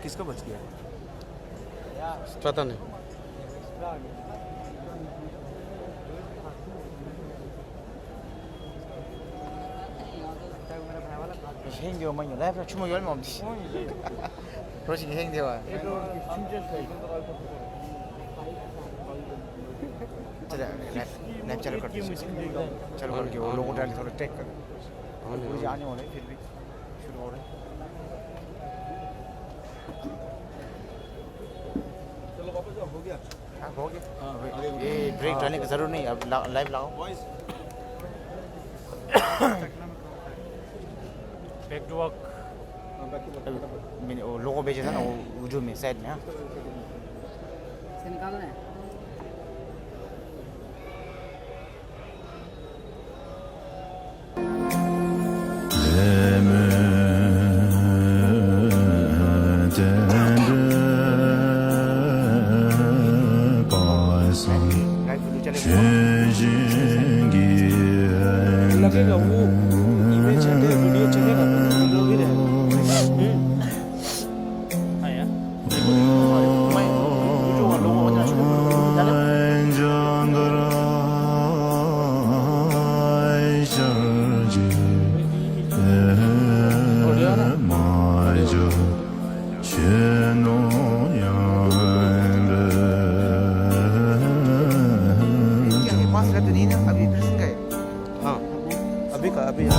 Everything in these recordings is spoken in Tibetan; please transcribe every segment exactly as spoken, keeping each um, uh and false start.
इसका बच गया। पता नहीं। ཧེང་འདི་བ་མ་ཡིན་ལ་ཕྱུག་མ་ཡོད་མ་འདི། ཁྲོ་ཞིག་ཧེང་འདི་བ། ལེབ་ལེབ་ཆ་ལ་ཀར་ཆ་ལ་ཀར་གི་ལོ་གོ་འདྲ་ལི་ཐོ་ལ་ཏྲེག་གར། ཨ་ནི་ཨ་ནི་ཨ་ནི་ཨོ་ལེ་ཕིར་བི་ཤུ་རུ་ཨོ་ལེ། चलो वापस जाओ, हो गया। हाँ, हो गया। हाँ, ये ब्रेक डालने की जरूरत नहीं, अब ला-, लाइव लाओ। Back to work. मैंने वो लोगो भेजा था ना, वो, वो जो में साइड में, हाँ। से निकाल रहे हैं। लगेगा वो, इमेज हटे, वीडियो चलेगा, हम लोग ही रहेगा। हम्म। हाँ यार। पास रहते नहीं ना, अभी फिर से गए। हाँ, अभी का अभी। वो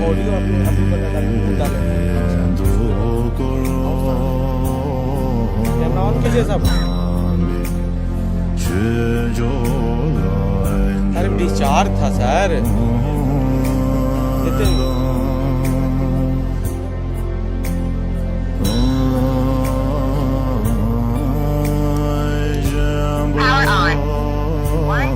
ऑडियो आपने अभी बना डाले, डाले। कैमरा ऑन कीजिए साहब। अरे डिस्चार्ज था सर। इतने Power on. What?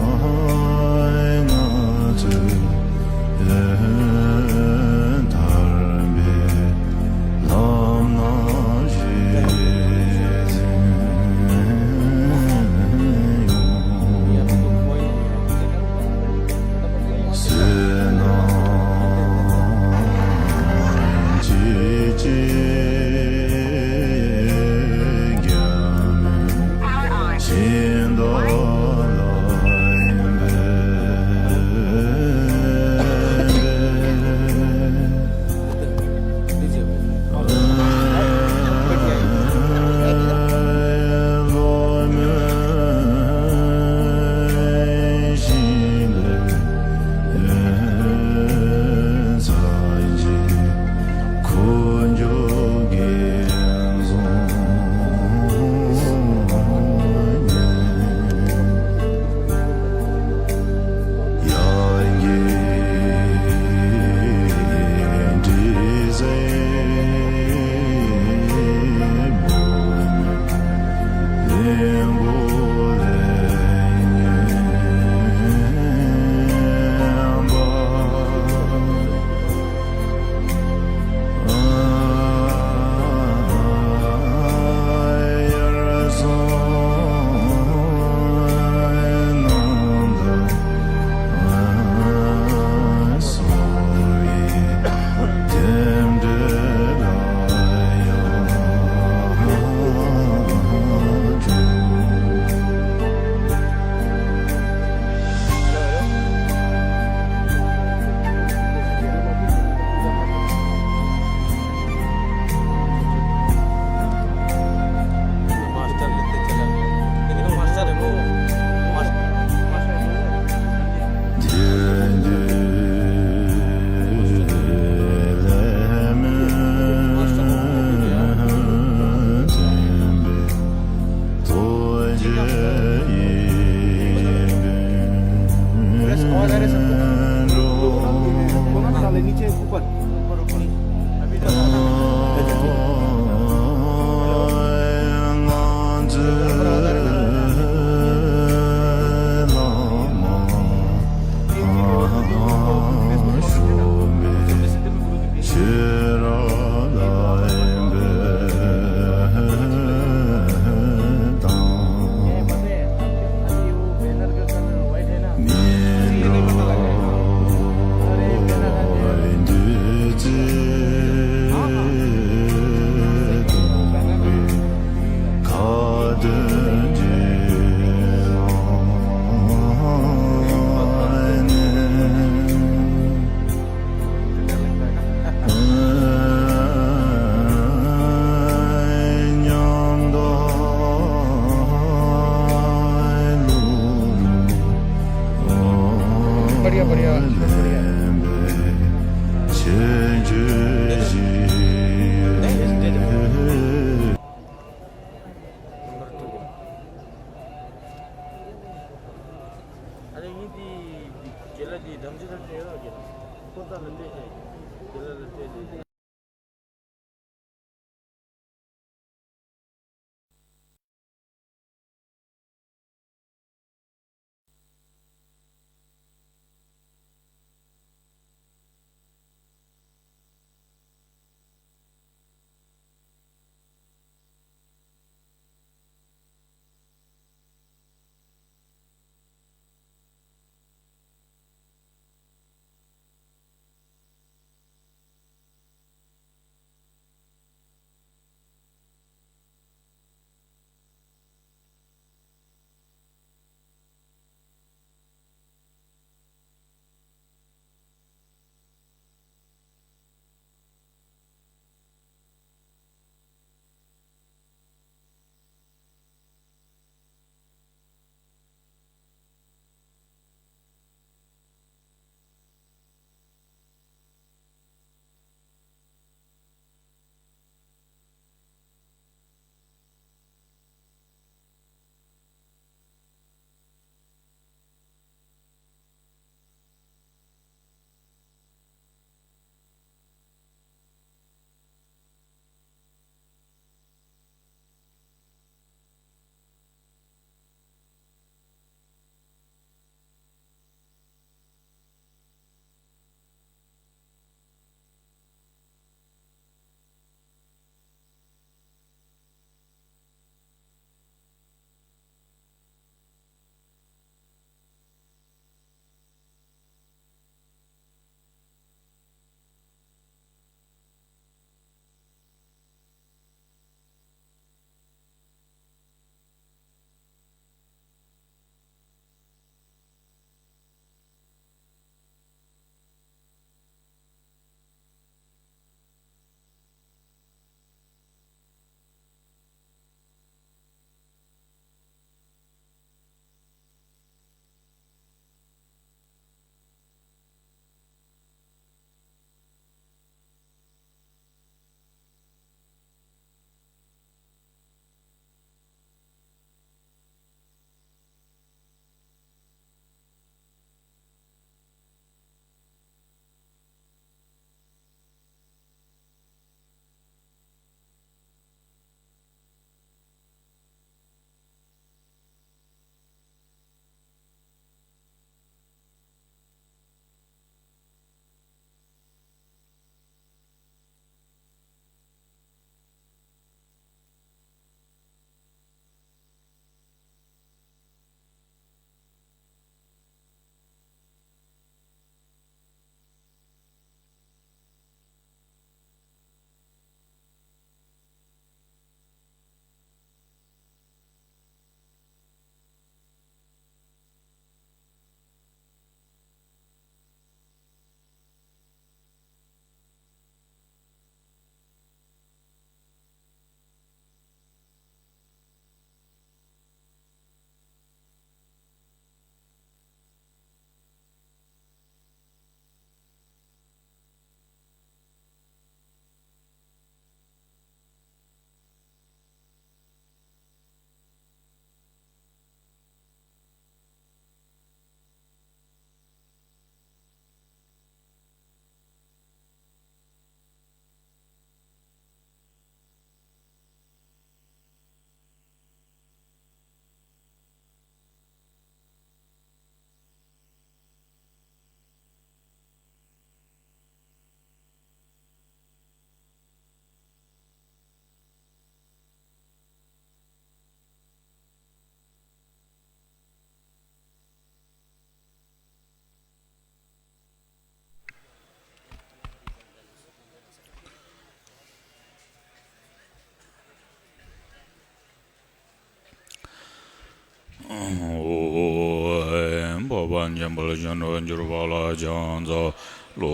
འཕགས་པ་འཇམ་དཔལ་གཞོན་ནུར་གྱུར་པ་ལ་ཕྱག་འཚལ་ལོ།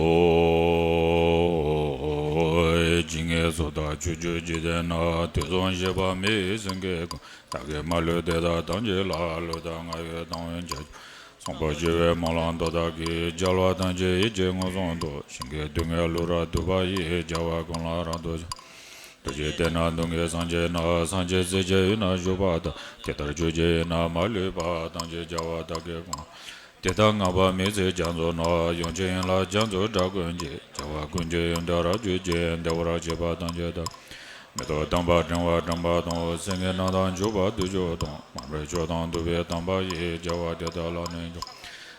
ཇི་སྙེད་སུ་དག་ཕྱོགས་བཅུའི་འཇིག་རྟེན་ན། དུས་གསུམ་གཤེགས་པ་མི་ཡི་སེང་གེ་ཀུན། བདག་གིས་མ་ལུས་དེ་དག་ཐམས་ཅད་ལ། བློ་དང་ངག་ཡིད་དང་བས་བྱ་སྟོན། བཟང་པོ་སྤྱོད་པའི་སྨོན་ལམ་མཐའ་དག་གིས། རྒྱལ་བ་ཐམས་ཅད་ཡིད་ཀྱིས་མངོན་སུམ་དུ། ཞིང་གི་རྡུལ་སྙེད་ཀླུ་རབ་བསྡུས་པ་ཡི། རྒྱལ་བ་ཀུན་ལ་རབ་ཏུ་ཕྱག་འཚལ་ལོ། རྡོ་རྗེ་གདན་ནི་སྡུག་བསྔལ་སངས་རྒྱས་ན། སངས་རྒྱས་སྲས་བཅས་ཡུལ་ན་བཞུགས་པ་དག། དེ་ལྟར་ཁྱོད་ཀྱི་ཡུལ་ན་མ་ལུས་པ། ཐམས་ཅད་རྒྱལ་བ་དག་གི་དགོངས། དེ་ལྟར་བསྔགས་པ་དམིགས་བརྩེ་རྒྱ་མཚོ་རྣམས། ཡུམ་གྱི་དབྱིངས་ལ་རྒྱ་མཚོའི་སྒྲ་ཀུན་གྱིས། རྒྱལ་བ་ཀུན་གྱི་ཡོན་ཏན་རབ་བརྗོད་ཅིང་། བདེ་བར་གཤེགས་པ་ཐམས་ཅད་དག། མེ་ཏོག་དམ་པ་སྤྲིན་དབར་འགྲིམ་པ་དང་། སེང་གེ་རྣམས་དང་མཆོད་པ་དུས་མཆོད་དང་། མར་མེ་མཆོག་དང་བདུག་པའི་དམ་པ་ཡིས། རྒྱལ་བ་དེ་དག་ལ་ནི་མཆོད།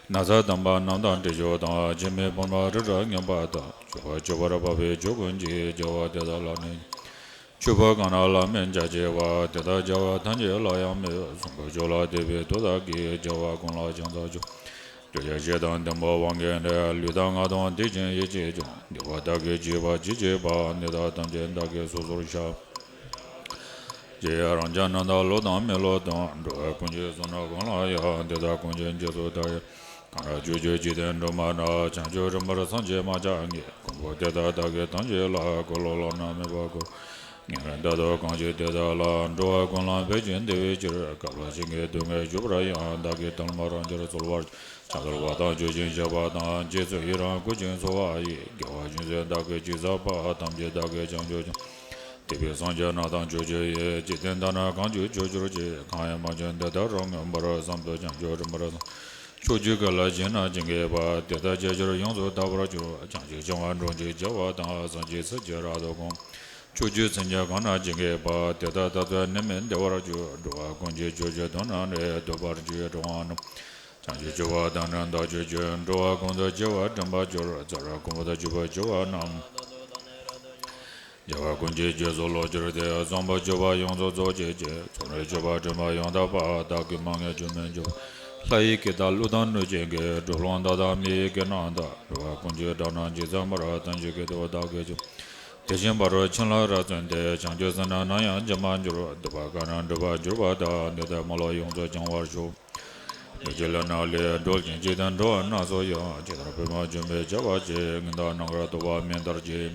ན་བཟའ་དམ་པ་རྣམས་དང་དྲི་མཆོག་དང་། འཆི་མེད་ཕུར་པ་རི་རབ་རྙིང་པ་དག། མཆོད་པ་མཆོད་པར་འབབ་པའི་མཆོག་ཀུན་གྱིས། རྒྱལ་བ་དེ་དག་ལ་ནི་མཆོད། མཆོད་པ་གང་རྣམས་བླ་མེད་རྒྱ་ཆེ་བ། དེ་དག་རྒྱལ་བ་ཐམས་ཅད་ལ་ཡང་མོས། བཟང་པོ་སྤྱོད་ལ་དད་པའི་བདག་དག་གིས། རྒྱལ་བ་ཀུན་ལ་ཕྱག་འཚལ་ལོ། ཕྱོགས་བཅུའི་ཞིང་དང་ལྡན་པ་དབང་གིས་ནི། ལུས་དང་ངག་དང་བདེ་ཞིང་ཡིད་ཀྱིས་ཀྱང་། བདེ་བ་བདག་གིས་བགྱིས་པ་ཇི་བགྱིས་པ། འདི་དག་ཐམས་ཅད་བདག་གིས་སོ་སོར་བཤགས། ཅེས་རང་གི་རྣམ་དག་བློ་དང་མི་བསླུ་དང་། འགྲོ་བ་ཀུན་གྱི་བསོད་ནམས་ཀུན་ལ་ཡང་། དེ་དག་ཀུན་གྱི་རྗེས་སུ་བདག་ཡང་། གང་རབ་ཕྱོགས་བཅུའི་འཇིག་རྟེན་སྒྲོན་མ་ན། བྱང་ཆུབ་རིམ་པར་སངས་རྒྱས་མ་ཆགས་ངེས། མགོན་པོ་དེ་དག་བདག་གིས་ཐམས་ཅད་ལ། འཁོར་ལོ་བླ་ན་མེད་པ་བསྐོར། ཉན་རང་བདག་ཏུ་གང་བགྱིས་དེ་དག་ལ། འགྲོ་བ་ཀུན་ལ་ཕན་ཞིང་བདེ་བའི་ཕྱིར། བསྐལ་པ་ཇི་སྙེད་སྡུག་བསྔལ་བརྗོད་པར་ཡང་། བདག་གིས་ཐལ་མོ་སྦྱར་ཕྱིར་གསོལ་བར། ཕྱག་འཚལ་བ་དང་མཆོད་ཅིང་བཤགས་པ་དང་། རྗེས་སུ་ཡི་རང་བསྐུལ་ཞིང་གསོལ་བ་ཡི། དགེ་བ་ཅུང་ཟད་བདག་གིས་ཅི་བསགས་པ། ཐམས་ཅད་བདག་གིས་བྱང་ཆུབ་ཕྱིར། འདས་པའི་སངས་རྒྱས་རྣམས་དང་ཕྱོགས་བཅུ་ཡི། འཇིག་རྟེན་དག་ན་གང་བྱུང་ཕྱོགས་བཅུར་སྐྱེ། གང་ཡང་མ་བྱོན་དེ་དག་རབ་མངོན་པར། བསམ་དུ་བྱང་ཆུབ་རིམ་པར་སངས། ཕྱོགས་བཅུའི་གང་ལ་ཞིང་རྣམས་ཇི་སྙེད་པ། དེ་དག་བྱ་ཕྱིར་ཡོངས་སུ་དག་པར་གྱུར། བྱང་ཆུབ་ཕྱོགས་ལ་འགྲོ་བྱེད་བྱ་བ་དང་། སངས་རྒྱས་སྲས་ཀྱིས་རབ་ཏུ་བསྒོམ། ཕྱོགས་བཅུའི་སེམས་ཅན་གང་རྣམས་ཇི་སྙེད་པ། དེ་དག་ད་ལྟ་ནད་མེད་བདེ་བར་གྱུར། འགྲོ་བ་ཀུན་གྱི་མཆོག་གྱུར་དོན་རྣམས་ནི། འདོད་པར་གྱུར་པའི་འགྲོ་བ་རྣམས། བྱང་ཆུབ་སྤྱོད་པ་དང་ནི་བདག་ཆོས་ཀྱི། འགྲོ་བ་ཀུན་ཏུ་སྐྱེ་བ་འདྲེན་པར་འགྱུར། ཚེ་རབས་ཀུན་པོ་དང་བཅུ་པའི་སྐྱེ་བ་རྣམས། རྒྱལ་བ་ཀུན་གྱི་རྗེས་སུ་བློ་གྱུར་ཏེ། བཟང་པོ་སྤྱོད་པ་ཡོངས་སུ་རྫོགས་བྱེད་ཅིང་། ཚོགས་རྣམས་སྤྱོད་པ་འདྲེན་པ་ཡང་དག་པ། བདག་གིས་མ་ངེས་ཆོས་མིན་བརྗོད་པ། ལྷ་ཡི་སྐད་དང་ཀླུ་དང་གནོད་སྦྱིན་སྐད། གྲུལ་བུམ་དག་དང་མི་ཡི་སྐད་རྣམས་དང་། འགྲོ་བ་ཀུན་གྱི་སྒྲ་རྣམས་ཇི་ཙམ་པར། ཐམས་ཅད་སྐད་དུ་བདག་གིས་ཆོས། དེ་བཞིན་ཕ་རོལ་ཕྱིན་ལ་རབ་བརྩོན་ཏེ། བྱང་ཆུབ་སེམས་རྣམས་ནམ་ཡང་བརྗེད་མ་གྱུར། སྡིག་པ་གང་རྣམས་སྒྲིབ་པར་གྱུར་པ་དག། འདི་དག་མ་ལུས་ཡོངས་སུ་བྱང་བར་ཤོག། ལུས་ཀྱི་ལས་རྣམས་ལས་གྲོལ་ཞིང་། འཇིག་རྟེན་འགྲོ་བ་རྣམས་སུ་ཡང་། ཇི་ལྟར་བུད་མེད་འཇུག་པར་བྱ་བ་བཞིན། ངན་དང་རྣམ་དག་རྟོག་པ་མེད་ལྟར་བྱས།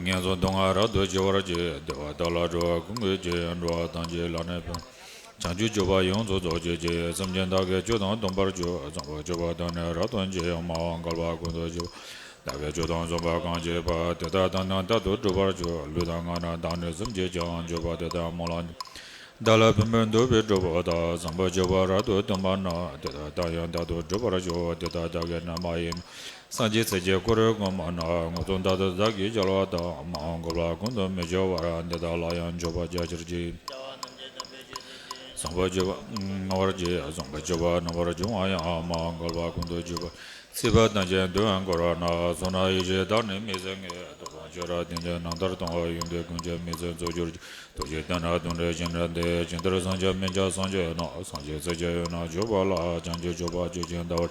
ངན་སོང་སྡུག་བསྔལ་རབ་ཏུ་ཞི་བར་བྱེད། བདེ་བ་དག་ལ་འགྲོ་བ་ཀུན་གྱི་རྗེ། འགྲོ་བ་ཐམས་ཅད་ལ་ནི་ཕན། བྱང་ཆུབ་སྤྱོད་པ་ཡོངས་སུ་རྫོགས་བྱེད་ཅིང་། སེམས་ཅན་དག་གི་སྤྱོད་དང་སྡོམ་པར་གྱུར། བཟང་པོ་སྤྱོད་པ་དང་ནི་རབ་བརྩོན་ཅིང་། མ་འོངས་བསྐལ་པ་ཀུན་ཏུ་སྤྱོད་པ། བདག་གིས་ཆོས་དང་མཚུངས་པ་གང་བྱས་པ། དེ་དག་ཐམས་ཅད་རྟག་ཏུ་སྒྲུབ་པར་བྱ། ལུས་དང་ངག་རྣམས་དང་ནི་སེམས་ཀྱིས་ཀྱང་། སྤྱོད་པ་དེ་དག་སྨོན་ལམ་བདག་ལ་ཕན་པར་འདོད་པའི་སྒྲུབ་པ་དང་། བཟང་པོ་སྤྱོད་པ་རབ་ཏུ་སྟོན་པ་རྣམས། དེ་དག་ད་ཡང་རྟག་ཏུ་སྒྲུབ་པར་ཤོག། དེ་དག་བདག་གིས་ནམ་མ་ཡིན། སངས་རྒྱས་སྲས་ཀྱིས་འཁོར་བསྒོམ་པ་ན། མངོན་སུམ་རྟག་ཏུ་བདག་གིས་བྱ་བ་དང་། མ་འོངས་བསྐལ་པ་ཀུན་ཏུ་མི་སྐྱེ་བར། འདི་དག་ལ་ཡང་འཇུག་པར་བྱ་ཕྱིར་བགྱི། བཟང་པོ་སྤྱོད་པ་བསྔོ་བར་བགྱི། བཟང་པོ་སྤྱོད་པ་རྣམ་པར་སྦྱོང་བ་ཡང་། མ་འོངས་བསྐལ་པ་ཀུན་ཏུ་སྤྱོད་པ། སྲིད་པ་ཐམས་ཅད་འདུལ་བར་འཁོར་བ་ན། བསོད་ནམས་ཡེ་ཤེས་དང་ནི་མི་ཟད་ངེས། སྡིག་པ་བཅས་རབ་བསྟན་ཏེ་རྣམ་ཐར་དང་། ཡོན་ཏན་ཀུན་གྱི་མི་ཚད་རྫོགས་གྱུར་ཅིག། རྡོ་རྗེ་གདན་ནི་སྡུག་བསྔལ་ཞིང་བྲལ་ཏེ། ཇི་ལྟར་སངས་རྒྱས་མི་འཆབ་སངས་རྒྱས་རྣམས། སངས་རྒྱས་སྲས་ཀྱི་དབུས་ན་བཞུགས་པ་ལ། བྱང་ཆུབ་སྤྱོད་པ་སྤྱོད་ཅིང་བལྟ་བར།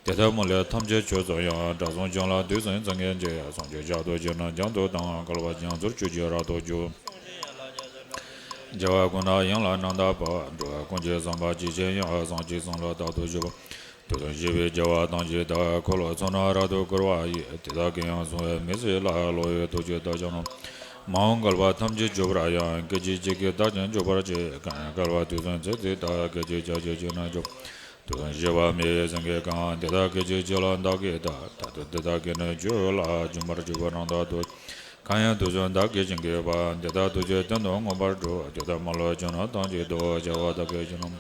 དེ་ལྟར་སྨོན་ལམ་ཐམས་ཅད་ཆོས་སུ་ཡང་། དགྲ་བཅོམ་ཅན་ལ་དུས་གསུམ་མཚན་ཉིད་ཅིག། སངས་རྒྱས་ཞབས་ཏོག་ཅན་རྣམས་རྒྱ་མཚོ་དང་། བསྐལ་པ་རྒྱ་མཚོར་སྤྱོད་ཅིང་རབ་ཏུ་འཇུག། རྒྱལ་བ་ཀུན་ཏུ་དབྱིངས་ལ་རྣམ་དག་པ། འགྲོ་བ་ཀུན་གྱི་བསམ་པ་ཇི་བཞིན་དབྱངས། སངས་རྒྱས་གསུང་ལ་རྟག་ཏུ་བཞུགས་པ། དུས་གསུམ་གཤེགས་པའི་རྒྱལ་བ་ཐམས་ཅད་དག། འཁོར་ལོ་ཚོགས་རྣམས་རབ་ཏུ་བསྐོར་བ་ཡི། དེ་དག་གིས་ཡང་གསུང་བའི་མི་ཚེ་ལ། བློ་ཡི་ཐུགས་ཀྱི་བདག་ཅག་རྣམས། མ་འོངས་བསྐལ་པ་ཐམས་ཅད་འཇུག་པར་ཡང་། སྐད་ཅིག་གཅིག་གིས་བདག་ཀྱང་འཇུག་པར་བྱེད། གང་ཡང་བསྐལ་པ་དུས་གསུམ་ཚེ་ཚེ་དག། སྐད་ཅིག་ཆ་གཅིག་གཅིག་ན་འཇུག། དུས་གསུམ་གཤེགས་པ་མི་ཡི་སེང་གེ་གང་། དེ་དག་སྐད་ཅིག་གཅིག་ལ་བདག་གིས་བལྟ། ད་ལྟ་དེ་དག་གིས་ནི་འཇུག་ལ། འཇུག་པར་འཇུག་པ་རྣམ་དག་ཏུ། གང་ཡང་དུས་གསུམ་བདག་གིས་ཀྱང་བསྐོར་བ། དེ་དག་ཐམས་ཅད་སྟེང་དུ་མངོན་པར་གྲུབ། དེ་དག་མ་ལུས་ཕྱོགས་རྣམས་ཐམས་ཅད་དུ། རྒྱལ་བ་བདག་གིས་ཀྱང་ནམ།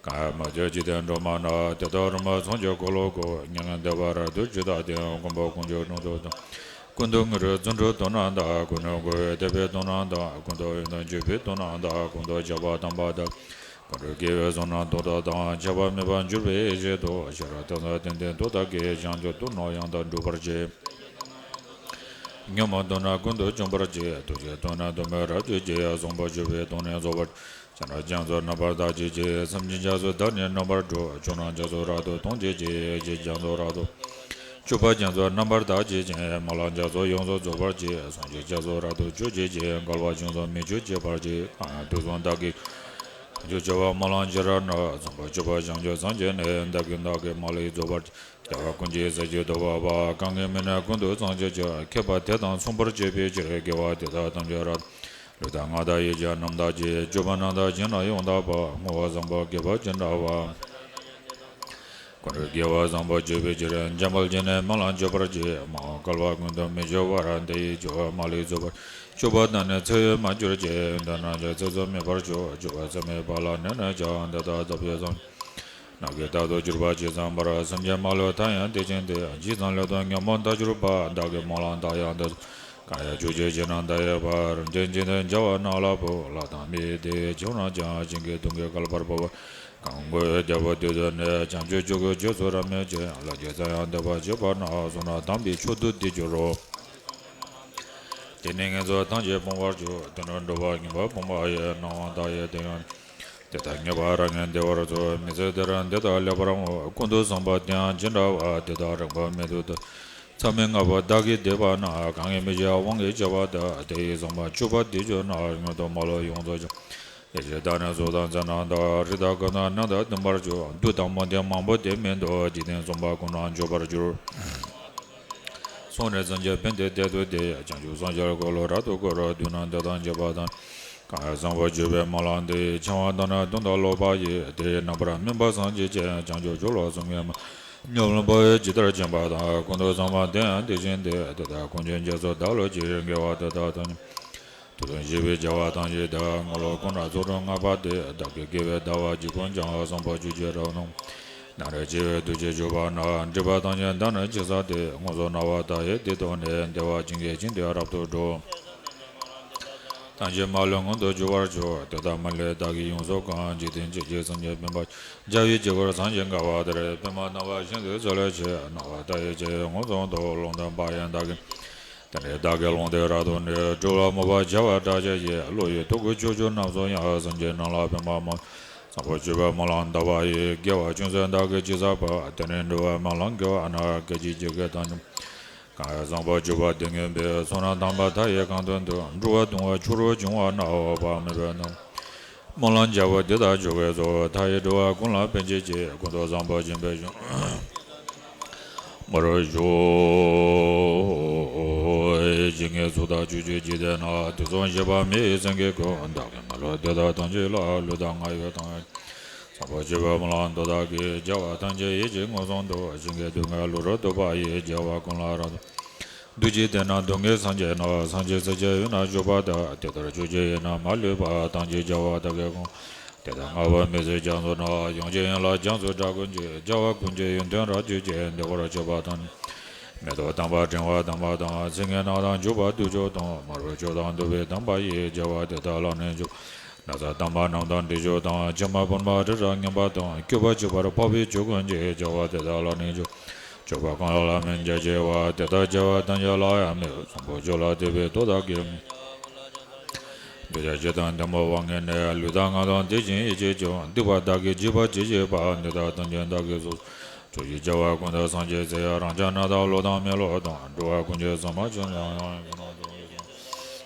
གང་ཡང་མ་གྱུར་འཇིག་རྟེན་སྒྲོན་མ་ན། དེ་དག་རིམ་པས་ཚངས་པའི་འཁོར་ལོ་བསྐོར། མྱ་ངན་འདས་པ་རབ་ཏུ་ཇི་ལྟར་བསྟན། ཀུན་པ་ཀུན་འབྱུང་ཀུན་ཏུ་དང་། ཀུན་ཏུ་དངོས་གྲུབ་རྫུ་འཕྲུལ་དོན་རྣམས་དང་། ཀུན་ནས་བསྐོར་བའི་དད་པའི་དོན་རྣམས་དང་། ཀུན་ཏུ་ཡོན་ཏན་སྤྱོད་པའི་དོན་རྣམས་དང་། ཀུན་ཏུ་ཁྱབ་པ་དམ་པ་དང་། ཀུན་ཏུ་དགེ་བའི་བསོད་ནམས་མཐའ་དག་དང་། ཁྱབ་པ་མེད་པར་གྱུར་པའི་ཡེ་ཤེས་སྟོབས། ཤེས་རབ་མཐའ་ཡས་བསྟན་པའི་མཐུ་དག་གིས། བྱང་ཆུབ་ཏུ་ནི་ཡང་དག་འགྲུབ་པར་བྱེད། ཉོན་མོངས་དུག་ནག་ཀུན་ཏུ་འཇོམས་པར་བྱེད། ཐུགས་རྗེ་སྟོབས་ནི་དུ་མས་རབ་བསྒྱུར་བྱེད། བཟང་པོ་སྤྱོད་པའི་དོན་ནི་རྫོགས་པར། བྱང་ཆུབ་རྒྱ་མཚོ་རྣམ་པར་དག་བྱེད་ཅིང་། སེམས་ཅན་རྒྱ་མཚོ་དག་ནི་རྣམ་པར་སྒྲོལ། ཕྱོགས་རྣམས་རྒྱ་མཚོ་རབ་ཏུ་མཐོང་བྱེད་ཅིང་། ཡེ་ཤེས་རྒྱ་མཚོ་རབ་ཏུ། སྤྱོད་པ་རྒྱ་མཚོ་རྣམ་པར་དག་བྱེད་ཅིང་། སྨོན་ལམ་རྒྱ་མཚོ་ཡོངས་སུ་རྫོགས་པར་བྱེད། བསམ་པ་རྒྱ་མཚོ་རབ་ཏུ་སྤྱོད་བྱེད་ཅིང་། བསྐལ་པ་ཡོངས་སུ་མི་སྐྱོ་བྱེད་པར་བྱེད། དུས་གསུམ་བདག་གིས། བྱང་ཆུབ་སྤྱོད་པ་སྨོན་ལམ་ཇི་ལྟར་ན། བཟང་པོ་སྤྱོད་པ་བྱང་ཆུབ་སངས་རྒྱས་ནི། བདག་གིས་བདག་གི་མ་ལུས་རྫོགས་པར་བྱ། རྒྱལ་བ་ཀུན་གྱི་སྲས་ཀྱི་ཐུབ་པ་པ། གང་གི་མིང་ནི་ཀུན་ཏུ་བཟང་ཞེས་བྱ། མཁས་པ་དེ་དང་མཚུངས་པར་བྱེད་པའི་ཕྱིར། དགེ་བ་འདི་དག་ཐམས་ཅད་རབ་ཏུ། ལུས་དང་ངག་དང་ཡིད་ཀྱི་རྣམ་དག་ཅེས། སྤྱོད་པ་རྣམ་དག་བྱིན་རླབས་ཡང་དག་པ། བསྔོ་བ་བཟང་པོ་དགེ་བ་ཇི་འདྲ་བ། ཀུན་རིག་དགེ་བ་བཟང་པོ་སྤྱོད་པའི་ཕྱིར། འཇམ་དཔལ་སྤྱན་ནི་སྨོན་ལམ་སྤྱོད་པར་བྱེད། མ་འོངས་བསྐལ་པ་ཀུན་ཏུ་མི་སྐྱོ་བར། དེ་ཡི་སྤྱོད་པ་མ་ལུས་རྫོགས་པར། སྤྱོད་པ་དག་ནི་ཚེ་ཡོད་མ་གྱུར་ཅིག །དེ་རྣམས་ཀྱང་ཚེ་རྫོགས་མེད་པར་སྤྱོད། སྤྱོད་པ་ཚད་མེད་པ་ལ་གནས་ནས་ཀྱང་། འདི་དག་བདག་ཕན་བཟང་རྣམས་ཀྱིས་རྟག་ཏུ་གྱུར་པ་ཇི་ཙམ་པར། སེམས་ཅན་མ་ལུས་མཐའ་ཡང་དེ་བཞིན་ཏེ། ཇི་ཙམ་སླད་དུ་ཉོན་མོངས་མཐའ་གྱུར་པ། བདག་གི་སྨོན་ལམ་དག་ཡང་དེ་ཙམ། གང་ཡང་ཆོས་ཀྱི་རྗེས་གནང་མཐའ་ཡས་པ། རིན་ཆེན་འབྱུང་ལྡན་བྱ་བ་རྣམས་ལ་ཕུལ། ལྷ་དང་མིའི་དེ་ཡི་ཆོས་རྣམས་ཀྱང་། བྱིན་གྱིས་གཏུམ་གྱིས་བསྐལ་པར་སྤོབས་པ། གང་གོ་བདེ་བོ་དུས་དེ་ནས། བྱང་ཆུབ་མཆོག་གི་རྗེས་སུ་རབ་གནས་ཤིང་། ལྷ་ཀྱང་ཚངས་དབྱངས་བདེ་བར་གཤེགས་པ་རྣམས། གསུང་རབ་དམ་པའི་མཆོག་ཏུ་དེ་གྱུར་རོ། དེ་ནས་ངན་སོང་ཐམས་ཅད་སྤོང་བར་གྱུར། དོན་དུ་འགྲོ་བ་ཉེས་པ་སྤོང་བ་ཡི། སྣང་བ་མཐའ་ཡས་དེ་ཡང་། དེ་དག་ངེས་པར་རབ་གནས་བདེ་བར་གསོལ། མི་ཚེ་འདིར་འདི་དག་ལེགས་པར་བསྔོ། ཀུན་ཏུ་བཟང་པོ་དེ་ཡང་ཇི་འདྲ་བ། དེ་དག་རིམ་པ་མེད་དུ་བསྟོད། མཚམས་མེད་བསྔགས་པ་བདག་གིས་བཟླས་པ་ན། གང་གིས་མི་ཕྱེད་དབང་གིས་བྱས་པ་དག །དེ་ཡི་བཟང་པོ་སྤྱོད་པ་དེ་ཆོས་རྣམས། མྱུར་དུ་མ་ལུས་ཡོངས་རྫོགས་ཀྱང་། ཡེ་ཤེས་དང་ནི་གཟུགས་དང་མཚན་རྣམས་དང་། རིགས་དང་ཀུན་དང་རྣམས་དང་ལྡན་པར་གྱུར། བདུད་དང་མུ་སྟེགས་མང་པོ་དེ་མིན་འདུག །འཇིག་རྟེན་གསུམ་པ་ཀུན་ལ་འཇུག་པར་འགྱུར། གསུངས་ནས་སེམས་ཅན་ཕན་བདེའི་དོན་དུ་དེ། བྱང་ཆུབ་སངས་རྒྱས་འཁོར་ལོ་རབ་ཏུ་བསྐོར། བདུད་རྣམས་འདི་དང་བཅས་པ་དང་། གང་ཡང་བཟང་པོ་སྤྱོད་པའི་སྨོན་ལམ་འདི། འཆང་བ་དང་ནི་དོན་དུ་ལོག་པ་ཡིས། དེ་ཡི་རྣམ་པར་སྨིན་པ་སངས་རྒྱས་ཀྱི། བྱང་ཆུབ་མཆོག་ལ་གསུམ་གྱི་སྨོན་ལམ་ཉམས་ལེན་པ་ཇི་ལྟར་བྱེད་པ་དང་། ཀུན་ཏུ་བཟང་པོ་དེ་ཡང་དེ་བཞིན་ཏེ། དེ་དག་ཀུན་གྱི་རྗེས་སུ་བདག་སློབ་ཅིང་། དགེ་བ་འདི་དག་ཐམས་ཅད་དུ་ལེན་བྱེད་པའི་བྱ་བ་ཐམས་ཅད་དག །དངོས་སློབ་ཀུན་ལ་ཚོགས་དྲུག་བསྔགས་པ་སྟེ། བདག་གི་དགེ་བའི་ཟླ་བ་གཅིག་ཀུན་ཀྱང་། བཟང་པོ་སྤྱོད་ཕྱིར་རབ་གནང་། ནམ་རེ་བྱས་པའི་དུས་ཀྱི་སྤྱོད་པ་རྣམས། སྒྲིབ་པ་ཐམས་ཅད་འདའ་ནས་ཕྱིར་བསལ་ཏེ། སྔོན་སོང་སྣང་བ་མཐའ་ཡས་དེ་ཐོབ་ནས། བདེ་བ་ཅན་གྱི་ཞིང་དུ་རབ་ཏུ་འགྲོ། ཐམས་ཅད་མ་ལུས་མངོན་དུ་གྱུར་པར་ཤོག །དེ་ལྟར་སྨོན་ལམ་བདག་གིས་ཡོངས་སུ་བསྐང་། འཇིག་རྟེན་ཇི་སྙེད་སེམས་ཅན་ཕན་པར་བྱ། རྒྱལ་བའི་དཀྱིལ་འཁོར་སངས་རྒྱས་དགའ་བ་དེར། པདྨ་དམ་པ་ཞིང་དུ་གསོལ་བའི་ཕྱིར། སྣང་བ་མཐའ་ཡས་ཕྱིར་མངོན་སུམ་དུ། ལུང་དང་བག་ཡངས་བདག་གིས། དེ་ནས་བདག་གིས་ལུང་དེ་རབ་ཏུ་ནི། སྒྲུབ་ལ་མོས་པ་བྱ་བར་གྲགས་ཆེ་ཞིང་། བློ་ཡི་ཐུགས་ཀྱི་ཕྱོགས་བཅུ་རྣམས་སུ་ཡང་། སེམས་ཅན་རྣམས་ལ་ཕན་པ་སྨོན། བཟང་པོ་སྤྱོད་པའི་སྨོན་ལམ་བཏབ་པ་ཡིས། དགེ་བ་ཅུང་ཟད་བདག་གིས་ཅི་བསགས་པ། དེ་ནི་འགྲོ་བའི་སྨོན་ལམ་དགེ་བ་རྣམས། སྐད་ཅིག་གཅིག་གིས་ཐམས་ཅད། གང་ཡང་བཟང་པོ་སྤྱོད་པ་དེ་ངེས་པའི། བསོད་ནམས་དམ་པ་མཐའ་ཡས་གང་དོན་དུ། འགྲོ་བ་གདུང་བའི་ཆུ་རོ་བྱུང་བ་ན། འོད་དཔག་མེད་པའི་སྣང་། སྨོན་ལམ་རྒྱལ་པོ་འདི་དག་མཆོག་གི་གཙོ། མཐའ་ཡས་འགྲོ་བ་ཀུན་ལ་ཕན་བྱེད་ཅིང་། ཀུན་ཏུ་བཟང་པོ་སྦྱིན་པའི་ཞིང་། མར་ཞོག་ཇི་སྙེད་གཟུགས་དང་ཕྱོགས་བཅུའི་འཇིག་རྟེན་ན། དུས་གསུམ་གཤེགས་པ་མི་ཡི་སེང་གེ་ཀུན། བདག་གི་མ་ལུས་དེ་དག་ཐམས་ཅད་ལ། ལུས་དང་ངག་ཡིད་དང་། བཟང་པོ་སྤྱོད་པའི་སྨོན་ལམ་མཐུ་དག་གིས། བྱ་བ་ཐམས་ཅད་ཡིད་ཀྱིས་མངོན་སུམ་དུ། ཞིང་གི་རྡུལ་སྙེད་ཀླུ་རིར་གཏུགས་པ་ཡིས། རྒྱལ་བ་ཀུན་ལ་རབ་ཏུ། རྡུལ་གཅིག་དེ་ན་སྡུག་བསྔལ་སངས་རྒྱས་རྣམས། སངས་རྒྱས་སྲས་ཀྱི་དབུས་ན་བཞུགས་པ་དག །དེ་ལྟར་ཕྱོགས་བཅུའི་ཡུལ་རྣམས་མ་ལུས་པ། ཐམས་ཅད་རྒྱལ་བ་དག་གིས་ཀུན། དེ་དག་བསྔགས་པ་མི་ཟད་རྒྱ་མཚོ་རྣམས། ཡང་ཅིན་ཡན་ལག་རྒྱ་མཚོའི་སྒྲ་ཀུན་གྱིས། རྒྱལ་བ་ཀུན་གྱི་ཡོན་ཏན་རབ་བརྗོད་ཅིང་། འདི་སྐོར་སྤྱོད་པ་དང་། མེ་ཏོག་དམ་པ་ཕྲེང་བ་དམ་པ་དང་། ཚིག་ངན་རྣམས་དང་འཇུག་པ་བདུད་ཕྱོགས་དང་། དམར་པོའི་ཆོས་དང་བདུག་པའི་དམ་པ་ཡིས། རྒྱལ་བ་དེ་དག་ལ་ནི་མཆོད། ན་བཟའ་དམ་པ་རྣམས་དང་འདྲེ་ཕྱོགས་དང་། ཕྱེ་མ་བུར་མ་རི་རབ་ངན་པ་དང་། སྐྱོབ་པ་གཅིག་པུར་འཕགས་པའི་ཆོས་ཀུན་གྱིས། རྒྱལ་བ་དེ་དག་ལ་ནི་མཆོད། སྤྱོད་པ་གང་ལ་ལ་མིན་རྒྱ་ཆེ་བ། དེ་ལྟར་བྱ་བ་ཐམས་ཅད་ལ་ཡང་དམིགས། བཟང་པོ་སྤྱོད་ལ་དད་པའི་མཐུ་དག་གིས། འདོད་ཆགས་ཞེ་སྡང་གཏི་མུག་དབང་ངེས་ནས། ལུས་དང་ངག་དང་དེ་བཞིན་ཡིད་ཀྱིས་ཀྱང་། སྡིག་པ་བདག་གིས་བགྱིས་པ་ཅི་མཆིས་པ། འདི་དག་ཐམས་ཅད་བདག་གིས་སོ། ཕྱོགས་བཅུའི་རྒྱལ་བ་ཀུན་ཏུ་སངས་རྒྱས་སྲས། རང་རྐྱ་སྣ་དག་བློ་དང་མི་སློབ་དང་། འགྲོ་བ་ཀུན་གྱི་ཟ་མ་ཆུ་ནང་ཡང་།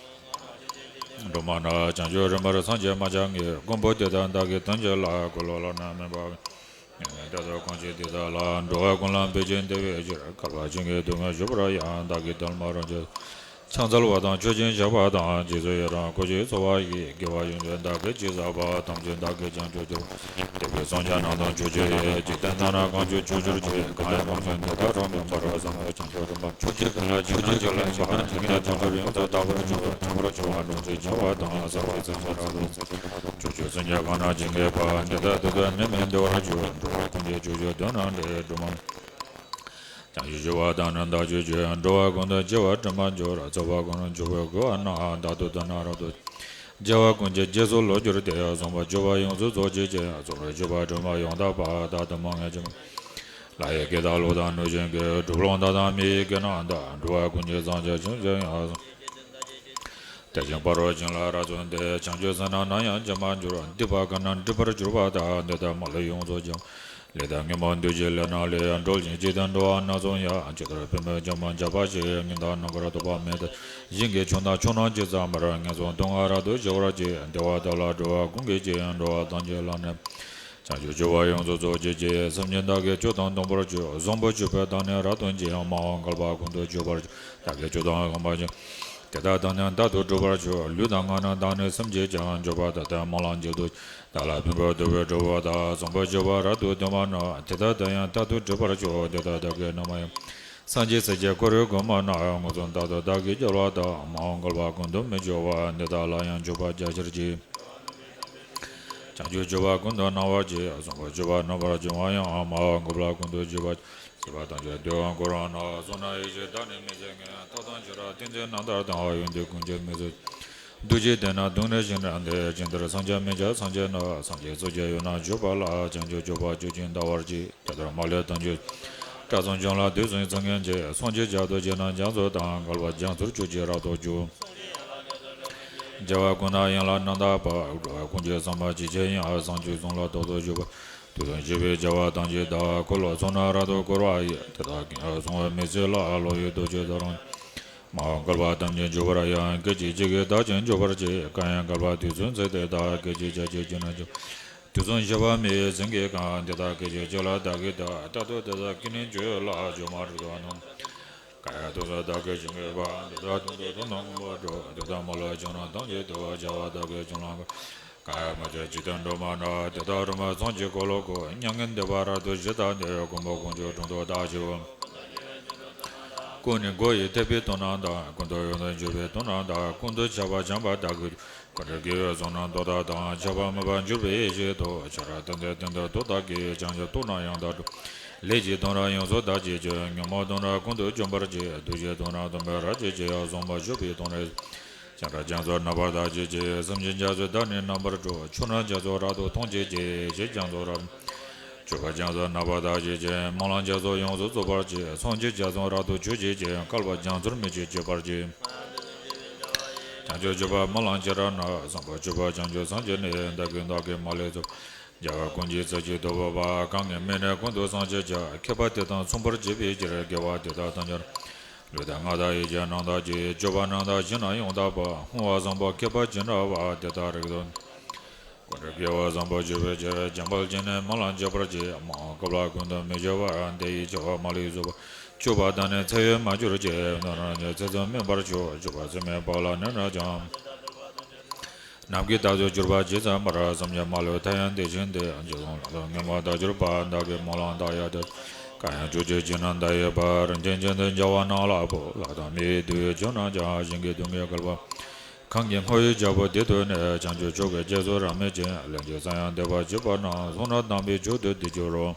སྒྲོལ་མ་ནི་བྱང་ཆུབ་རིམ་པར་སངས་རྒྱས་མ་ཆགས་ངེས། མགོན་པོ་དེ་དག་བདག་གིས་དོན་ཆེ་ལ། འཁོར་ལོ་ལ་ནི་སྨན་པ། ཉེ་བའི་དགྲ་སོགས་གང་བྱེད་དེ་དག་ལ། འགྲོ་བ་ཀུན་ལ་ཕན་ཕྱིར་བདེ་བའི་ཕྱིར། བསྐལ་པ་ཕྱིན་གྱི་སྡུག་བསྔལ་ཞི་བར་ཡང་། བདག་གིས་དོན་སྨྲ་རང་བྱས། ཕྱག་འཚལ་བ་དང་མཆོད་ཅིང་བཤགས་པ་དང་། རྗེས་སུ་ཡི་རང་བསྐུལ་ཞིང་གསོལ་བ་ཡི། དགེ་བ་ཡོངས་སུ་བདག་གིས་ཅི་བསགས་པ། ཐམས་ཅད་བདག་གིས་ཀྱང་བསྐྱབ་ཕྱིར། དད་པས་སངས་རྒྱས་རྣམས་དང་མཆོད་ཕྱིར་ཡི། འཇིག་རྟེན་ན་གང་བྱུང་བྱུང་གྱུར་ཅིག །གང་ཡང་རང་བཞིན་དེ་དག་རང་མིན་པར། བཟང་པོ་བྱང་ཆུབ་རིམ་པར། ཕྱོགས་བཅུ་ཀུན་ལ་ཕྱོགས་བཅུ་ཀུན་ལ་ཡང་། ཐམས་ཅད་བྱང་ཆུབ་ཡོངས་སུ་དག་པར་གྱུར། ཐོབ་པར་བྱ་བ་ནོར་གྱིས་འཇོམས་པ་དང་། བསགས་པའི་ཚེ་ཕྱི་རབ་ཏུ། ཕྱོགས་བཅུའི་སེམས་ཅན་གང་རྣམས་ཇི་སྙེད་པ། འདི་དག་དེ་དག་ནད་མེད་བདེ་བར་གྱུར། འགྲོ་བ་ཀུན་གྱི་ཕྱོགས་བཅུའི་དོན་རྣམས་འགྲུབ། སྒྲོལ་མ་བྱང་ཆུབ་སྤྱོད་པ་དང་ནི་བདག་སྤྱོད་ཀྱི། འགྲོ་བ་ཀུན་ཏུ་སྐྱེ་བ་དྲན་པར་འགྱུར། ཚོགས་པ་ཀུན་ལ་མཆོད་པའི་མགོན་པོ་རྣམས། བདག་ཏུ་བདག་ནི་རབ་ཏུ། རྒྱལ་བ་ཀུན་གྱི་རྗེས་སུ་བློ་གྱུར་ཏེ། བཟང་པོ་སྤྱོད་པ་ཡོངས་སུ་རྫོགས་བྱེད་ཅིང་། རྩོལ་བའི་སྤྱོད་པ་དྲན་པ་ཡང་དག་པ། བདག་ཏུ་མ་ངེས་ཅིང་། ལྷ་ཡི་སྐད་དང་ཀླུ་དང་གནོད་སྦྱིན་སྐད། གྲུབ་རླུང་དག་དང་མི་ཡི་སྐད་རྣམས་དང་། འགྲོ་བ་ཀུན་གྱི་ཟང་ཟིང་ཕྱིན་ཅི་ཡང་། དེ་བཞིན་ཕ་རོལ་ཕྱིན་ལ་རབ་བརྩོན་ཏེ། བྱང་ཆུབ་སེམས་རྣམས་ནམ་ཡང་བརྗེད་མ་གྱུར། སྡིག་པ་གང་རྣམས་སྒྲིབ་པར་གྱུར་པ་དག །འདི་དག་མ་ལུས་ཡོངས་རྫོགས་ཀྱང་། ལས་དང་དངོས་པོ་འདུས་བྱས་ལས་རྣམས་ལས། འགྲོ་བཞིན་སྤྱི་དང་འགྲོ་བ་སྣ་ཚོགས་ཡང་། ཇི་ལྟར་བུད་མེད་འཇོམས་པར་བྱ་བ་ཞིག་ཉིན་དང་ནམ་མཁར་ཐོགས་པ་མེད་དེ། ཞིང་གི་ཆུ་དང་ཆུ་རྣམས་ཇི་ཙམ་པར། ངན་སོང་སྡུག་བསྔལ་རབ་ཏུ་ཞི་བར་བྱེད། བདེ་བ་དག་ལ་འགྲོ་བ་ཀུན་གྱི་སྤྱི། འགྲོ་བ་ཐམས་ཅད་ལ་ནི། བྱང་ཆུབ་སྤྱོད་པ་ཡོངས་སུ་རྫོགས་བྱེད་ཅིང་། སེམས་ཅན་བདག་གིས་སྤྱོད་དང་སྡོམ་པར་བྱོས། བཟང་པོ་སྤྱོད་པའི་བདག་ཉིད་རབ་ཏུ་འབྱེད། མ་འོངས་བསྐལ་པ་ཀུན་ཏུ་སྤྱོད་པར་བྱོས། བདག་གིས་སྤྱོད་དང་སྡོམ་པར་བྱོས། དེ་དག་བདག་ཉིད་རྟག་ཏུ་སྒྲུབ་པར་བྱོས། ལུས་དང་ངག་ནི་བདག་ནི་སེམས་ཀྱིས་ཀྱང་། སྤྱོད་པ་དག་དང་སྨོན་ལམ་གཅིག་ཏུ། བདག་ལ་ཕན་པར་འདོད་པས་སྒྲུབ་པ་དང་། བཟང་པོ་སྤྱོད་པ་རབ་ཏུ་སྟོན་པ་རྣམས། དེ་དག་བདག་ཡང་རྟག་ཏུ་སྒྲུབ་པར་བྱོས། དེ་དག་བདག་གིས་ནམ་ཡང་། སངས་རྒྱས་སྲས་ཀྱིས་འཁོར་བའི་མགོན་པོ་རྣམས། མངོན་སུམ་རྟག་ཏུ་བདག་གིས་སྐྱོབ་པ་དང་། མ་འོངས་བསྐལ་པ་ཀུན་ཏུ་མི་སྐྱོ་བར། འདི་དག་ལ་ཡང་མཆོད་པ་རྒྱ་ཆེར་བགྱི། བྱང་ཆུབ་སྤྱོད་པ་ཀུན་ཏུ་སྣང་བར་བགྱི། བཟང་པོ་སྤྱོད་པ་རྣམ་པར་སྦྱོང་བ་ཡང་། མ་འོངས་བསྐལ་པ་ཀུན་ཏུ་སྤྱོད་པར་བགྱི། བྱིས་པ་ཐམས་ཅད་འདུལ་བའི་འཁོར་ལོ་ན། བསོད་ནམས་ཡེ་ཤེས་བདག་ནི་མི་ཟད་མཁན། ཐབས་དང་ཆོས་རབ་ཏིང་འཛིན་རྣམ་ཐར་དང་། ཡོན་ཏན་ཀུན་གྱི་མིག་ཏོ། རྡོ་རྗེ་གདན་ན་གདུང་ནས་བཞེངས་ནས་བསྡད། ཇི་ལྟར་སངས་རྒྱས་མི་འཇིགས་སངས་རྒྱས་རྣམས། སངས་རྒྱས་ཚོགས་ཀྱིས་ཡོངས་བསྔགས་བརྗོད་པ་ལ། བྱང་ཆུབ་སྤྱོད་པ་སྤྱོད་ཅིང་འདའ་བར་བགྱི། དེ་ལྟར་མ་ལུས་དོན་གྱི། དགྲ་བཅོམ་ཀུན་ལ་དུས་གསུམ་མཚན་མཁན་ཆེ། སངས་རྒྱས་ཞབས་ཏོག་བྱས་ན་རྒྱ་མཚོ་དང་། བསྐལ་པ་རྒྱ་མཚོར་ཁྱོད་ཀྱིས་རབ་ཏུ་སྒྱུར། རྒྱལ་བ་ཀུན་དང་ཡན་ལག་རྣམ་དག་པ། འགྲོ་བ་ཀུན་གྱི་བསམ་པ་ཇི་བཞིན་དབྱངས། བྱང་ཆུབ་སེམས་ལ་རྟག་ཏུ་སྤྱོད་པ། དུས་གསུམ་གཤེགས་པའི་རྒྱལ་བ་ཐམས་ཅད་དག། འཁོར་ལོ་ཚོགས་རྣམས་རབ་ཏུ་བསྐོར་བ་ཡི། དེ་དག་གིས་ཡང་བསྲུང་བའི་མི་ཚེ་ལ། བློ་ཡི་རྡོ་རྗེ་ལྟར། མ་འོངས་བསྐལ་པ་ཐམས་ཅད་འཇུག་པར་ཡང་། སྐད་ཅིག་གཅིག་གིས་བདག་ཀྱང་འཇུག་པར་བྱེད། གང་ཡང་བསྐལ་པ་དུས་གསུམ་ཚེ་དེ་དག། སྐད་ཅིག་ཆ་གཅིག་གཅིག་ན་འཇུག་དུས་གསུམ་གཤེགས་པ་མི་ཡི་སེང་གེ་གང་། འདི་དག་སྐད་ཅིག་གཅིག་ལ་བདག་གིས་བཟླས། རྟག་ཏུ་དེ་དག་ཀུན་ནས་འཇུག་ཡོད་ལ། འཇུག་མ་བསྒྲུབས་དོན་རྣམས། གང་ཡང་དུས་གསུམ་བདག་གིས་བྱིན་གྱིས་བརླབས། འདི་དག་དོན་དུ་ཐོབ་ནས་མངོན་པར་བསྒྲུབ། དེ་དག་མ་ལུས་བྱང་ནས་ཐམས་ཅད་ཐོབ། བྱ་བ་བདག་གིས་བྱིན་བརླབས་ཀྱང་། གང་ཡང་མ་བྱས་ཇི་ལྟར་འགྲུབ་མ་ཐག་དེ་དག་རིམ་པར་ཚངས་ཀྱི་འཁོར་ལོ་བསྐོར། མྱ་ངན་འདས་པ་རབ་ཏུ་ཞི་ལྟ་སྟེ། མགོན་པོ་དཀོན་མཆོག་དྲུང་དུ་བདག་ཆིབས། ཀུན་ནས་བསྐོར་ཡི་ཐེག་པའི་དོན་རྣམས་དང་། ཀུན་ཏུ་ཡོངས་སུ་གྱུར་པའི་དོན་རྣམས་དང་། ཀུན་ཏུ་ཁྱབ་པ་བྱམས་པ་དག་གི། ཀུན་ཏུ་དགེ་བའི་བསོད་ནམས་སྟོབས་དག་དང་། ཁྱབ་པ་མེད་པར་གྱུར་པའི་ཡེ་ཤེས་སྟོབས། ཆོས་རབ་ཏིང་འཛིན་དོན་དམ་སྟོབས་དག་གིས། བྱང་ཆུབ་སྟོབས་རྣམས་ཡང་དག་སྒྲུབ། ལས་ཀྱི་དོན་རབ་ཡོངས་སུ་དག་བྱེད་ཅིང་། ཉོན་མོངས་དོན་རབ་ཀུན་ཏུ་འཇོམས་པར་བྱེད། འདུ་བྱེད་དོན་རབ་སྟོངས་པར་བྱེད་ཅིང་། བཟང་པོ་སྤྱོད་པའི་དོན་རབ། བྱང་ཆུབ་རྒྱ་མཚོ་རྣམ་པར་དག་བྱེད་ཅིང་། སེམས་ཅན་རྒྱ་མཚོའི་བདག་ཉིད་རྣམ་པར་སྒྲོལ། ཆོས་རྣམས་རྒྱ་མཚོ་རབ་ཏུ་མཐོང་བྱེད་ཅིང་། ཆོས་རྒྱ་མཚོ་རབ། སྤྱོད་པ་རྒྱ་མཚོ་རྣམ་པར་དག་བྱེད་ཅིང་། སྨོན་ལམ་རྒྱ་མཚོ་ཡོངས་སུ་རྫོགས་པར་བྱེད། སངས་རྒྱས་རྒྱ་མཚོ་རབ་ཏུ་མཆོད་བྱེད་ཅིང་། བསྐལ་པ་རྒྱ་མཚོར་མི་ཆོད་བྱེད་པར་བགྱི། བྱང་ཆུབ་སྤྱོད་པ་སྨོན་ལམ་བྱེ་བྲག་རྣམས། བཟང་པོ་སྤྱོད་པ་བྱང་ཆུབ་སངས་རྒྱས་ནི། བདག་གིས་བདག་གི་མ་ལུས་ཚོལ། རྒྱལ་བ་ཀུན་གྱི་སྲས་ཀྱི་ཐུ་བོ་པ། གང་གིས་སྨྲས་ནས་ཀུན་ཏུ་བསམ་ཤེས་བྱ། མཁས་པ་དེ་དག་མཚུངས་པར་བྱེད་པའི་ཕྱིར། དགེ་བ་འདི་དག་ཐམས་ཅད། ལུས་དང་ངག་དང་ཡིད་ཀྱི་རྣམ་དག་ཅིང་། སྤྱོད་པ་རྣམས་དག་བྱིན་རླབས་ཡང་དག་པ། བསྔོ་བ་བཟང་པོ་མཁས་པ་ཇི་འདྲ་བ། དེ་དག་རིགས་སུ། ཀུན་ཏུ་དགེ་བ་བཟང་པོ་སྤྱོད་པའི་ཕྱིར། བྱམས་པ་ཅན་ནི་སྨོན་ལམ་བྱེད་པར་བགྱི། མ་འོངས་བསྐལ་པ་ཀུན་ཏུ་མི་སྐྱོ་བར། དེ་ཡི་ཆེ་བ་མ་ལུས་རྫོགས་པར། སྤྱོད་པ་དག་ནི་ཚེ་ཡོད་མ་གྱུར་ཅིག་དོན་རབ་ནི་ཚེ་གསུམ་སྨིན་པར་ཤོག་སྤྱོད་པ་ཚད་མེད་པ་ལ་ནི་རབ་འབྱམས། ནམ་མཁའི་མཐའ་ཟུར་གྱུར་པ་ཇི་ཙམ་པར། བསམ་གྱིས་མ་ལོས་མཐའ་ཡས་དེ་བཞིན་ཏེ། འཇིག་རུང་ལ་སོགས་མངོན་པར་དག་གྱུར་པ། བདག་གི་སྨོན་ལམ་བདག་ཡང་དེ། གང་ཡང་ཕྱོགས་བཅུའི་ཕྱོགས་རྣམས་བདག་གིས་བར། དེང་ཕྱིན་དུ་འབྱུང་བ་རྣམས་ལ་ཕོག་ལྷ་དང་མིའི་འདུ་བའི་ཆོས་རྣམས་ཀྱང་། ཞིང་གི་རྡུལ་སྙེད་བསྐལ་པ། གང་གི་སྔོ་བའི་རྒྱལ་པོ་དེ་ཐོས་ནས། བྱང་ཆུབ་མཆོག་གི་རྗེས་སུ་རབ་མོས་ཤིང་། ལན་གཅིག་ཙམ་ཡང་འདས་པར་བྱེད་པ་ན། བསོད་ནམས་དམ་པའི་མཆོག་ཏུ་དེ་འགྱུར་རོ།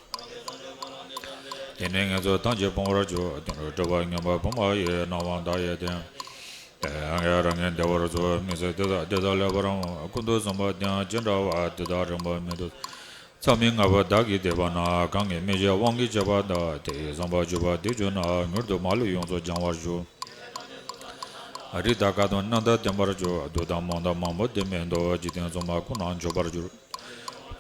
དེ་ནས་ངན་སོང་ཐམས་ཅད་སྤོང་བར་ཤོག་དོན་རབ་སྒྲུབ་པ་མངོན་པ་ཕུང་བ་ཡི། སྣང་བ་མཐའ་ཡས་དེ། དེ་ཡང་རབ་ངལ་བདེ་བར་གསོ། མི་ཚེ་འདི་དག་འདི་དག་ལེགས་པར་འོང་། ཀུན་ཏུ་བཟང་པོ་དེ་ཡང་ཇི་འདྲ་བ། དེ་དག་རིམ་པར་མི་འདོར། མཚམས་མེད་ལྔ་པོ་བདག་གིས་བཟླས་པ་ན། གང་གིས་མི་བྱེད་དབང་གིས་བྱས་པ་དག་དེ་ཡི་བཟང་པོ་སྤྱོད་པ་དེ་བྱུང་ན། མྱུར་དུ་མ་ལུས་ཡོངས་སུ་སྦྱང་བར་ཤོག་རིགས་དང་བཀའ་དང་རྣམ་ཐར་བསྟན་པར་ཤོག་བདུད་དང་དམངས་དང་མང་པོ་དེ་མིན་འདུག་འཇིག་རྟེན་སྲུང་མ་ཀུན་ལའང་མཆོད་པར་འགྱུར།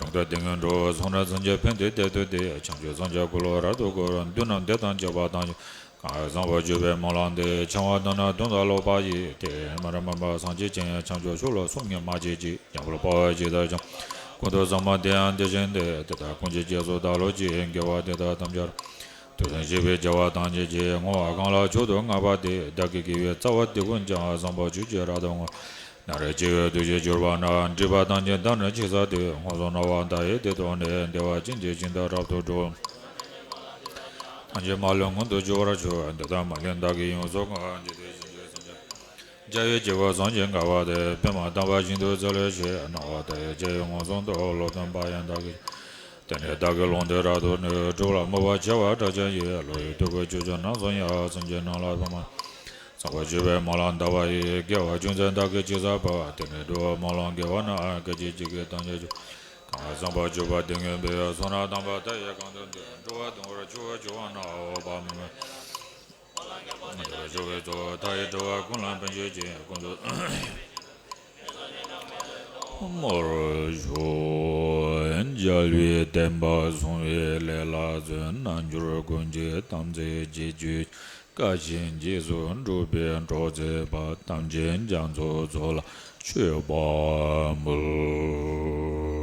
གྲོང་དུ་དེ་སྔོན་འགྲོ། བསོད་ནམས་ཚུན་ཆད་ཕན་བདེ་དེ་ཐོབ་སྟེ། བྱང་ཆུབ་སངས་རྒྱས་འཁོར་ལོ་རབ་ཏུ་བསྐོར། མདུན་ན་དེ་དང་བཅས་པ་ཐམས་ཅད། གང་བཟང་པོ་སྤྱོད་པའི་སྨོན་ལམ་འདི། འཆང་བ་དང་ནི་དོན་དམ་ལོག་པ་ཡིས། དེ་ཡི་མ་རིག་མུན་པ་སངས་རྒྱས་ཤིང་། བྱང་ཆུབ་མཆོག་ལ་སོམ་ཉི་མ་བྱེད་ཅིག །འཇམ་དཔལ་དཔའ་བོས་ཇི་ལྟར་བསྐྱངས། ཀུན་ཏུ་བཟང་པོ་དེ་ཡང་དེ་བཞིན་ཏེ། དེ་དག་ཀུན་གྱི་རྗེས་སུ་བདག་སློབ་ཅིང་། དགེ་བ་འདི་དག་ཐམས་ཅད། དུས་གསུམ་གཤེགས་པའི་རྒྱལ་བ་ཐམས་ཅད་ཀྱིས། བསྔོ་བ་གང་ལ་མཆོག་ཏུ་བསྔགས་པ་དེས། བདག་གི་དགེ་བའི་རྩ་བ་འདི་ཀུན་ཀྱང་། བཟང་པོ་སྤྱོད་ཕྱིར་རབ་ཏུ་བསྔོ། ནམ་རེ་སྐྱེ་བོའི་འདུ་བྱེད་གྱུར་པ་ན། སྒྲིབ་པ་ཐམས་ཅད་དག་ནི་ཕྱིར་བསལ་ཏེ། མངོན་སུམ་སྣང་བ་མཐའ་ཡས་དེ་ཐོབ་ནས། བདེ་བ་ཅན་གྱི་ཞིང་དུ་རབ་ཏུ་འགྲོ། ཐམས་ཅད་མ་ལུས་མངོན་དུ་གྱུར་པར་ཤོག་འདི་དག་མ་ལུས་བདག་གིས་ཡོངས་སུ་བསྔོ། འཇིག་རྟེན་གཞན་གྱི་སེམས་ཅན། རྒྱལ་བའི་སྐྱེ་བོ་བཟང་ཞིང་དགའ་བ་དེ། པདྨ་དམ་པ་ཞིང་དུ་བྱོན་ལེགས་ཤིང་། སྣང་བ་མཐའ་ཡས་ཞི་བའི་མངོན་སུམ་དུ། བློ་སྟོན་པ་ཡང་བདག་གིས། དེ་ནས་བདག་གིས་ལུང་དེ་རབ་ཏུ་ནི། སྒྲུབ་ལ་མོས་པ་བྱེ་བ་ཕྲག་བརྒྱ་ཡིས། བློ་ཡི་ཐུགས་ཀྱི་ཆོས་ཀྱི་རྣམ་གསུམ་ཡང་། སེམས་ཅན་རྣམས་ལ་ཕན་པ། བཟང་པོ་སྤྱོད་པའི་སྨོན་ལམ་བཟླ་བ་ཡིས། དགེ་བ་ཅུང་ཟད་བདག་གིས་ཅི་བསགས་པ། དེ་ནི་སྒྲུབ་པའི་སྨོན་ལམ་དགེ་བ་རྣམས། སྐད་ཅིག་གཅིག་གིས་ཐམས་ཅད་སྤྱོད། གང་བཟང་པོ་སྤྱོད་པ་དེ་མངོན་པའི། བསོད་ནམས་དམ་པ་མཐའ་ཡས་གང་དུ་འདུས། འགྲོ་བ་སྡུག་བསྔལ་ཆུ་བོར་སྐྱོ་བ་རྣམས། འོད་དཔག་མེད་མ། མཐའ་ཡས་འགྲོ་བ་ཀུན་ལ་ཕན་བྱེད་ཅིང་། ཀུན་ཏུ་བཟང་པོ་སྤྱོད་པ་དེ་མངོན་པར་ཤོག་རྒྱལ་བའི་བསྟན་པ་སྲུང་བའི་ལས་ལ་བརྩོན། རྣལ་འབྱོར་ཀུན་གྱི་དམ་ཚིག་གཅེས་གྱུར་ཅིང་། བཀའ་བཞིན་རྗེས་སུ་སྒྲུབ་པའི་གྲོགས་མཛད་པ། ཐམས་ཅད་རྒྱ་མཚོའི་མཚོ་ལ་མཆོད་པར་འབུལ།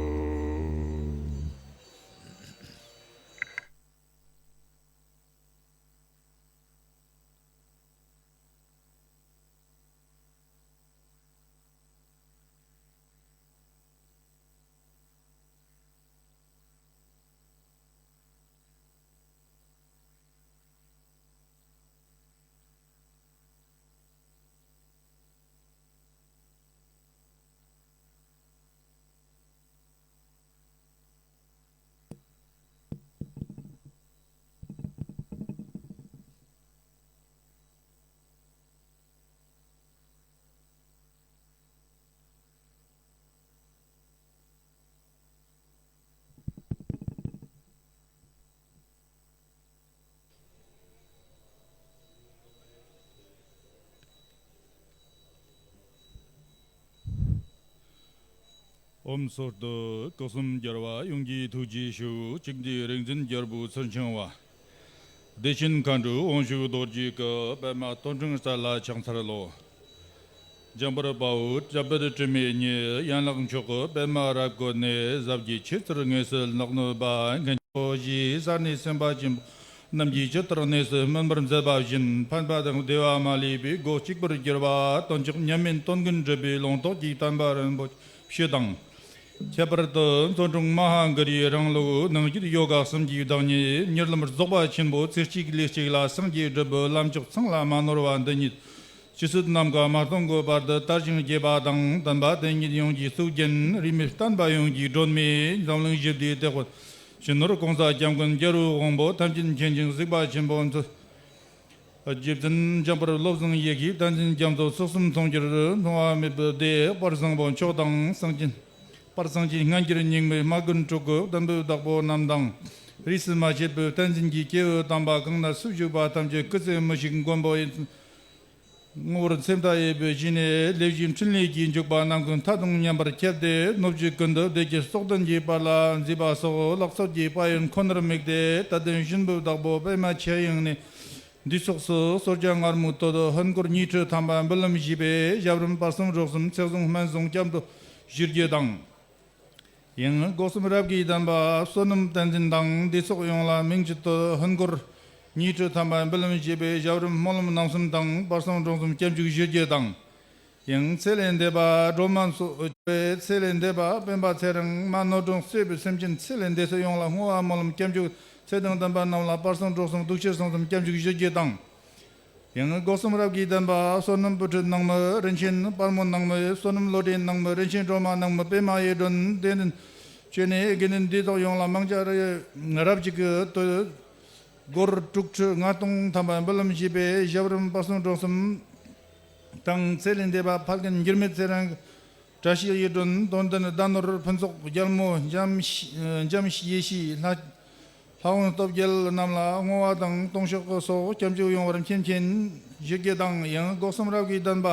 ཨོཾ་སྭ་སྟི། སྐུ་གསུམ་རྒྱལ་བ་ཡོངས་ཀྱི་ཐུགས་རྗེའི་ཤུགས། གཅིག་འདུས་རིག་འཛིན་རྒྱལ་པོའི་ཚུལ་འཆང་བ། བདེ་ཆེན་མཁའ་འགྲོའི་དབང་ཕྱུག་རྡོ་རྗེ་སྐུ། པདྨ་སྟོང་ཕྲེང་རྩལ་ལ་ཕྱག་འཚལ་ལོ། འཇམ་དཔལ་དཔའ་བོས་དྲག་པོའི་དྲི་མེད་ཉིད། ཡན་ལག་མཆོག་གི་པདྨ་རབ་བཀོད་ནས། ཟབ་རྒྱས་ཆོས་ཚུལ་དངོས་སུ་བཀླགས་ནུས་པ། མཁན་ཆེན་ཞེས་བྱ་ནི་སེམས་དཔའ་ཆེན་པོ་རྣམས་ཀྱིས་ཇི་ལྟར་གནས་སུ་སྨིན་པར་མཛད་པ་བཞིན། ཕན་པ་དང་བདེ་བ་མ་ལུས་པའི་སྒོ་གཅིག་པུར་གྱུར་པ་དོན་གཅོད་མཉམ་མེད་དོན་ཀུན་འགྲུབ་པའི་ལུང་རྟོགས་ཀྱི་བསྟན་པ་རིན་པོ་ཆེ་དང་། ཁྱད་པར་དུ་མཚོ་སྒྲོན་མ་ཧཱ་གུ་རུའི་རིང་ལུགས་ནང་བཞིན་ཡོ་ག་གསུམ་གྱི་བདག་ཉིད་མྱུར་ལམ་རྫོགས་པ་ཆེན་པོ་ཚེ་གཅིག་ལུས་གཅིག་ལ་སངས་རྒྱས་སྒྲུབ་པའི་ལམ་མཆོག་ཚང་ལ་མ་ནོར་བ་འདི་ཉིད། ཇི་སྲིད་ནམ་མཁའ་མ་སྟོང་གི་བར་དུ་དར་ཞིང་རྒྱས་པ་དང་། བསྟན་པ་དེ་ཉིད་ཡོངས་ཀྱི་སྲོག་རྒྱན། རིས་མེད་བསྟན་པ་ཡོངས་ཀྱི་སྒྲོན་མེ། འཛམ་གླིང་ཞི་བདེའི་བདེ་དཔལ། སྤྱི་ནོར་༸གོང་ས་༸སྐྱབས་མགོན་རྒྱལ་བའི་དབང་པོ་ཐམས་ཅད་མཁྱེན་ཅིང་གཟིགས་པ་ཆེན་པོ་མཛོད། རྗེ་བཙུན་འཇམ་དཔལ་བློ་བཟང་ཡེ་ཤེས་བསྟན་འཛིན་རྒྱ་མཚོ་སྲོག་གསུམ་ཚོང་རྒྱུར་མཐོང་བ་མེད་པའི་བདེ་བག་བཟང་པོ་མཆོག་དང་། གསང་ཆེན་དཔལ་གསང་ཆེན་སྔ་འགྱུར་རྙིང་མའི་སྨྲ་སྒོ་དྲུག་གི་བསྟན་པའི་བདག་པོ་རྣམས་དང་། རིས་སུ་མ་ཆད་པའི་བསྟན་འཛིན་གྱི་སྐྱེས་བུ་དམ་པ་གང་ན་སུ་བཞུགས་པ་ཐམས་ཅད་སྐུ་ཚེ་མི་ཤིགས་མགོན་པོ་ཡི་ངོ་བོར་སེམས་ཐག་ཡས་པའི་ཞིང་ནས་ལས་ཀྱི་འཕྲིན་ལས་ཀྱི་འཇུག་པ་ནམ་མཁའི་མཐའ་དང་མཉམ་པར་ཁྱབ་སྟེ། ནུབ་ཀྱི་ཀུན་ཏུ་བདེ་སྐྱིད་སྟོབས་ལྡན་གྱི་དཔལ་ལ་མཛེས་པ་སོགས་ལག་རྩལ་གྱི་དཔལ་ཡོན་ཁོ་ནར་དམིགས་ཏེ། དད་ལྡན་གཤིན་པོའི་བདག་པོ་པདྨ་ཆོས་དབྱིངས་ནས། འདི་ཕྱོགས་སུ་གསོལ་ཇ་མངར་མོའི་དོད་ཧོན་སྒོར་ཉི་ཁྲི་ཐམ་པ་འབུལ་ལམ་བཞེས་པའི་ཞབས་རིམ་དཔལ་གསུམ་རོགས་གསུམ་ཚེགས་བཟུང་སྨན་བཟུང་སྐྱབས་འགྲོ་ཞུ་རྒྱུ་དང་། ཡང་སྒོ་གསུམ་རབ་ཀྱི་བསྟན་པ་བསོད་ནམས་བསྟན་འཛིན་དང་འདི་ཚོགས་ཡོངས་ལ་མིང་ཅི་དོད་ཧོན་སྒོར་ཉི་ཁྲི་ཐམ་པ་འབུལ་ལམ་བཞེས་པའི་ཞབས་རིམ་སྨོན་ལམ་རྣམ་གསུམ་དང་དཔལ་གསུམ་རོགས་གསུམ་སྐྱབས་འཇུག་ཞུ་རྒྱུ་དང་། ཡང་ཚེ་ལས་འདས་པ་སྒྲོལ་མ་མཚོ་ཚེ་ལས་འདས་པ་སྤེན་པ་ཚེ་རིང་མ་ནོར་སྒྲོན་གཙོས་པའི་སེམས་ཅན་ཚེ་ལས་འདས་ཚེ་ཡོངས་ལ་བསྔོ་བ་སྨོན་ལམ་སྐྱབས་འཇུག་ཚེ་དང་ལྡན་པ་རྣམས་ལ་དཔལ་གསུམ་རོགས་གསུམ་གདུགས་ཆེར་གསུམ་གསུམ་སྐྱབས་འཇུག་ཞུ་རྒྱུ་དང་། ཡང་སྒོ་གསུམ་རབ་ཀྱི་བསྟན་པ་བསོད་ནམས་བུ་ཁྲིད་ནང་མི་རིན་ཆེན་དཔལ་མོ་ནང་མི་བསོད་ནམས་བློ་གྲོས་ནང་མི་རིན་ཆེན་སྒྲོལ་མ་ནང་མི་པདྨ་ཡིད་སྒྲོན་དེ་ནི་བཅས་ནས་དགེ་འདུན་འདི་དག་ཡོངས་ལ་མང་ཇ་རབ་ཅིག་གི་དོད། སྒོར་དྲུག་ཁྲི་ལྔ་སྟོང་ཐམ་པ་འབུལ་ལམ་བཞེས་པའི་ཞབས་རིམ་དཔལ་གསུམ་རོགས་གསུམ་དང་ཚེ་ལས་འདས་པ་ཕ་རྒན་འགྱུར་མེད་ཚེ་རིང་། བཀྲ་ཤིས་ཡིད་སྒྲོན། དོན་ལྡན་ཟླ་ནོར་ཕུན་ཚོགས། རྒྱལ་མོ་འཇམ་འཇམ་ཡེ་ཤེས། ལྷ་ལྷ་དབང་སྟོབས་རྒྱལ་རྣམས་ལ་བསྔོ་བ་དང་ལྟུང་བཤགས་སོགས་སྐྱབས་འཇུག་ཡོང་བར་མཁྱེན་མཁྱེན་ཞུ་རྒྱུ་དང་། ཡང་སྒོ་གསུམ་རབ་ཀྱི་བསྟན་པ་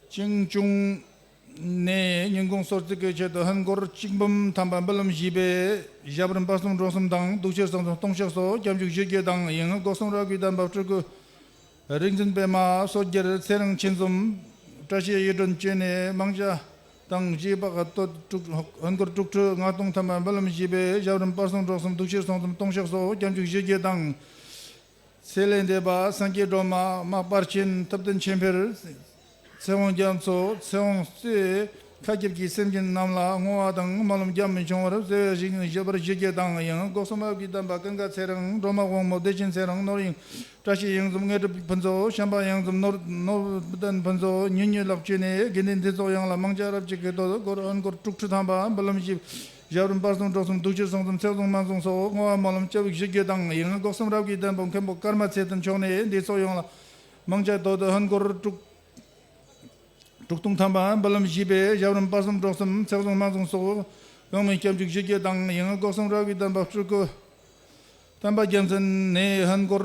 ཅིང་ཅུང་ནས་ཉིན་གུང་གསོལ་ཚིགས་ཀྱི་ཆེད་དུ་ཧོན་སྒོར་གཅིག་འབུམ་ཐམ་པ་འབུལ་ལམ་བཞེས་པའི་ཞབས་རིམ་དཔལ་གསུམ་རོགས་གསུམ་དང་གདུགས་ཆེར་གསུམ་གསུམ་ལྟུང་བཤགས་སོགས་སྐྱབས་འཇུག་ཞུ་རྒྱུ་དང་། ཡང་སྒོ་གསུམ་རབ་ཀྱི་བསྟན་པ་སྤྲུལ་སྐུ་རིག་འཛིན་པདྨ་སོགས་རྒྱལ་ཚེ་རིང་ཆེན་གསུམ། བཀྲ་ཤིས་ཡིད་སྒྲོན་བཅས་ནས་མང་ཇ་དང་བཞེས་པ་དོད་དྲུག་ཧོན་སྒོར་དྲུག་ཁྲི་ལྔ་སྟོང་ཐམ་པ་འབུལ་ལམ་བཞེས་པའི་ཞབས་རིམ་དཔལ་གསུམ་རོགས་གསུམ་གདུགས་ཆེར་གསུམ་གསུམ་ལྟུང་བཤགས་སོགས་སྐྱབས་འཇུག་ཞུ་རྒྱུ་དང་། ཚེ་ལས་འདས་པ་སངས་རྒྱས་སྒྲོལ་མ་མ་དཔལ་ཆེན་ཐུབ་བསྟན་ཆོས་འཕེལ། ཚེ་དབང་རྒྱ་མཚོ་ཚེ་དབང་གཙོས་མཁའ་ཁྱབ་ཀྱི་སེམས་ཅན་རྣམས་ལ་བསྔོ་བ་དང་སྨོན་ལམ་རྒྱ་མི་ཆུང་བར་བརྩེ་བའི་ཞིང་བཞེས་པར་ཞུ་རྒྱུ་དང་། ཡང་སྒོ་གསུམ་རབ་ཀྱི་བསྟན་པ་ཀུན་དགའ་ཚེ་རིང་སྒྲོལ་མ་དབང་མོ་བདེ་ཆེན་ཚེ་རིང་ནོར་གཡང་བཀྲ་ཤིས་གཡང་འཛོམས་དངོས་གྲུབ་ཕུན་ཚོགས་བྱམས་པ་གཡང་འཛོམས་ནོར་ནོར་ལྡན་ཕུན་ཚོགས་ཉུང་ཉུང་ལགས་བཅས་ནས་དགེ་འདུན་འདི་ཚོགས་ཡོངས་ལ་མང་ཇ་རབ་ཅིག་གི་དོད་སྒོར་ཧོན་སྒོར་དྲུག་ཁྲི་ཐམ་པ་འབུལ་ལམ་བཞེས། ཞབས་རིམ་དཔལ་གསུམ་རོགས་གསུམ་གདུགས་ཆེར་གསུམ་གསུམ་ཚེགས་བཟུང་སྨན་བཟུང་སོགས་བསྔོ་བ་སྨོན་ལམ་སྐྱབས་འཇུག་ཞུ་རྒྱུ་དང་། ཡང་སྒོ་གསུམ་རབ་ཀྱི་བསྟན་པ་མཁན་པོ་ཀརྨ་ཚེ་བརྟན་མཆོག་ནས་འདི་ཚོགས་ཡོངས་ལ་མང་ཇ་དོད་ཧོན་སྒོར་དྲུག་དྲུག་སྟོང་ཐམ་པ་འབུལ་ལམ་བཞེས་པའི་ཞབས་རིམ་དཔལ་གསུམ་རོགས་གསུམ་ཚེགས་བཟུང་སྨན་བཟུང་སོགས་ཡོངས་མིན་སྐྱབས་འཇུག་ཞུ་རྒྱུ་དང་། ཡང་སྒོ་གསུམ་རབ་ཀྱི་བསྟན་པ་སྤྲུལ་སྐུ་བསྟན་པ་རྒྱལ་མཚན་ནས་ཧོན་སྒོར་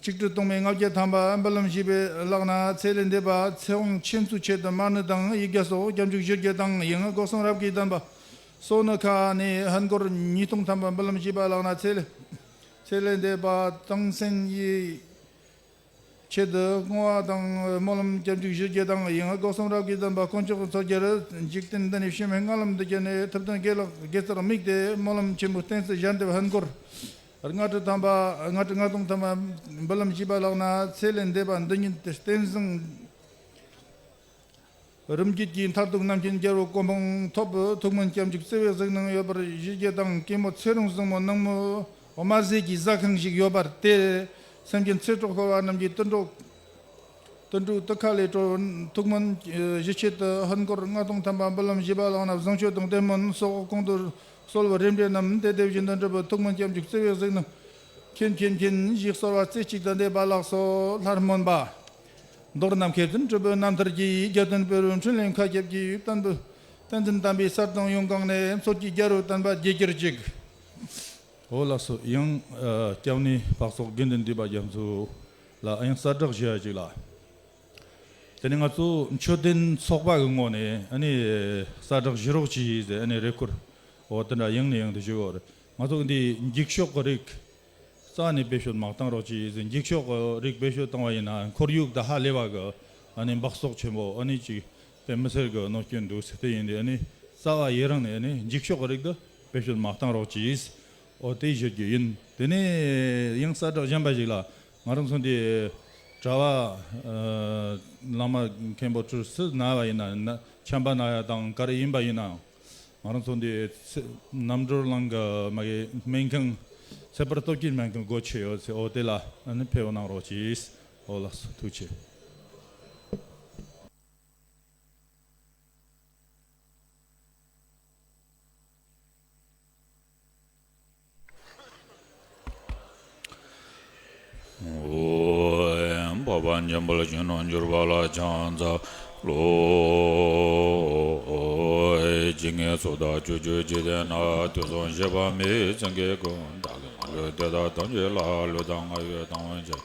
ཆིག་ཁྲི་སྟོང་མེད་ལྔ་བརྒྱ་ཐམ་པ་འབུལ་ལམ་བཞེས་པའི་ལག་ན་ཚེ་ལས་འདས་པ་ཚེ་དབང་ཆེན་མཚོའི་ཆེད་དུ་མ་ཎི་དང་ཡིག་བརྒྱ་སོགས་སྐྱབས་འཇུག་ཞུ་རྒྱུ་དང་། ཡང་སྒོ་གསུམ་རབ་ཀྱི་བསྟན་པ་ སོ་ནི་ཁ་ནས་ཧན་སྒོར་ཉིས་སྟོང་ཐམ་པ་འབུལ་ལམ་བྱས་པ་ལགས་ན་ཚེ་ལས་ཚེ་ལས་འདས་པ་དང་སེམས་ཡིད་ཆེད་དུ་བསྔོ་བ་དང་སྨོན་ལམ་སྐྱབས་འཇུག་ཞུ་རྒྱུ་དང་ཡང་སྒོ་གསུམ་རབ་ཀྱི་བསྟན་པ་དཀོན་མཆོག་གི་ཚོགས་རྒྱལ་འཇིག་རྟེན་འདི་ནས་ཕྱི་མའི་སྔ་ལམ་དུ་བསྐྱལ་ནས་ཐུབ་བསྟན་དགེ་ལེགས་དགེ་རྩར་དམིགས་ཏེ་སྨོན་ལམ་ཆེན་པོ་བསྟན་སྲིད་ཞལ་འདེབས་ཧན་སྒོར་ལྔ་ཁྲི་ཐམ་པ། ལྔ་ཁྲི་ལྔ་སྟོང་ཐམ་པ་འབུལ་ལམ་བྱས་པ་ལགས་ན་ཚེ་ལས་འདས་པ་འདི་ཉིད་དུ་བསྟན་བཟང་རིམ་བརྒྱུད་ཀྱི་མཐར་ཐུག་རྣམ་མཁྱེན་རྒྱལ་པོ་གོ་འཕང་ཐོབ་པའི་ཐུགས་སྨོན་སྐྱབས་འཇུག་བརྩེ་བའི་གཟིགས་སྣང་ཡོད་པར་ཞུ་རྒྱུ་དང་། གད་མོ་ཚེ་རིང་བཟང་མོ་ནངས་མོ་དམར་ཟས་ཀྱི་ཟ་ཁང་ཞིག་ཡོད་པར་དེར་སེམས་ཅན་ཚེ་སྲོག་ཤོར་བ་རྣམས་ཀྱི་དུད་འགྲོ་དུད་འགྲོའི་དུད་ཁ་ལས་སྒྲོལ་ཐུགས་སྨོན་ཞུ་ཆེད་དུ་ཧན་སྒོར་ལྔ་སྟོང་ཐམ་པ་འབུལ་ལམ་བྱས་པ་ལགས་ན་བཟང་སྤྱོད་དང་བདེ་སྨོན་སོགས་གོང་དུ་གསོལ་བ་རེ་འབྲས་རྣམས་དེ་དེ་བཞིན་དུ་འགྲུབ་པའི་ཐུགས་སྨོན་སྐྱབས་འཇུག་བརྩེ་བའི་གཟིགས་སྣང་མཁྱེན་མཁྱེན་མཁྱེན་ཞེས་གསོལ་བ་རྩེ་གཅིག་ཏུ་འདེབས་པ་ལགས་སོ། ལྷར་སྨོན་པ། མདོར་ན་མཁས་བཙུན་གྲུབ་པའི་རྣམ་ཐར་གྱི་རྒྱལ་བསྟན་པའི་རུ་འཕྲིན་ལས་མཁའ་ཁྱབ་ཀྱི་བསྟན་པའི་བསྟན་འཛིན་དམ་པའི་ས་དང་ཡོངས་གང་ནས་མཚོ་སྐྱེས་རྒྱལ་པོའི་བསྟན་པ་རྒྱས་གྱུར་ཅིག། འོ་ལགས་སོ། ཡང་ཨ་སྐྱབས་གནས་འཕགས་ཚོགས་དགེ་འདུན་འདུས་པ་རྒྱ་མཚོ་ལ་ཡང་གསལ་བསྒྲགས་ཞུ་ཡ་ཅིག་ལ། དེ་ནས་ང་ཚོ་མཆོད་རྟེན་ཚོགས་པ་གི་ངོས་ནས་ཨ་ནི་གསལ་བསྒྲགས་ཞུ་རོགས་གྱིས་ཟེར་ཨ་ནི་རེ་སྐུལ། འོ་དེ་འདྲ་ཡང་ནས་ཡང་དུ་ཞུ་གི་ཡོད་རེད། ང་ཚོ་འདི་འགྱིག་ཤོག་གི་རིགས་རྩ་ནས་བེད་སྤྱོད་མ་བཏང་རོགས་གྱིས་ཟེར། འགྱིག་ཤོག་གི་རིགས་བེད་སྤྱོད་བཏང་བ་ཡིན་ན་ཁོར་ཡུག་དང་ཧ་ལས་པ་གི་ཨ་ནི་འབག་བཙོག་ཆེན་པོ་ཨ་ནི་ཅིག་དཔེ་མི་སྲིད་གི་གནོད་སྐྱོན་འདུག་ཟེར། དེ་ཡིན་དུས་ཨ་ནི་རྩ་བ་ཡི་རང་ནས་ཨ་ནི་འགྱིག་ཤོག་གི་རིགས་དེ་བེད་སྤྱོད་མ་བཏང་རོགས་གྱིས། འོ་དེ་ཞུ་རྒྱུ་ཡིན། དེ་ནས་ཡང་གསལ་བསྒྲགས་གཞན་པ་ཞིག་ལ། ང་རང་ཚོ་འདི་གྲྭ་པ་ཨ་བླ་མ་མཁན་པོ་ཁྲི་སུ་ན་བ་ཡིན་ན་ན་ཆམ་པ་ན་ཡ་དང་ག་རེ་ཡིན་པ་ཡིན་ནའང་། ང་རང་ཚོ་འདི་ཚེ་རྣམ་གྲོལ་གླིང་གི་མ་གི་སྨན་ཁང་། ཚེ་འཕེལ་སྟོབས་ཀྱི་སྨན་ཁང་སྒོ་ཕྱེ་ཡོད་ཚེ། འོ་དེ་ལ་ཨ་ནི་ཕེབས་གནང་རོགས་གྱིས། འོ་ལགས་སོ། ཐུགས་རྗེ་ཆེ། འཕགས་པ་འཇམ་དཔལ་གཞོན་ནུར་གྱུར་པ་ལ་ཕྱག་འཚལ་ལོ། སྤྱན་ནི་ཚོགས་བདག་ཕྱོགས་བཅུའི་འཇིག་རྟེན་ན། དུས་གསུམ་གཤེགས་པ་མི་ཡི་སེང་གེ་ཀུན། བདག་གི་མ་ལུས་དེ་དག་ཐམས་ཅད་ལ། ལུས་དང་ངག་ཡིད་དང་མཆིམས་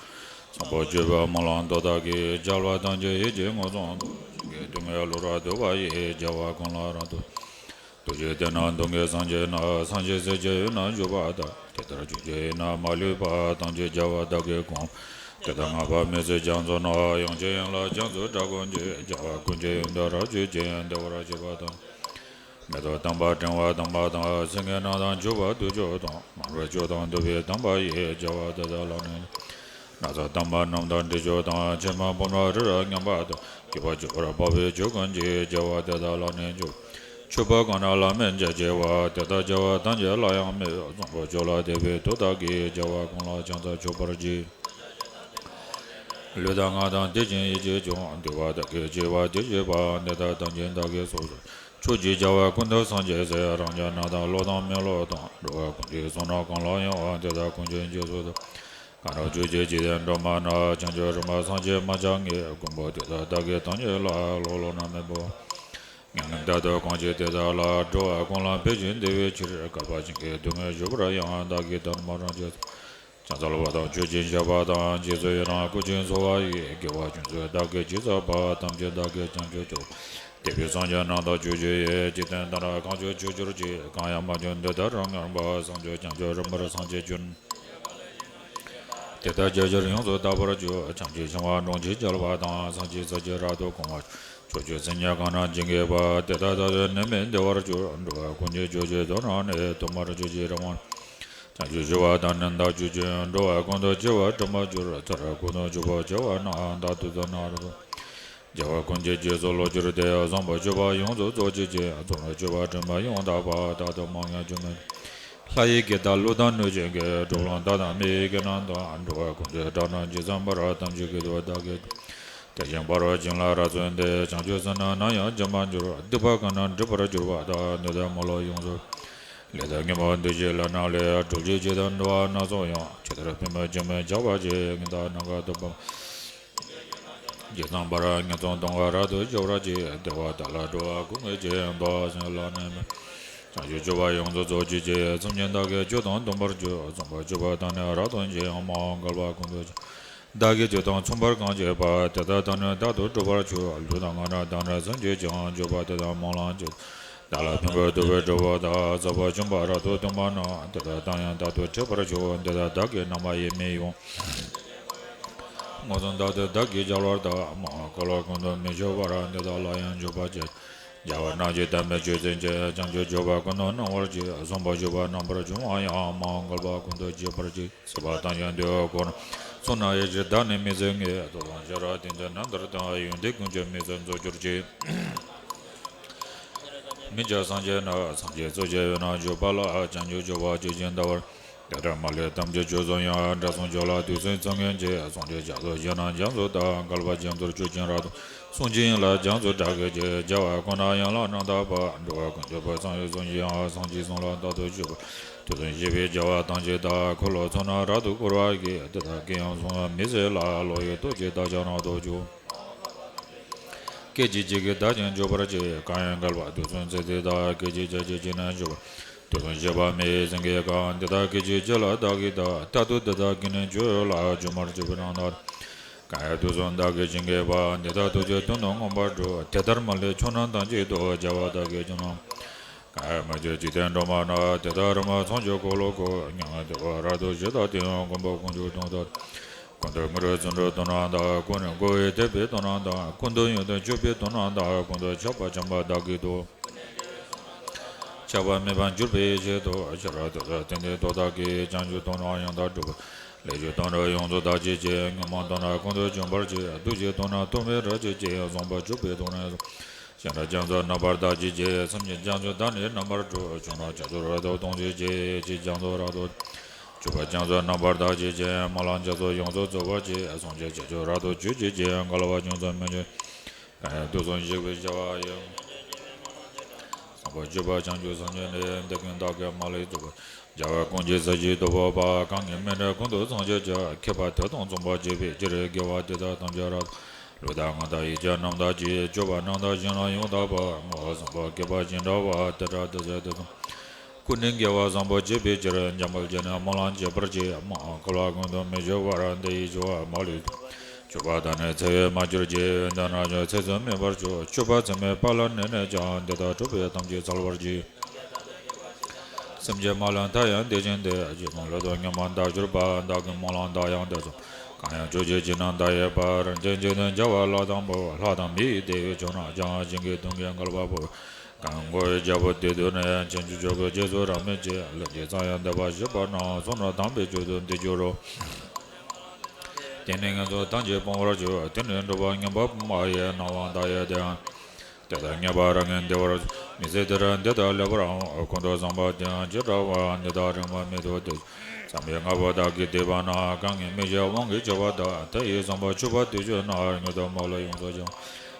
ཕུད་སྤྱོད་པའི་སྨོན་ལམ་མཐའ་དག་གིས། རྒྱལ་བ་ཐམས་ཅད་ཡིད་ཀྱིས་མངོན་སུམ་དུ། སེང་གེའི་སྤྲིན་གྱི་ཀླུ་སྒྲ་བསྡུས་པ་ཡིས། རྒྱལ་བ་ཀུན་ལ་རབ་ཏུ། ཐུགས་རྗེའི་སྤྲིན་ནི་གདུང་གི་སེང་ཆེན་ནི། སེང་ཆེན་གཟི་བརྗིད་ཡུལ་ན་བཞུགས་པ་ལྟར། དེ་ལྟར་ཕྱོགས་བཅུའི་ཡུལ་ན་མ་ལུས་པ། ཐམས་ཅད་རྒྱལ་བ་དག་གི་དགོངས་པ་ལྟར། དེ་ལྟར་བསྔགས་པ་མི་ཟད་རྒྱ་མཚོ་ནི། ཡུམ་ཆེན་ཡུམ་ལ་རྒྱ་མཚོའི་སྒྲ་ཀུན་གྱིས། རྒྱལ་བ་ཀུན་གྱི་ཡུམ་དུ་རབ་བརྗོད་ཅིང་། བདེ་བར་གཤེགས་པ་དང་། མེ་ཏོག་དམ་པ་ཕྲེང་བ་དམ་པ་དང་། སེང་གེ་སྣ་དང་ཕྱུ་པ་དུར་ཁྱུད་དང་། མར་པ་མཆོག་དང་ཐུབ་པའི་དམ་པ་ཡིས། རྒྱལ་བ་དེ་དག་ལ་ནི། ན་བཟའ་དམ་པ་རྣམས་དང་དྲི་མཆོག་དང་། ཕྱེ་མ་ཕོར་པ་རི་རབ་མཉམ་པ་དང་། སྐྱེས་པ་བྱུང་བར་དཔག་པའི་ཆོས་ཀུན་གྱིས། རྒྱལ་བ་དེ་དག་ལ་ནི་མཆོད། མཆོད་པ་གང་རྣམས་བླ་མེད་མཇལ་བྱེད་པ། དེ་དག་རྒྱལ་བ་ཐམས་ཅད་ལ་ཡང་མོས། བཟང་པོ་མཆོག་ལ་དད་པའི་མཐུ་དག་གིས། རྒྱལ་བ་ཀུན་ལ་ཕྱག་འཚལ་མཆོད་པར་བགྱི། ལུས་དང་ངག་དང་དད་ཅིང་ཡིད་ཀྱིས་ཀྱང་། འདུས་པ་དག་གིས་བྱས་པ་དེ་བཞེས་པ། འདི་དག་ཐམས་ཅད་བདག་གིས་སོ་སོར། ཕྱོགས་བཅུའི་རྒྱལ་བ་ཀུན་ཏུ་སངས་རྒྱས་སྲས། རང་རྒྱལ་སྣང་དང་གློག་དང་མེ་ལོང་དང་། འགྲོ་བ་ཀུན་གྱི་བསོད་ནམས་གང་ལ་ཡང་། དེ་དག་ཀུན་གྱི་རྗེས་སུ་བདག་གང་རུང་ཕྱོགས་བཅུའི་འཇིག་རྟེན་སྒྲོན་མ་ན། བྱང་ཆུབ་རིམ་པ་སངས་རྒྱས་མ་ཆགས་ངེས། མགོན་པོ་དེ་དག་བདག་གིས་ཐམས་ཅད་ལ། ལོག་ལོག་རྣམ་སྨིན་པོ། ངན་སློང་དག་ཏུ་གང་བྱེད་དེ་དག་ལ། འགྲོ་བ་ཀུན་ལ་ཕན་ཞིང་བདེ་བའི་ཕྱིར། བསྐལ་པ་བྱིན་གྱིས་གདུང་བའི་ཞུ་བར་ཡང་། བདག་གིས་ད་ནི་སྨོན་ལམ་ཅི་ཕྱག་འཚལ་བ་དང་མཆོད་ཅིང་བཤགས་པ་དང་། རྗེས་སུ་ཡི་རང་བསྐུལ་ཞིང་གསོལ་བ་ཡི། དགེ་བ་ཅུང་ཟད་བདག་གིས་ཅི་བསགས་པ། ཐམས་ཅད་བདག་གིས་བྱང་ཆུབ་ཐོབ། དེ་བས་སངས་རྒྱས་རྣམས་དང་ཕྱོགས་བཅུ་ཡི། འཇིག་རྟེན་དང་ནི་གང་བྱུང་ཕྱོགས་བཅུར་གྱིས། གང་ཡང་མ་བྱུང་འདི་ལྟར་སྔར་བ། བྱང་ཆུབ་བྱང་ཆུབ་རིམ་པར་སངས་རྒྱས་བྱོན། དེ་དག་བརྒྱ་ཆར་ཡོངས་སུ་དག་པར་གྱུར། བྱང་ཆུབ་ཤིང་དབང་དྲུང་ཆེན་རྒྱལ་བ་དང་། སངས་རྒྱས་སྲས་ཀྱིས་རབ་ཏུ་བསྐོར་བར་བྱོན། ཕྱོགས་བཅུའི་སེམས་ཅན་གང་རྣམས་ཇི་སྙེད་པ། དེ་དག་བདག་གིས་ནད་མེད་བདེ་བར་གྱུར། འགྲོ་བ་ཀུན་གྱི་ཕྱོགས་བཅུའི་དོན་རྣམས་ནི། ཐོག་མར་ཆོས་ཀྱི་རིམ་པ། བྱང་ཆུབ་ཞི་བ་དང་ནི་བདག་རྒྱུད་ཅན། འགྲོ་བ་ཀུན་ཏུ་སྐྱེ་བ་དྲན་པར་གྱུར། ཚེ་རབས་ཀུན་ཏུ་འཇུག་པར་བྱ་བ་ན། བདག་ཏུ་བདག་ནི་རབ་ཏུ། རྒྱལ་བ་ཀུན་གྱི་རྗེས་སུ་བློ་གྱུར་ཏེ། བཟང་པོ་སྤྱོད་པ་ཡོངས་སུ་རྫོགས་བྱེད་ཅིང་། རྩོམ་རིག་སྤྱོད་པ་དྲན་པ་ཡང་དག་པ། རྟག་ཏུ་མང་ཡང་བཅོས་མིན། ལྷ་ཡི་སྐད་དང་ཀླུ་དང་གནོད་སྦྱིན་གྱི། གྲུབ་རླངས་དག་དང་མི་ཡི་སྐད་རྣམས་དང་། འགྲོ་བ་ཀུན་གྱི་སྒྲ་རྣམས་ཇི་ཙམ་པར། ཐམས་ཅད་སྐད་དུ་བདག་གིས། དེ་བཞིན་ཕ་རོལ་ཕྱིན་ལ་རབ་གསོལ་ཏེ། བྱང་ཆུབ་སེམས་རྣམས་ནམ་ཡང་བརྗེད་མ་གྱུར། སྡིག་པ་གང་རྣམས་སྒྲིབ་པར་གྱུར་པ་དག །འདི་དག་མ་ལུས་ཡོངས་སུ། ལས་དང་དངོས་པོ་འདུ་བྱེད་ལྷ་རྣམས་ལས། སྒྲུབ་བྱེད་ཅི་དང་འགྲོ་བ་སྣ་ཚོགས་ཡང་། ཇི་ལྟར་བུད་མེད་ཁྱིམ་མེད་ཇག་པ་བཞིན། ངན་དང་རྣམ་རྒས་གདུག་པ། ཇི་ཙམ་པར་ངན་སོང་གདུང་བས་རབ་ཏུ་སྦྱོར་བར་བྱེད། བདེ་བ་དག་ལ་འགྲོ་བ་ཀུན་གྱིས་བརྒྱན། འདུ་བ་སེམས་ལ་ནི་མེད། བྱང་ཆུབ་སྤྱོད་པ་ཡོངས་སུ་རྫོགས་བྱེད་ཅིང་། སེམས་ཅན་དག་གི་སྤྱོད་དང་སྡོམ་པར་གྱུར། བཟང་པོ་སྤྱོད་པ་དག་ནི་རབ་སྟོན་ཅིང་། མ་འོངས་བསྐལ་པ་ཀུན་ཏུ་བདག་གི་སྤྱོད་དང་མཚུངས་པར་གང་བྱེད་པ། དེ་དག་དང་ནི་རྟག་ཏུ་སྒྲུབ་པར་བྱ། ལུས་དང་ངག་དང་དག་ནི་སེམས་ཀྱིས་ཀྱང་། སྤྱོད་པ་དེ་དག་སྨོན་ལམ་གྱི། བདག་ལ་ཕན་པར་འདོད་པའི་གྲོགས་པོ་དག། ཟག་པ་བཅོམ་པ་རབ་ཏུ་བསྟེན་པ་རྣམས། དེ་དག་དང་ཡང་རྟག་ཏུ་འཕྲད་པར་ཤོག། འདི་ལྟར་བདག་གིས་རྣམ་པ་ཡས་མས་ཡོངས་སྔོ་ཚོམ་བདག་ཏུ་བདག་གིས་སྦྱར་བ་དག། མ་འོངས་འཁོར་ལོ་ཀུན་ཏུ་མི་སྐྱེ་བར། འདི་དག་ལ་ཡང་འཇུག་པར་བྱ། རྒྱལ་བ་རྣམས་ཀྱི་དམ་པའི་ཆོས་བཙན་ཅན། བྱང་ཆུབ་སྤྱོད་པ་ཀུན་ཏུ་སྣང་བར་བྱེད། བཟང་པོ་སྤྱོད་པ་རྣམ་པར་སྦྱོང་བ་ཡང་། མ་འོངས་འཁོར་ལོ་ཀུན་ཏུ་སྐྱེ་བར་བྱེད། སྲིད་པ་ཐམས་ཅད་འདུལ་བའི་སྒོ་ནས། གསུངས་ན་ཡིད་ཆེས་བདག་ནི་མི་ཟད་ངེས། ཐོས་བསམ་ཤེས་རབ་ཏིང་འཛིན་རྣམ་ཐར་དང་། ཡོན་ཏན་ཀུན་གྱི་མིང་ཚིག་རྫོགས་གྱུར་ཅིག། མི་མཇལ་སངས་རྒྱས་ནི། སངས་རྒྱས་སོགས་ཀྱི་དབུས་ན་བཞུགས་པ་ལ། བྱང་ཆུབ་སྤྱོད་པ་ཇི་བཞིན་བལྟ་བར། དེ་ལྟར་མ་ལུས་ཐམས་ཅད་ཆོས་སུ་ཡང་། དགྲ་བཅོམ་ཕྱོགས་ལ་དུས་གསུམ་མཚན་མཁན་ཆེ། གསུང་ཆོས་རྒྱ་མཚོ་ཆེ་རྣམས་རྒྱ་མཚོ་ལྟར། བསྐལ་པ་རྒྱ་མཚོར་སྤྱོད་ཕྱིར་རབ་ཏུ། གསུང་གཅིག་ཡན་ལག་རྒྱ་མཚོའི་སྒྲ་སྐད་ཀྱིས། རྒྱལ་བ་ཀུན་ལ་ཡན་ལག་རྣམ་དག་པ། འགྲོ་བ་ཀུན་གྱི་བསམ་པའི་གསུང་གཞིར་གསུངས་ཤིང་། གསང་ཆེན་གསུང་ལ་རྟག་ཏུ་བཞུགས་པ། དུས་གསུམ་གཤེགས་པའི་རྒྱལ་བ་ཐམས་ཅད་དག། འཁོར་ལོ་ཚོགས་རྣམས་རབ་ཏུ་བསྐོར་བར་བགྱི། དེ་དག་གི་ཡང་གསུང་བ་མི་ཟད་ལ། བློ་ཡི་སྟོབས་ཀྱིས་བདག་ཀྱང་རབ་ཏུ་འཇུག། སྐད་ཅིག་གཅིག་གིས་བདག་ཀྱང་འཇུག་པར་བྱེད། གང་ཡང་བསྐལ་པ་དུས་གསུམ་ཚེ་འདི་དག། སྐད་ཅིག་གཅིག་གིས་ཅི་ནས་འཇུག་པ། དུས་གསུམ་གཤེགས་པ་མི་ཡི་སེང་གེ་གང་། འདི་དག་སྐད་ཅིག་གཅིག་ལ་བདག་གིས་བལྟ། རྟག་ཏུ་འདི་དག་གི་ནི་རྒྱུད་ལ། སྒྱུ་མར་གྱུར་པའི་རྣམ་ཐར། གང་ཡང་དུས་གསུམ་བདག་གིས་ཇི་སྐད་པ། འདི་དག་ཐུགས་ཀྱི་དོན་དུ་མངོན་པར་སྒྲུབ། དེ་ལྟར་མ་ལུས་ཕྱོགས་རྣམས་ཐམས་ཅད་དུ། རྒྱལ་བ་དག་གི་ཞིང་རྣམས། གང་ཡང་མི་བྱོན་འཇིག་རྟེན་སྒྲོན་མ་རྣམས། དེ་དག་རིམ་པས་ཚངས་སྤྱོད་འཁོར་ལོ་བསྐོར། མྱ་ངན་འདས་པ་རབ་ཏུ་ཞི་དང་ལྡན། མགོན་པོ་དཀོན་མཆོག་དོན་དམ། ཀུན་ཏུ་མི་རུང་བརྩོན་འགྲུས་དོན་རྣམས་དང་། ཀུན་ནས་བསྒོ་བས་དེད་པའི་དོན་རྣམས་དང་། ཀུན་ཏུ་ཡོན་ཏན་སྤྱོད་པའི་དོན་རྣམས་དང་། ཀུན་ཏུ་ཆགས་པ་བཅོམ་པ་དག་གི་མཐུ། ཆགས་པ་མེད་པར་གྱུར་པའི་ཆེད་དུ། ཤེས་རབ་ཏུ་ཏན་ཏན་མཐུ་དག་གིས། བྱང་ཆུབ་དོན་རྣམས་ཡང་དག་སྒྲུབ་པར། ལས་རྒྱུ་དོན་དུ་ཡོངས་སུ་བདག་གཅེས་ཀྱིས། ཉོན་མོངས་དོན་རྣམས་ཀུན་ཏུ་འཇོམས་པར་བྱེད། བདུད་ཀྱི་དོན་རྣམས་སྟོང་པའི་རབ་བྱེད་ཅིང་། བཟང་པོ་སྤྱོད་པའི་དོན་རྣམས་སྟོང་། བྱང་ཆུབ་རྒྱ་མཚོ་རྣམ་པར་དག་བྱེད་ཅིང་། སེམས་ཅན་རྒྱ་མཚོ་བདག་ནི་རྣམ་པར་སྒྲོལ། ཕྱོགས་རྣམས་རྒྱ་མཚོ་རབ་ཏུ་གཏོང་བྱེད་ཅིང་། ཕྱོགས་བཅུའི་རྒྱ་མཚོ་རབ་ཏུ་སྤྱོད་པ། རྒྱ་མཚོ་རྣམ་པར་དག་བྱེད་ཅིང་། སྨོན་ལམ་རྒྱ་མཚོ་ཡོངས་སུ་རྫོགས་པར་བྱེད། གསུང་ཆོས་རྒྱ་མཚོ་རབ་ཏུ་སྤྱོད་བྱེད་ཅིང་། བསྐལ་པ་རྒྱ་མཚོ་མི་མཇོད། གང་ཡང་དུས་གསུམ་གཤེགས་པའི་རྒྱལ་བ་ཡི། བཟང་པོ་སྤྱོད་པ་བྱང་ཆུབ་སེམས་ཅན་ནི། འདི་ཀུན་བདག་གིས་མ་ལུས་རྫོགས་པར། རྒྱལ་བ་ཀུན་གྱི་སྲས་ཀྱི་བདག་པོ་པ། གང་གིས་སྨིན་གྲོལ་ཀུན་ཏུ་སངས་རྒྱས་ཀྱི། མཁས་པ་དེ་དང་མཚུངས་པར་བྱེད་པའི་ཕྱིར། དགེ་བ་འདི་དག་ཐམས་ཅད་རབ་ཏུ། ལུས་དང་ངག་དང་ཡིད་ཀྱི་རྣམ་དག་གིས། སྤྱོད་པ་རྣམ་དག་གཞན་ལ་ཡང་དག་པ། བསྔོ་བ་བཟང་པོ་བསྐལ་པ་ཞིང་འདྲ་བ། དེ་འདྲ་དེ་ཚེ་དེ་དང་། ཀུན་ནས་དགེ་བ་བཟང་པོ་བྱེད་པའི་ཕྱིར། འཇམ་དཔལ་གྱིས་ནི་སྨོན་ལམ་བྱེད་པར་བྱེད། མ་འོངས་འཁོར་བ་ཀུན་ཏུ་མི་སྐྱེ་བར། འདི་ཡི་སྐྱེ་བ་མ་ལུས་དང་། སྤྱོད་པ་དག་ནི་ཚེ་ཡི་མ་གྱུར་ཅིག། འདི་ན་ཀྱང་ཚེ་ཚད་མེད་པར་སྤྱོད། སྤྱོད་པ་ཚད་མེད་པ་ལ་གནས་ནས་ཀྱང་། འདི་དག་འགྲུབ་པས་ཐམས་ཅད་འཚལ་བར་བགྱི། སེམས་ཅན་མ་ལུས་མཐའ་ཡས་དེ་བཞིན་ཏེ། ཇི་ཙམ་སླད་དུ་མཉམ་པར་བདག་གྱུར་པ། བདག་གི་སྨོན་ལམ་དག་ཡང་དེ་ཙམ། གང་ཡང་སྤྱོད་ཕྱིར་བགྱིས་རྣམས་མཐའ་ཡས་པ། རིན་ཆེན་འཇིག་རྟེན་བྱ་བ་ལ་དང་པོ། ལྷ་དང་མི་ཡི་དེ་བའི་ཕྱོགས་རྣམས་ཀྱང་། ཞིང་གི་དུང་གིས་བསྐལ་པ་ཕོབ། གང་བསྔོ་བའི་རྒྱལ་པོ་དེ་དུས་ནས། བྱང་ཆུབ་མཆོག་གི་རྗེས་སུ་རབ་མོས་བྱེད། ལན་གཅིག་ཙམ་ཡང་འདས་པ་བཞི་པོ་རྣམས། བསོད་ནམས་དམ་པའི་མཆོག་ཏུ་འདི་འགྱུར་རོ། དེ་ནས་ངན་སོང་ཐམས་ཅད་སྤོང་བར་ཤོག། དེ་ནས་འགྲོ་བ་ངན་པ་སྤོང་བ་ཡི། སྣང་བ་མཐའ་ཡས་དེ་ཡང་། དེ་དག་ངེས་པར་ངས་བདེ་བར་མི་ཚེ་འདིར་འདི་ལྟར་ལེགས་པར་འོང་། ཀུན་ཏུ་བཟང་པོ་དེ་ཡང་ཇི་འདྲ་བ། འདི་དག་རིམ་པར་མི་ཐུབ་སྟེ། བསམ་པའི་ངང་པོ་བདག་གིས་བསྡུས་པ་ན། གང་ངེས་མི་ཤེས་དབང་གིས་ཆགས་པ་དག། དེ་ཡི་བཟང་པོ་སྤྱོད་པ་དེ་ཆོས་རྣམས། མྱུར་དུ་མ་ལུས་ཡོངས་སུ་བྱང་།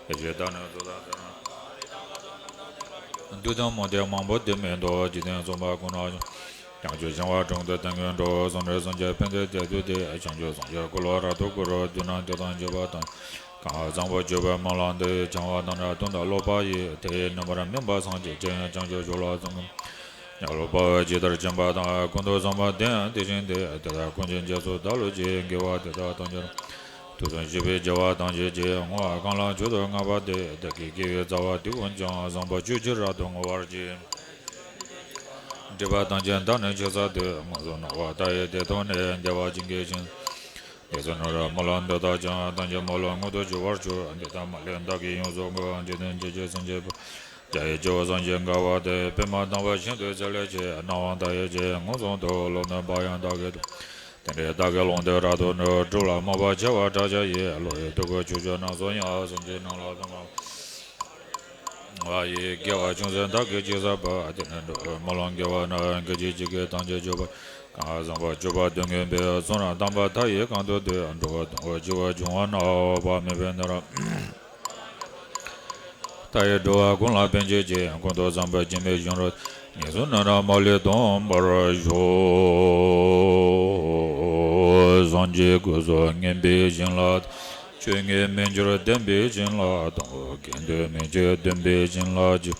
ཡེ་ཤེས་དང་ནི་གཟུགས་དང་སེམས། བདུད་དང་དམག་སྡེ་མང་པོ་དེ་མི་འདུག། འཇིག་རྟེན་གསུམ་པ་ཀུན་ན་བྱང་ཆུབ་ཤིང་དབང་དྲུང་དུ་བསྟེན་མཁན་འགྲོ། གསུང་རབ་སངས་རྒྱས་ཕན་མཛད་དེ་དུས་དེ། བྱང་ཆུབ་སངས་རྒྱས་འཁོར་ལོ་རབ་ཏུ་བསྐོར། བདུད་རྣམས་དེ་དང་བཅས་པ་དང་། གང་བཟང་པོ་སྤྱོད་པའི་སྨོན་ལམ་འདི། བྱང་བ་དང་འདྲ་དོན་དག་ལོག་པ་ཡི། དེ་ཡི་ནུས་པར་སྨིན་པ་སངས་རྒྱས་ཀྱི། བྱང་ཆུབ་མཆོག་ལ་བརྩོན་མཁན། ཉ་ལོ་པ་བས་ཇི་ལྟར་བྱམས་པ་དང་། ཀུན་ཏུ་བཟང་པོ་དེ་ཡང་དེ་བཞིན་ཏེ། དེ་དག་ཀུན་གྱི་རྗེས་སུ་བདག་སློབ་ཅིང་། དགེ་བ་དེ་དག་ཐམས་ཅད་རབ། དུས་གསུམ་གཤེགས་པའི་རྒྱལ་བ་ཐམས་ཅད་ཀྱིས། བསྔོ་བ་གང་ལ་མཆོག་ཏུ་བསྔགས་པ་དེ། བདག་གི་དགེ་བའི་རྩ་བ་དེ་ཀུན་ཀྱང་། བཟང་པོ་སྤྱོད་ཕྱིར་རབ་ཏུ་བསྔོ་བར་བགྱི། སྒྲིབ་པ་ཐམས་ཅད་དག་ནི་ཕྱི་ས་སྟེ། མངོན་སུམ་སྣང་བ་མཐའ་ཡས་དེ་ཐོབ་ནས། བདེ་བ་ཅན་གྱི་ཞིང་། དེ་ཚེ་ནི་རབ་སྨོན་ལམ་འདི་དག་ཀྱང་། ཐམས་ཅད་མ་ལུས་མངོན་དུ་གྱུར་པར་ཤོག། འདི་ལྟར་མ་ལུས་བདག་གིས་ཡོངས་སུ་བསྔོ། འཇིག་རྟེན་ཇི་སྙེད་སེམས་ཅན་པོ། རྒྱ་ཡི་སྐྱེ་བོ་སེམས་ཅན་དགའ་བ་དེ། པདྨ་དམ་པ་ཤིན་ཏུ་ཚེ་ལས་ཆེ། སྣང་བ་མཐའ་ཡས་ཀྱིས་མངོན་སུམ་དུ། ལོག་འདོད་པ་ཡང་བདག་གིས་བཟློག། དེ་འདྲའི་བདག་གི་ལུང་བསྟན་རབ་ཏུ་ནི། སྒྲུབ་ལ་མོས་པ་ཆེ་བ་བསྒྲུབ་བྱ་ཡི། བློ་ཡི་ཐུགས་ཀྱི་ཆོས་སྤྱོད་རྣམས་སུ་ཡང་། སེམས་ཅན་རྣམས་ལ་ཕན་པ་བ་ཡི། དགེ་བ་ཅུང་ཟད་བདག་གིས་ཅི་བསགས་པ། དེ་ནི་འགྲོ་བའི་སྨོན་ལམ་དགེ་བ་རྣམས། སྐད་ཅིག་གཅིག་གིས་ཐམས་ཅད་འཇུག་པར། གང་བཟང་པོ་སྤྱོད་པ་དེ་ངེས་པའི། བསོད་ནམས་དམ་པ་མཐའ་ཡས་གང་ཐོབ་དེ། འགྲོ་བ་དོན་ལ་སྤྱོད་པ་འབྱུང་བ་རྣམས། འོད་དཔག་མེད་པའི་གནས་རབ། མཐའ་ཡས་འགྲོ་བ་ཀུན་ལ་ཕན་བྱེད་ཅིང་། ཀུན་ཏུ་བཟང་པོར་སྦྱིན་པའི་ཞིང་རབ། ངན་སོང་རྣམས་མ་ལུས་སྟོངས་པར་ཤོག། སངས་རྒྱས་སྐུ་གཟུགས་བརྙེས་པའི་ཞིང་ལ། ཆོས་ཉིད་མི་འགྱུར་བདེན་པའི་ཞིང་ལ་ལྟུང་། དགེ་འདུན་མི་ཕྱེད་སྟོན་པའི་ཞིང་ལ་ཅི།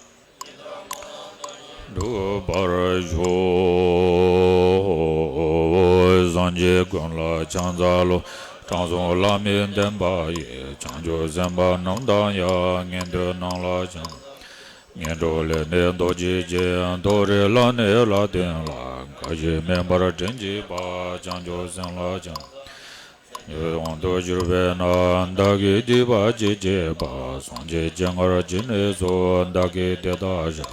འགྲུབ་པར་ཤོག། སངས་རྒྱས་ཀུན་ལ་ཕྱག་འཚལ་ལོ། དྲང་སྲོང་བླ་མའི་བསྟན་པ་ཡི། བྱང་ཆུབ་སེམས་དཔའ་རྣམས་དང་ཡང་། ངན་འགྲོ་རྣམས་ལ་ཕྱག་ངན་འགྲོ་ལས་ནི་ཟློག་བྱེད་ཅིང་། མཐོ་རིས་ལ་ནི་ལྷ་བསྟན་ལ། འགའ་ཞིག་མིན་པར་དྲིན་ཆེན་པ། བྱང་ཆུབ་སེམས་ལ་སྦྱངས། དངོས་དབང་དུ་གྱུར་པས་ན། བདག་གིས་བསྡུས་པ་ཅི་བྱེད་པ། སངས་རྒྱས་སྤྱན་སྔར་ཅི་ནུས་སུ། བདག་གིས་དེ་དག་བཤད།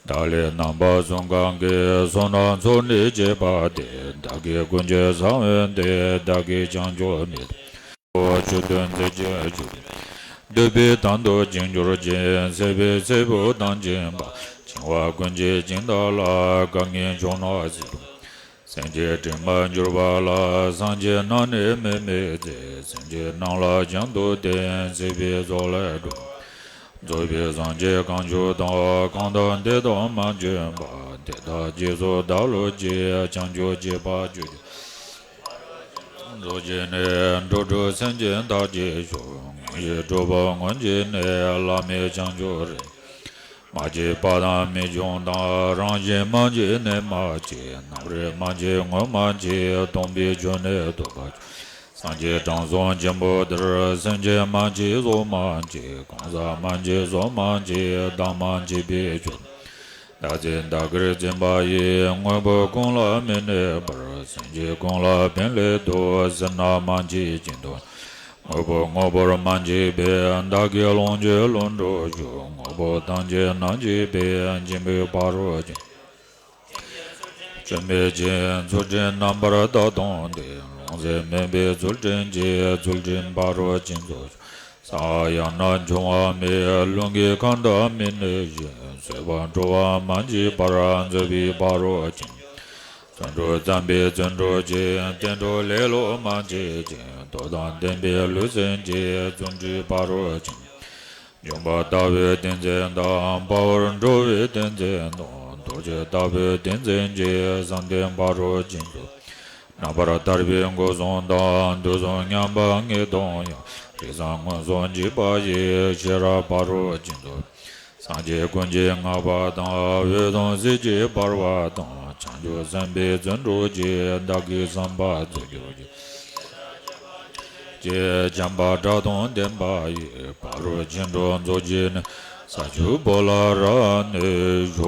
བདག་ལས་རྣམ་པ་གསུམ་གང་གི། བསོད་ནམས་ཚོགས་ནི་བྱེད་པ་དེས། བདག་གི་ཀུན་སྤྱོད་གསང་བའི་དེས། བདག་གིས་བྱང་ཆུབ་མི་ཐོབ། ཆོས་སྟོན་མཛད་ཀྱི་རྒྱུ། འདོད་པའི་དོན་དུ་བྱེད་འགྱུར་ཅིང་། སྲེད་པའི་ཚེ་འཕོས་དང་བཅས་པ། འཆིང་བ་ཀུན་གྱི་སྦྱིན་བདག་ལ། དཀའ་ངལ་བྱུང་ན་སྲིད་དུ། སེམས་ཅན་དྲི་མར་གྱུར་པ་ལ། སངས་རྒྱས་རྣམས་ནི་དམིགས་མེད་མཛད། སེམས་ཅན་རྣམས་ལ་བྱམས་མདོག་སྟེ། མཛེས་པའི་གཟུགས་ལས་འགྲོ། རྫོགས་པའི་སངས་རྒྱས་གང་བྱོན་དང་། གང་དག་དེ་དག་མ་བྱོན་པ། དེ་དག་རྗེས་སུ་བདག་སློབ་ཅིང་། བྱང་ཆུབ་སྤྱད་པ་བཅུ་སྦྱོར། རྫོགས་བྱེད་ནི། འགྲོ་དྲུག་སེམས་ཅན་དག་གི་མཆོག་ངོ་ཤེས་གྲུབ་པ་མངོན་གྱུར་ནས། བླ་མེད་བྱང་ཆུབ་རིན། མ་སྐྱེས་པ་དང་མི་འབྱུང་དང་། རང་བཞིན་མ་སྐྱེས་གནས་མ་སྐྱེས། རྣམ་རིག་མ་སྐྱེས་ངོ་མ་སྐྱེས། སྟོང་པའི་ཆོས་ནི་ཐོབ་པར་བྱ། སངས་རྒྱས་དྲང་སྲོང་ཆེན་པོ་འདིར། སེམས་ཅན་མ་སྐྱེས་གཟུགས་མ་སྐྱེས། གང་ཟག་མ་སྐྱེས་གཟུགས་མ་སྐྱེས། བདག་མ་སྐྱེས་པའི་ཆོས། བདག་འཛིན་བདག་གིར་འཛིན་པ་ཡིས། དངོས་པོ་ཀུན་ལ་མི་གནས་པར། སེམས་ཅན་ཀུན་ལ་ཕན་སླད་དུ། སེར་སྣ་མ་མཆིས་ཅན་དུ། དངོས་པོ་དངོས་པོར་མ་མཆིས་པས། བདག་གིས་ལོངས་སྤྱོད་ལྷུན་གྲུབ་ཞུ། དངོས་པོ་ཐམས་ཅད་མ་མཆིས་པས། སྦྱིན་པའི་ཕ་རོལ་ཕྱིན། སྤྱོད་མེད་ཅིང་ཚུལ་ཁྲིམས་རྣམ་པར་དག་སྟོང་སྟེ། ལོངས་སྤྱོད་མིན་པའི་ཚུལ་ཁྲིམས་ཀྱིས། ཚུལ་ཁྲིམས་ཕ་རོལ་ཕྱིན་ཚོགས་སུ། གསང་བ་ཡང་ན་འབྱུང་བ་མེད། ལུས་ངག་གང་དག་མི་གནས་ཤིང་། བཟོད་པ་འགྲོ་བ་མ་མཆིས་པར། བཟོད་པའི་ཕ་རོལ་ཕྱིན། བརྩོན་འགྲུས་བརྩམས་པའི་བརྩོན་འགྲུས་ཀྱིས། བསྟན་འགྲོ་ལེ་ལོ་མ་མཆིས་ཤིང་། མདོ་དང་ལྡན་པའི་ལུས་སེམས་ཀྱིས། བརྩོན་འགྲུས་ཕ་རོལ་ཕྱིན། འཇོམས་པ་ལྟ་བུའི་ཏིང་འཛིན་དང་། དཔའ་བར་འགྲོ་བའི་ཏིང་འཛིན་དང་། རྡོ་རྗེ་ལྟ་བུའི་ཏིང་འཛིན་གྱིས། བསམ་གཏན་ཕ་རོལ་ཕྱིན་དུ། རྣམ་པར་ཐར་པའི་སྒོ་གསུམ་དང་། དུས་གསུམ་མཉམ་པ་ངེས་དང་ཡང་། རིགས་གསུམ་མངོན་སུམ་འཇུག་པ་ཡི། ཤེས་རབ་ཕ་རོལ་ཕྱིན་དུ། སངས་རྒྱས་ཀུན་གྱིས་བསྔགས་པ་དང་། འོད་དང་ཟེར་གྱིས་འབར་བ་དང་། བྱང་ཆུབ་སེམས་དཔའི་བརྩོན་འགྲུས་ཀྱིས། བདག་གི་བསམ་པ་རྫོགས་གྱུར་ཅིག་ཅེས་བྱམས་པ་སྒྲ་དང་ལྡན་པ་ཡིས། ཕ་རོལ་ཕྱིན་དྲུག་རྫོགས་བྱེད་ནི། ས་བཅུ་པོ་ལ་རབ་གནས་ཤོག།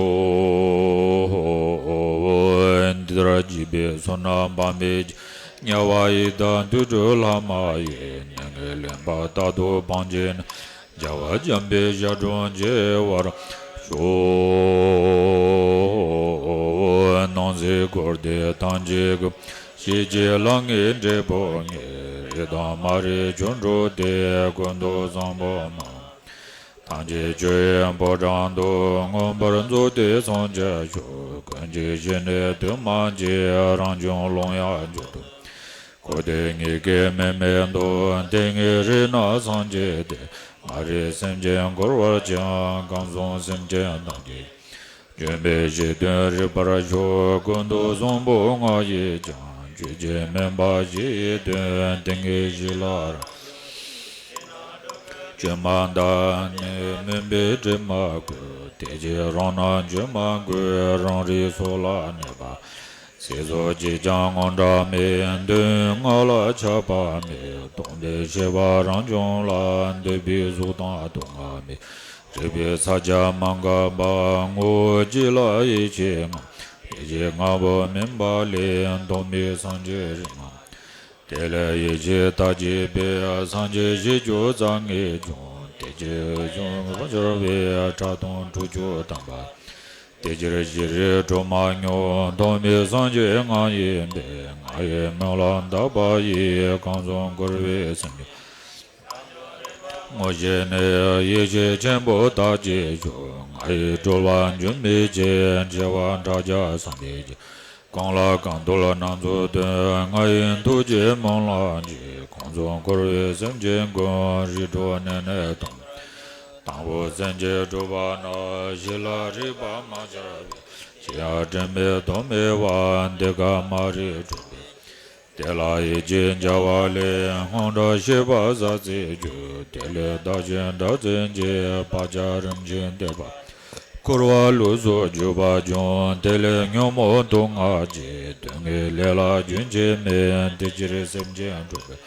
འདི་ལྟར་བགྱིས་པའི་བསོད་ནམས་དཔག་མེད་ཀྱིས། དམྱལ་བ་ཡི་དྭགས་དུད་འགྲོ་ལྷ་མ་ཡིན། གནོད་ངན་ལན་པ་རྟག་ཏུ་སྤང་བྱས་ནས། རྒྱལ་བ་བྱམས་པའི་ཞབས་དྲུང་བཅས་པར་ཤོག། སྣང་སྲིད་འཁོར་འདས་ཐམས་ཅད་ཀུན། ཞི་བྱེད་ལྷ་ལྔའི་འབྲས་བུ་ཉིད། རིགས་དང་མ་རིག་ཆོས་འགྲོ་སྟེ། ཀུན་ཏུ་བཟང་པོ་རྣམས། ཐམས་ཅད་ཆོས་དབྱིངས་ཕོ་བྲང་དུ། མངོན་པར་རྫོགས་ཏེ་སངས་རྒྱ་ཤོག། ཀུན་གྱི་གཞི་ནི་དུས་མ་མཆིས། རང་བྱུང་ཀློང་ཡངས་མཇུག་ཏུ། འཁོར་འདས་གཉིས་ཀའི་མིང་མེད་དོ། དེ་སྔའི་རིགས་ནི་སངས་རྒྱས་ཏེ། མ་རིག་སེམས་ཅན་འཁོར་བར་འཁྱམས། ཁམས་གསུམ་སེམས་ཅན་ཐམས་ཅད། འབྱོན་པའི་གཞི་མཐུན་རིག་པར་ཤོག། ཀུན་ཏུ་བཟང་པོ་ལྔ་ཡིས་ཀྱང་། ཆོས་ཀྱི་མུན་པ་ཞི་ཡི་དོན། དེ་སྔའི་གཞི་ལ་རང་། བཅོས་མ་དང་ནི་མུན་པའི་དྲི་མ་བཀོད། དེ་ཕྱིར་རང་སྣང་བཅོས་མ་དགོས། རང་རིག་སོ་ལ་གནས་པ། ཚིག་རྩུབ་གཅིག་ཀྱང་ངོ་འདྲ་མེད། དོན་ལྔ་ལ་ཆགས་པ་མེད། སྟོང་པའི་ཤེས་པ་རང་བྱུང་ལ། འདོད་པའི་གཟུགས་དང་སྡུག་བསྔལ་མེད། རིག་པའི་ཕྱག་རྒྱ་མ་འགགས་པ། ངོ་བོ་གཅིག་ལ་ཡེ་ཤེས་ལྔ། ཡེ་ཤེས་ལྔ་པོ་སྨིན་པ་ལས། སྟོང་པའི་སངས་རྒྱས་རིགས་ལྔ། དེ་ལས་ཡེ་ཤེས་མཐའ་ཡས་པའི། སངས་རྒྱས་བཞི་བཅུ་རྩ་ལྔས་བྱུང་། དེ་ཕྱིར་བྱང་ཆུབ་ཕྱོགས་པའི། ཕྲག་དོན་དྲུག་ཅུ་ཐམ་པ། དེ་ཕྱིར་བཞི་རིགས་དྲུག་མ་སྙོམས། སྟོང་པའི་སངས་རྒྱས་ང་ཡིན་པས། ང་ཡི་མིང་ལ་བཏགས་པ་ཡིས། ཁམས་གསུམ་འཁོར་བའི་སེམས་ཀྱི་ངོ་ཤེས་ནས། ཡེ་ཤེས་ཆེན་པོ་མཐའ་ཡས་ཤོག། ང་ཡི་སྤྲུལ་པ་འགྱུར་མེད་ཀྱིས། བྱེ་བ་ཕྲག་བརྒྱ་སངས་རྒྱས་ཀྱིས། གང་ལ་གང་འདུལ་སྣ་ཚོགས་སྟོན། ང་ཡི་ཐུགས་ཀྱི་སྨོན་ལམ་གྱིས། ཁམས་གསུམ་འཁོར་བའི་སེམས་ཅན་ཀུན། རིགས་དྲུག་གནས་ནས་དང་། དང་པོ་སེམས་ཅན་སྒྲུབ་པ་ན། གཞི་ལ་རིག་པ་མ་སྦྱར་བའི། ཅི་ཡང་དྲི་མེད་ཐོགས་མེད་པ། འདི་ཀ་མ་རིག་གྲུབ་པའི། དེ་ལ་ཡིད་ཀྱིས་བྱ་བ་ལས། སྔོན་འགྲོ་ཤེས་པ་ཟག་བཅས་རྒྱུ། དེ་ལས་བདག་གཞན་སྒྲ་བཅས་འབྱེད། བག་ཆགས་རིམ་བཞིན་འདོད་པ། འཁོར་བ་ལུས་སུ་འཇུག་པ་འབྱུང་། དེ་ལས་ཉོན་མོངས་དུག་ལྔ་སྐྱེ། དུག་ལྔའི་ལས་ལ་རྒྱུན་ཆད་མེད། དེ་ཕྱིར་སེམས་ཅན་སྒྲུབ་པའི།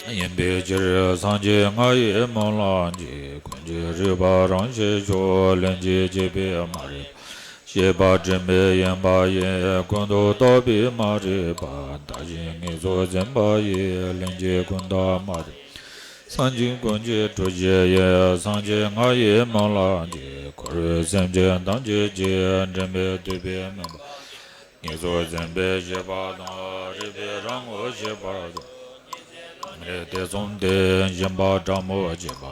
ཡིན་པའི་ཕྱིར། སངས་རྒྱས་ང་ཡི་སྨོན་ལམ་གྱིས། ཀུན་གྱིས་རིག་པ་རང་ཞེས་བྱ། ལྷན་ཅིག་སྐྱེས་པའི་མ་རིག་པ། ཤེས་པ་དྲི་མས་གཡེངས་པ་ཡིས། ཀུན་ཏུ་བརྟགས་པའི་མ་རིག་པ། བདག་གཞན་གཉིས་སུ་འཛིན་པ་ཡིས། ལྷན་སྐྱེས་ཀུན་བརྟགས་མ་རིག་པ། སངས་རྒྱས་ཀུན་གྱི་གྲུ་བཞི་ཡིས། སངས་རྒྱས་ང་ཡི་སྨོན་ལམ་གྱིས། འཁོར་བའི་སེམས་ཅན་ཐམས་ཅད་ཀྱི། དྲན་པས་བསྡུས་པའི་མུན་པ། གཉིས་སུ་འཛིན་པའི་ཤེས་པ་དང་། རིག་པའི་རང་ངོ་ཤེས་པ་དང་། མི་རིག་ཏུ་བཟུང་སྟེ། སྦྱིན་པ་ཕྲ་མོ་བགྱིས་པ།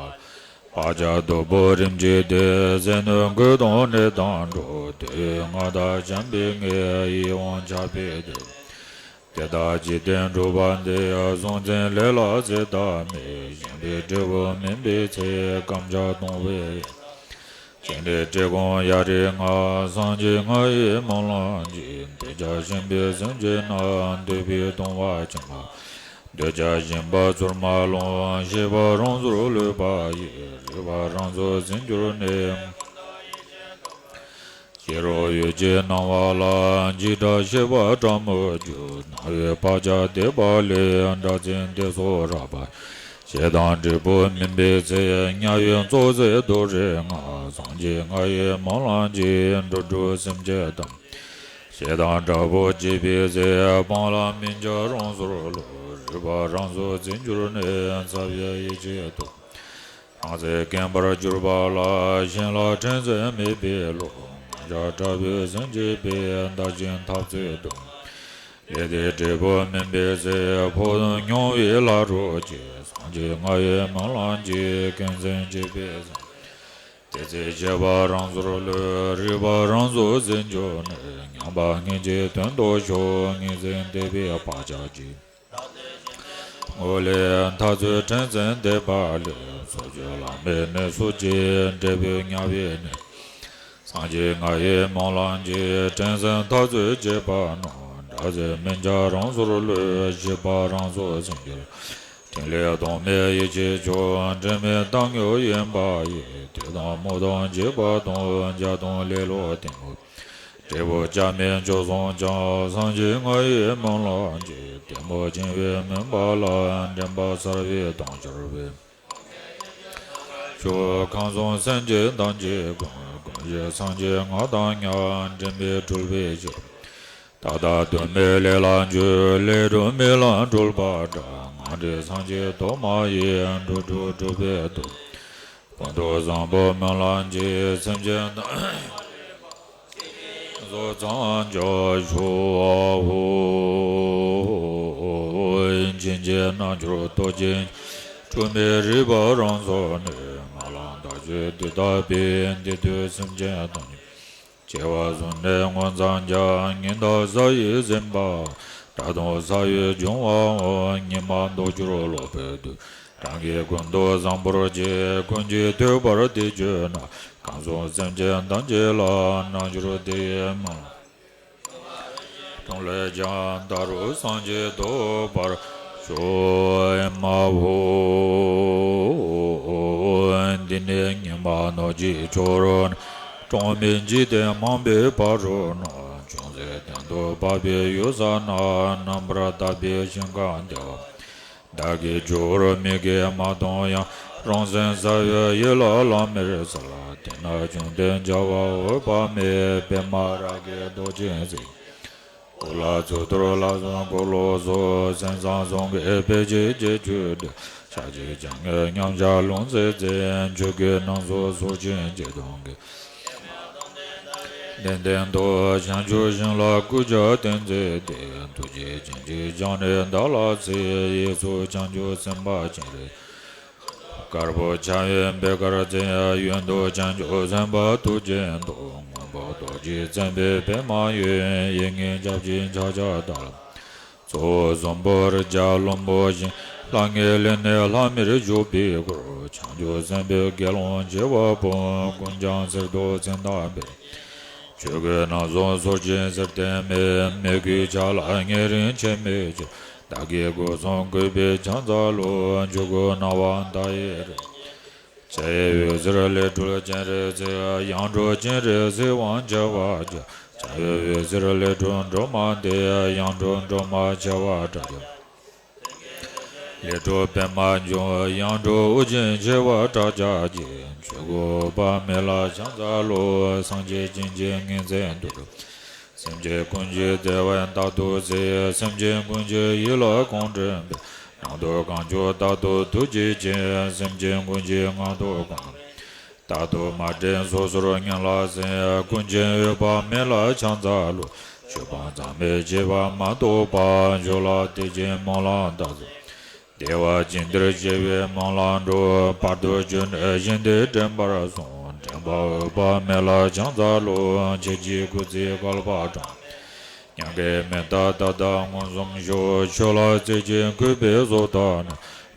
བག་ཆགས་སྟུག་པོ་རིམ་གྱིས་ཏེ། ཟས་ནོར་གོས་དང་གནས་དང་གྲོགས། དུས་ངག་དང་བྱམས་པའི་ངལ། ཡིད་འོང་ཆགས་པའི་དུས། དེ་དག་ཅི་སྟེ་འཁྲུལ་པ་འདི། གཟུང་འཛིན་ལས་ལ་ཟད་མཐའ་མེད། ཞེན་པའི་འབྲས་བུ་སྨིན་པའི་ཚེ། བརྐམ་ཆགས་གདུང་བའི། ཅི་ནས་བྲེལ་འགོང་གཡའ་རིགས་ལྔ། སངས་རྒྱས་ང་ཡི་སྨོན་ལམ་གྱིས། འདོད་ཆགས་ཞེན་པའི་སེམས་ཅན་རྣམས། འདོད་པས་གདུང་བ་ཆེན་པོ། འདོད་ཆགས་ཞེན་པ་ཚུར་མ་ལོངས། ཤེས་པ་རང་སོར་ལུས་པ་ཡིས། རིག་པ་རང་སོར་ཟིན་གྱུར་ནས། ཤེས་རབ་འོད་ཀྱི་སྣང་བ་ལ། འཇིགས་སྐྲག་ཤེས་པ་ཕྲ་མོ་རྒྱུ། སྣང་བའི་བག་ཆགས་འདེབས་པ་ལས། སྒྲ་འཛིན་དེ་སོགས་རགས་པ། ཞེ་སྡང་འབྲས་བུ་སྨིན་པའི་ཚེ། དམྱལ་བའི་མཚོ་ཟད་རྡོ་རིགས་ལྔ། སངས་རྒྱས་ང་ཡི་སྨོན་ལམ་གྱིས། འགྲོ་དྲུག་སེམས་ཅན་ཐམས་ཅད། ཞེ་སྡང་དྲག་པོས་གཅིག་པའི་ཚེ། སྤང་བླང་སྨིན་ཆགས་རང་སོར་ལུས། རིག་པ་རང་སོར་ཟིན་གྱུར་ནས། ཚ་བའི་ཡིད་ཆེས་སྟོབས། རང་སེམས་སྐེམ་པར་གྱུར་པ་ལ། གཞན་ལ་དྲིན་ཅན་མེད་པའི་བློ། ངན་ཞགས་དྲག་པོས་ཟིན་བྱེད་པའི། བདག་གཞན་འཐབ་རྩོད་གདུང་། ལས་དེའི་འབྲས་བུ་སྨིན་པའི་ཚེ། ཕོག་ཐུག་མྱོང་བའི་ལྷ་རོ་གཅིག། སངས་རྒྱས་ང་ཡི་སྨོན་ལམ་གྱིས། ཀུན་ཟིན་བྱེད་པའི་སེམས། དེ་ཚེ་ཤེས་པ་རང་སོར་ལུས། རིག་པ་རང་སོར་ཟིན་གྱུར་ནས། ཉམས་པ་སྔོན་གྱི་དོན་དུ་ཤོག། ངེས་འཛིན་འདོད་པའི་བག་ཆགས་ཀྱིས། ངོ་ལས་འཐབ་རྩོད་དྲིན་ཅན་འདེབས་པ་ལས། སྲོག་གཅོད་ལྷ་མིའི་གནས་སུ་སྐྱེ། འབྲས་བུ་དམྱལ་བའི་གནས། སངས་རྒྱས་ང་ཡི་སྨོན་ལམ་གྱིས། དྲིན་ཅན་འཐབ་རྩོད་བྱེད་པ་རྣམས། དགྲ་ཟིན་སྨིན་ཆགས་རང་སོར་ལུས། ཤེས་པ་རང་སོར་ཟིན་གྱུར། ཕྲིན་ལས་རྟོག་མེད་ཡིད་ཆེས་མཆོག། དྲན་མེད་བཏང་སྙོམས་ཡེངས་པ་ཡིས། དུག་དང་མུ་དང་བྱེད་པ་དང་། བྱ་དང་ལེ་ལོ་གཏི་མུག། འབྲས་བུ་སྐྱབས་མེད་བཅུ་གསུམ་ཀྱང་། སངས་རྒྱས་ང་ཡི་སྨོན་ལམ་གྱིས། གཏི་མུག་འཆིང་བའི་མུན་པ་ལ། འདྲེན་པ་གསར་བས་དམ་ཤོར་བའི། ཆོས་ཁམས་གསུམ་སེམས་ཅན་ཐམས་ཅད་ཀུན། ཀུན་གཞི་སངས་རྒྱས་ང་དང་མཉམ། འདྲེན་པས་སྤྲུལ་པའི་ཕྱིར། ད་ལྟ་དོན་མེད་ལས་ལ་འཇུག། ལས་སྒྲུབ་མི་ལ་སྤྲུལ་པ་འདྲ། ང་འདྲའི་སངས་རྒྱས་དོ་མ་ཡིན། འགྲོ་དྲུག་སྒྲུབ་པའི་དོན། ཀུན་ཏུ་བཟང་པོ་སྨོན་ལམ་གྱིས། སེམས་ཅན་རྣམས་སོ་ཚང་བྱ་ཤོག། ཕྱིན་ཆད་རྣལ་འབྱོར་རྟོག་ཅན། འཁྲུལ་མེད་རིག་པ་རང་སོར་གནས། སྨོན་ལམ་བདག་རྒྱུད་འདི་ལྟ་བས། འདི་དུས་སེམས་ཅན་ཐམས་ཅད། སྐྱེ་བ་གཟུགས་ནས་མངོན་ཙམ་ཀྱང་། ཉི་ཟླ་གཟའ་ཡིས་ཟིན་པ། དགྲ་དང་ཚ་བས་འཇོམས་པའོ། ཉི་མ་ལྡོག་གྱུར་ལོག་པའི་དུས། རང་གིས་ཀུན་ཏུ་བཟང་པོར་བྱས། ཀུན་གྱིས་ཐོས་པར་དེ་བརྗོད་ན། ཁམས་གསུམ་སེམས་ཅན་ཐམས་ཅད་ལ། རྣལ་འབྱོར་དེ་ཡི་སྨོན་ལམ་གྲངས་ལས་ཀྱང་འདའ་རུང་། སངས་རྒྱས་ཐོབ་པར་ཤོག། ཨེ་མ་ཧོ། འདི་ནས་ཉི་མ་ནག་གི་ཕྱོགས་རུ། གྲངས་མེད་འཇིག་རྟེན་མང་པོའི་བར་དུ་ན། ཅུང་ཟད་གཏན་དུ་དབབ་པའི་ཡུལ་ས་ན། རྣམ་པར་དག་པའི་ཞིང་ཁམས་བདེ་བ། བདག་གིས་ཇི་བོར་མིག་གིས་མ་མཐོང་ཡང་། རང་སེམས་གསལ་བའི་ཡིད་ལ་ལམ་མེར་གསལ། དེ་ན་བཅོམ་ལྡན་འཇའ་བ་འོད་དཔག་མེད། པདྨ་རཱ་གའི་མདོག་ཅན་གཟིགས། འོག་ལ་ཚུར་ཐུར་ལ་སོགས་འཁོར་ལོ་སོགས། སེམས་ཙམ་གསུམ་གྱི་དཔེ་བྱད་ཀྱི་ཆོས་སྒྲ། ཕྱག་རྒྱའི་ཕྱག་རྔའི་མཉམ་གཞག་ལུང་བསྟན་མཛད། ཆོས་གོས་རྣམ་གསུམ་ཚོགས་ཀྱི་འཇིགས་གདོང་གིས། ལྡན་ལྡན་དུ་བྱང་ཆུབ་ཤིང་ལ་སྐུ་ཕྱག་བསྟིམ་མཛད་དེ། ཐུགས་རྗེ་ཆེན་པོས་བྱང་ནས་བདག་ལ་གཟིགས། གཡས་སུ་བྱང་ཆུབ་སེམས་དཔའ་སྤྱན་རས། དཀར་པོ་ཕྱག་གཡས་པད་དཀར་འཛིན། གཡོན་དུ་བྱང་ཆུབ་སེམས་དཔའ་ཐུགས་རྗེའི་མདོག། སྔོན་པོ་རྡོ་རྗེ་འཛིན་པའི་པདྨ་འོད། གཡས་ངན་སྐྱབས་ཀྱི་ཕྱག་རྒྱ་དར། གཙོ་བོ་གསུམ་པོ་རི་བྱ་ལྷུན་པོ་བཞིན། ལྷང་ངེ་ལས་ནི་ལྷམ་མེར་བཞུགས་པའི་སྐུར། བྱང་ཆུབ་སེམས་དཔའི་དགེ་སློང་བྱེ་བ་སྤོས། ཀུན་ཀྱང་གསེར་མདོག་མཚན་དང་སྤེལ། ཆོས་གོས་རྣམ་གསུམ་ཚོགས་ཀྱི་ཟུར་སྟོན་མས། མོས་གུས་ཕྱག་ལ་ཉེ་རིང་ཆད་མེད་ཕྱིར། བདག་གི་སྒོ་གསུམ་གུས་པས་ཕྱག་འཚལ་ལོ། ཆོས་གོས་སྣང་བ་མཐའ་ཡས་རི། བྱ་ཡི་འོད་ཟེར་ལས་གྲོལ་སྤྱན་རས་གཟིགས། ཡང་གྲོལ་སྤྱན་རས་གཟིགས་དབང་ཆེ་བ་རྒྱ། བྱ་ཡི་འོད་ཟེར་ལས་གྲོལ་སྒྲོལ་མ་སྟེ། ཡང་གྲོལ་སྒྲོལ་མ་ཆེ་བ་དགྲ་བཅོམ། ལས་དྲུག་པདྨ་འབྱུང་། ཡང་དྲུག་དབུ་རྒྱན་བྱེ་བ་ཕྲག་བརྒྱ་ཅན། ཆོས་སྐུ་འོད་དཔག་མེད་ལ་ཕྱག་འཚལ་ལོ། སངས་རྒྱས་བྱིན་གྱིས་ངེས་མཛད་དུ། སེམས་ཅན་ཀུན་གྱི་བདེ་བ་རྟག་ཏུ་གཟིགས། སེམས་ཅན་ཀུན་གྱི་ཡིད་ལ་གོང་དྲན་པས། སྙིང་དུ་གང་བྱུང་རྟག་ཏུ་ཐུགས་རྗེ་ཅན། སེམས་ཅན་ཀུན་གྱི་ངང་དུ་གང་རྟག་ཏུ་མ་དྲན་སོ་སོར་ངེས་ལ་ཟིན། ཀུན་མཁྱེན་འོད་དཔག་མེད་ལ་ཕྱག་འཚལ་ལོ། ཆོས་སྤངས་ཙམ་མེད་བྱས་པ་མ་གཏོགས་པ། ཆོས་ལ་དད་ཅིང་སྨོན་ལམ་བཏབ་ཚུལ། བདེ་བ་ཅན་འདིར་སྐྱེ་བའི་སྨོན་ལམ་འགྲུབ། བར་དུ་གཅོད་ནས་གཞན་དོན་དྲན་པར་གསུངས། དྲན་པ་འོད་དཔག་མེད་ལ་ཕྱག་འཚལ་ལོ། ཁྱེད་ཀྱི་སྐུ་ཚེ་བསྐལ་པ་བགྲང་། མྱ་ངན་མི་འདའ་ད་ལྟ་མངོན་སུམ་ཤོག་ཆོས་ལ་རྩེ་གཅིག་གུས་པས་གཟོ་ལྟ་ན།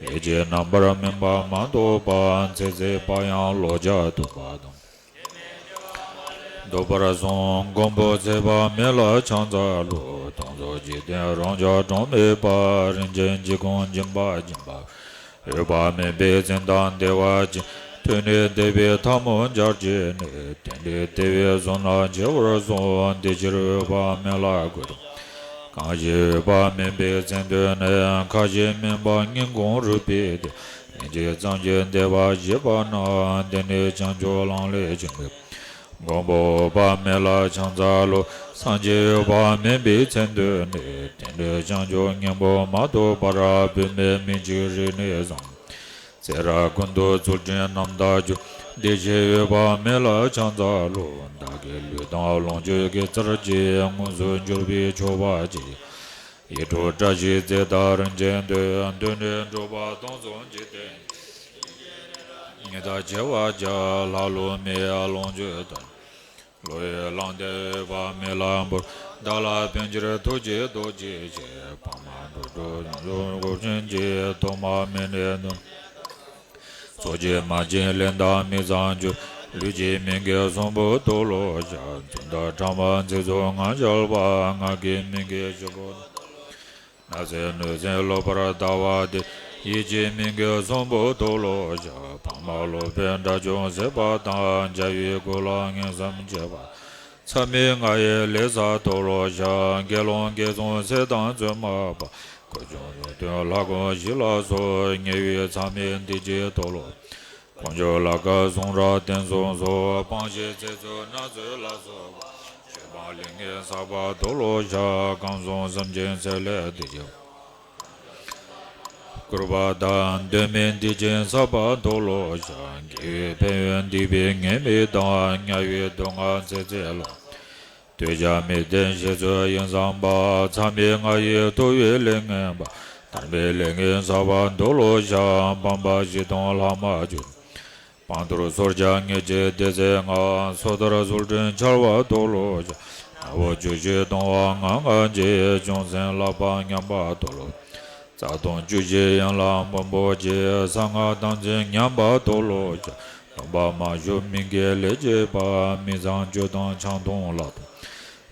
ལས་ཀྱི་རྣམ་པར་སྨིན་པ་མ་གཏོགས་པ། ཚེ་ཟད་པ་ཡང་ལོ་བརྒྱ་ཐུབ་པ་དང་། འདོད་པར་གསུངས། མགོན་པོ་ཚེ་དཔག་མེད་ལ་ཕྱག་འཚལ་ལོ། སྟོང་གཟུགས་འཇིག་རྟེན་རང་རྒྱལ་གྲངས་མེད་པ། རིན་ཆེན་འཇིགས་དགོངས་སྦྱིན་པ་སྦྱིན་པ། འོད་དཔག་མེད་པའི་མཚན་དང་བདེ་བ་ཅན། ཐོས་ནས་བདེ་བའི་ཐལ་མོ་སྦྱར་བྱས་ནས། དེ་འདྲའི་བདེ་བའི་གཟུངས་རྣམས་བགྱི་བར་གསོལ། དེ་ཕྱིར་འོད་དཔག་མེད་ལ་གུས་བཏུད། གང་ཞིག་འོད་དཔག་མེད་པའི་མཚན་ཐོས་ནས། ཁ་ཞེ་སྨན་པ་སྙིང་ཁོང་རུས་པའི་གཏིང་། ལན་གཅིག་ཙམ་གྱིས་བདེ་བ་བརྗེད་པ་ན། དེ་ནི་བྱང་ཆུབ་ལམ་ལས་བྱུང་བའི། མགོན་པོ་འོད་དཔག་མེད་ལ་ཕྱག་འཚལ་ལོ། སངས་རྒྱས་འོད་དཔག་མེད་པའི་མཚན་ཐོས་ནས། དེ་འདྲའི་བྱང་ཆུབ་སྙིང་པོ་མ་ཐོབ་བར། བུད་མེད་མི་འཇིགས་རིགས་ནད་བཟང་། ཚེ་རབས་ཀུན་ཏུ་ཚུལ་ཁྲིམས་རྣམ་དག་གྱུར། བདེ་གཤེགས་འོད་དཔག་མེད་ལ་ཕྱག་འཚལ་ལོ། བདག་གི་ལུས་དང་ལོངས་སྤྱོད་དགེ་རྩར་བཅས། དངོས་སུ་གྱུར་པའི་མཆོད་པ་བྱས། ཡིད་འཕྲོག་བཀྲ་ཤིས་རྩེ་དང་རིན་ཆེན་འདོད། འདོད་ནི་འགྲོ་བ་སྟོང་གསུམ་འཇིག་རྟེན། ཉི་ཟླ་བྱེ་བ་བརྒྱ། ལྷ་ཀླུ་མིའི་ལོངས་སྤྱོད་དང་། བློ་ཡི་བླ་དེ་འོད་དཔག་མེད་ལ་འབུལ། བདག་ལ་ཕན་ཕྱིར་ཐུགས་རྗེས་བཟློག་ཅིང་བཞེས། ཕ་མ་འགྲོ་དྲུག་ཡོངས་སུ་བསྐོར་བྱོན་ཅིང་། ཐོག་མ་མེད་ནས་དུ། ཚོགས་ཀྱི་མ་བྱིན་ལས་དང་མི་བཟང་སྤྱོད། ལུས་ཀྱི་མི་དགེ་གསུམ་པོ་དུག་ལོག་བྱ། མཚོན་དང་ཕྲ་མ་ཚིག་རྩུབ་ངག་འཁྱལ་བ། ངག་གི་མི་དགེ་བཅུ་པོ། ནགས་ཚལ་གནོད་འཚེ་ལོག་པར་ལྟ་བ་སྟེ། ཡིད་ཀྱི་མི་དགེ་གསུམ་པོ་དུག་ལོག་བྱ། ཕ་མ་ལོག་པའི་དགྲ་བཅོམ་བཟོད་པ་དང་། བྱ་བའི་རྒོལ་ལ་ངན་སེམས་བྱེད་པ། མཚམས་མེད་ལྔ་ཡི་ལས་བསགས་དུག་ལོག་བྱ། དགེ་སློང་དགེ་སྦྱོང་ཚེ་དང་བཙུན་མ་པ། ཁུ་བྱུག་ནུས་མཐུ་ལྷ་ཁང་བཞི་ལ་སོགས། ཉེ་བའི་མཚམས་མེད་འདི་ཀྱི་དུག་ལོག། དཀོན་མཆོག་ལྷ་སྐལ་གསུང་རབ་དེང་སང་སོགས། སྤང་བྱའི་ཚིག་རྩུབ་སྣ་ཚོགས་ལ་སོགས་པ། ཆོས་སྤངས་ལས་ངན་བསགས་པ་དུག་ལོག་བྱ། ཁམས་གསུམ་སེམས་ཅན་ཚེ་ལས་འདས་ཀྱི། སྐུར་པ་དང་། དོན་མེད་སྡིག་ཅན་བསགས་པ་དུག་ལོག་བྱ། དགེ་བའི་ཕན་ཡོན་སྡིག་པའི་ཉེས་དམིགས་དང་། དམྱལ་བའི་སྡུག་བསྔལ་ཚེ་ཚད་ལ། འདོད་ཆགས་མི་ལྡན་ཞེ་ཚོལ་ཡིད་བཟང་པ། མཚམས་མེད་ལྔ་ཡི་ཐུབ་པའི་ལས་ངན་པ། ཐར་པའི་ལས་ངན་བསགས་པ་དུག་ལོག་བྱ། སྤངས་པ་བཞི་དང་ལྷག་མ་བཅུ། སྤངས་ཐོབ་གསོར་བྱ་ཉེས་བྱས་སྡེ་ཚན་ལྔ། སོ་ཐར་ཚུལ་ཁྲིམས་འཆལ་བ་དུག་ལོག་བྱ། ནག་པོ་བཅུ་བཞི་སྡང་བ་ངང་ངམ་བྱེད། བྱང་སེམས་བསླབ་པ་ཉམས་པ་དུག་ལོག། རྩ་ལྟུང་བཅུ་བཞི་ཡན་ལག་སྦོམ་པོ་བཅས། གསང་སྔགས་དམ་ཚིག་ཉམས་པ་དུག་ལོག་བྱ། སྡོམ་པ་མ་ཞུས་མི་དགེ་ལས་བྱེད་པ། མི་ཚངས་སྤྱོད་དང་ཆང་འཐུང་ལྷག་མཐོང་།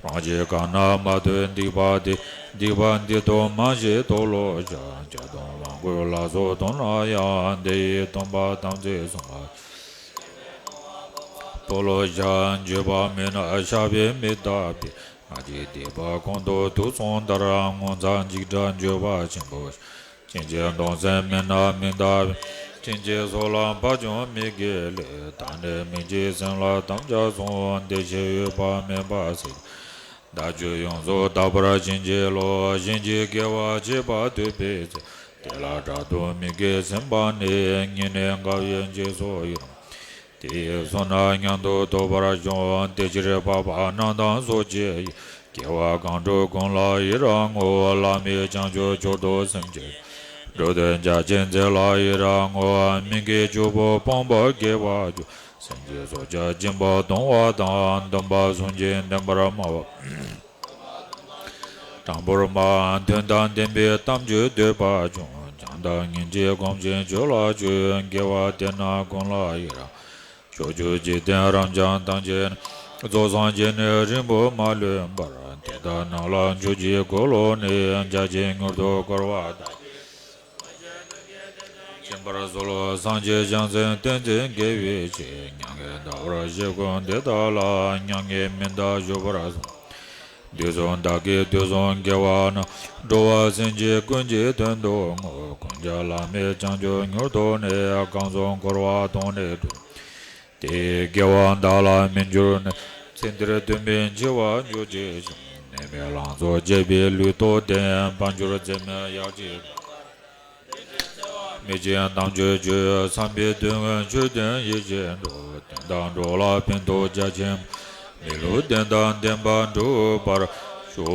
རང་གཞན་གང་ན་མ་ཐོས་སྡིག་པ་དེ། སྡིག་པ་འདི་དག་མ་བྱེད་དུག་ལོག་བྱ། བྱ་དང་ལོངས་སྐུ་ལ་སོགས་མཐོང་ན་ཡང་། དེ་ཡི་སྡོམ་པ་དམ་ཚིག་བསྲུང་བ། དུག་ལོག་བྱ། འགྱོད་པ་མེད་ན་བཤགས་པས་མི་འདག་པས། ང་རྒྱལ་སྡིག་པ་ཀུན་ཏུ་དུག་མཚུངས་ལྟར། ངོ་ཚ་འཇིགས་སྐྲག་འགྱོད་པ་ཆེན་པོ། ཕྱིན་ཆད་གདུང་སེམས་མེད་ན་མི་འདག་པས། ཕྱིན་ཆད་སྲོག་ལ་ཕར་བྱུང་མི་དགེ་ལས། ད་ནི་སྨིན་བྱེད་སེམས་ལ་དམ་བཅའ་བསྲུང་། བདེ་གཤེགས་འོད་དཔག་མེད་པ་སྲས། བདག་རྒྱུད་ཡོངས་སུ་དག་པར་བྱིན་གྱིས་རློབས། གཞན་གྱི་དགེ་བ་བྱེད་པ་ཐོས་པའི་ཚེ། དེ་ལ་དྲག་ཏུ་མི་དགེ་སེམས་པ་ནི། ཉེ་གནས་དགའ་བའི་འཇིགས་སུ་ཡི་རང་། དེ་ཡི་བསོད་ནམས་མཉམ་དུ་ཐོབ་པར་འགྱུར། དེ་ཕྱིར་འཕགས་པ་རྣམས་དང་སོ་སྐྱེ་ཡི། དགེ་བ་གང་སྒྲུབ་ཀུན་ལ་ཡི་རང་ངོ་། བླ་མེད་བྱང་ཆུབ་མཆོག་ཏུ་སེམས་བསྐྱེད། འགྲོ་དོན་རྒྱ་ཆེན་མཛད་ལ་ཡི་རང་ངོ་། མི་དགེ་བཅུ་པོ་སྤོང་བར་དགེ་བ་སྒྲུབ། སེམས་ཀྱི་སྲོག་ཆགས་སྦྱིན་པ་གཏོང་བ་དང་། སྡོམ་པ་བསྲུང་ཞིང་བསྟེན་པར་སྨྲ་བ། དྲང་པོར་སྨྲ། དོན་དང་ལྡན་པའི་གཏམ་རྒྱུད་འདོད་པ་ཆུང་། བྱམས་དང་སྙིང་རྗེས་བསྒོམ་ཞིང་ཆོས་ལ་སྤྱོད། དགེ་བ་དེ་རྣམས་ཀུན་ལ་ཡི་རང་། ཕྱོགས་བཅུའི་འཇིག་རྟེན་རབ་འབྱམས་ཐམས་ཅད་ན། རྫོགས་སངས་རྒྱས་ནས་རིང་པོ་མ་ལུས་པར། དེ་དག་རྣམས་ལ་མཆོག་གྱུར་འཁོར་ལོ་ནི། འཇའ་ཆེན་མྱུར་དུ་བསྐོར་བ་དང་། སྦྱིན་པར་གསོལ་ལོ། སངས་རྒྱས་བྱང་སེམས་ཏིང་འཛིན་དགེ་བའི་ཆེད། མྱ་ངན་འདའ་བར་བཞེད་ཀུན་དེ་དག་ལ། མྱ་ངན་མི་འདའ་བཞུགས་པར་གསོལ། དུས་གསུམ་བདག་གིས་དུས་གསུམ་དགེ་བ་རྣམས། འགྲོ་བ་སེམས་ཅན་ཀུན་གྱི་དོན་དུ་བསྔོ། ཀུན་ཀྱང་བླ་མེད་བྱང་ཆུབ་མྱུར་ཐོབ་ནས། གང་བྱུང་འཁོར་བ་དོན་ནི་གྲོལ། དེ་ཡི་དགེ་བ་བདག་ལ་སྨིན་གྱུར་ནས། ཚེ་འདིར་སྡོམ་པའི་འཆི་བ་འགྱུར་གྱིས་ཤིག་ནད་མེད་ལང་ཚོ་རྒྱས་པའི་ལུས་སྟོབས་ལྡན། དཔལ་འབྱོར་མཛེས་མའི་གཡག་གཅིག་མི་ཕྱེད་དམ་ཆོས་སྤྱོད། བསམ་པའི་དོན་ཀུན་ཆོས་དོན་ཡིད་བཞིན་འགྲུབ། བསྟན་དང་འགྲོ་ལ་ཕན་ཐོགས་རྒྱ་ཆེན། མི་ལུས་བདེ་དང་ལྡན་པར་འགྲུབ་པར་ཤོག་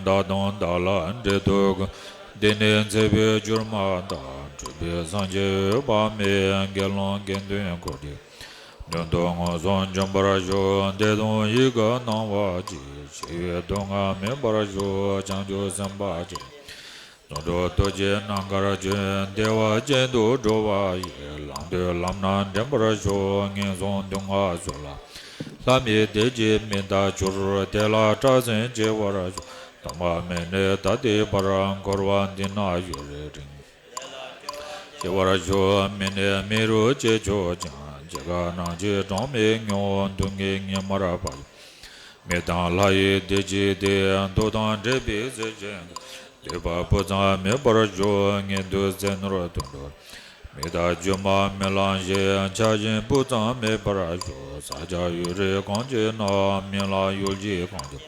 བདག་དང་བདག་ལ་འབྲེལ་ཐོགས་ཀུན། འདི་ནས་མཛད་པའི་སྒྱུ་མ་དག་སྒྲུབ་པའི་སངས་རྒྱས་འོད་དཔག་མེད། དགེ་སློང་དགེ་འདུན་འཁོར་དེ། མྱུར་དུ་མངོན་སུམ་འབྱོན་པར་ཤོག་བདེ་སྟོང་ཡིད་ཀྱིས་གནང་བ་ཅིག་ཞི་བའི་སྡུག་བསྔལ་མེད་པར་ཤོག་བྱང་ཆུབ་སེམས་དཔའ་ཆེན། བྱང་ཆུབ་ཐུགས་རྗེ་རྣམ་དཀར་སྤྱོད། བདེ་བ་ཅན་དུ་འགྲོ་བ་ཡི། ལམ་དུ་ལམ་སྣ་འདྲེན་པར་ཤོག་ངན་སོང་སྡུག་བསྔལ་ཚུ་ལ། ལྷ་མིའི་བདེ་སྐྱིད་མི་འདའ་འགྱུར། དེ་ལ་སྐྲག་ཟིང་ཆེ་བར་ཤོག་སྟོང་པ་མེད་ནས་ད་ལྟའི་བར། འཁོར་བ་འདི་ན་ཡུན་རིང་། ཞི་བར་ཤོག་མི་ནད་མི་རོ་བཅས་ཕྱོགས་ཀྱང་། འཇིགས་སྐར་ནག་ཅན་གྲངས་མེད་མྱུར། སྡུག་བསྔལ་ཉི་མར་བབས། མི་དང་ལྷ་ཡི་བདེ་སྐྱིད་དེ། མཐུ་དང་འབྲེལ་པའི་ཚེ་ཅན། འདོད་པ་སྤུ་ཙམ་མེད་པར་ཤོག་ངན་འདུ་བྱེད་ནོར་དུད་འགྲོ། མི་རྟག་སྒྱུ་མ་རྨི་ལམ་ཞིག་ཆགས་ཞེན་སྤུ་ཙམ་མེད་པར་ཤོག་ས་སྐྱ་ཡུལ་རི་གང་ཅིའི་ནང་། རྨི་ལམ་ཡུལ་གྱི་གང་ཅིའི།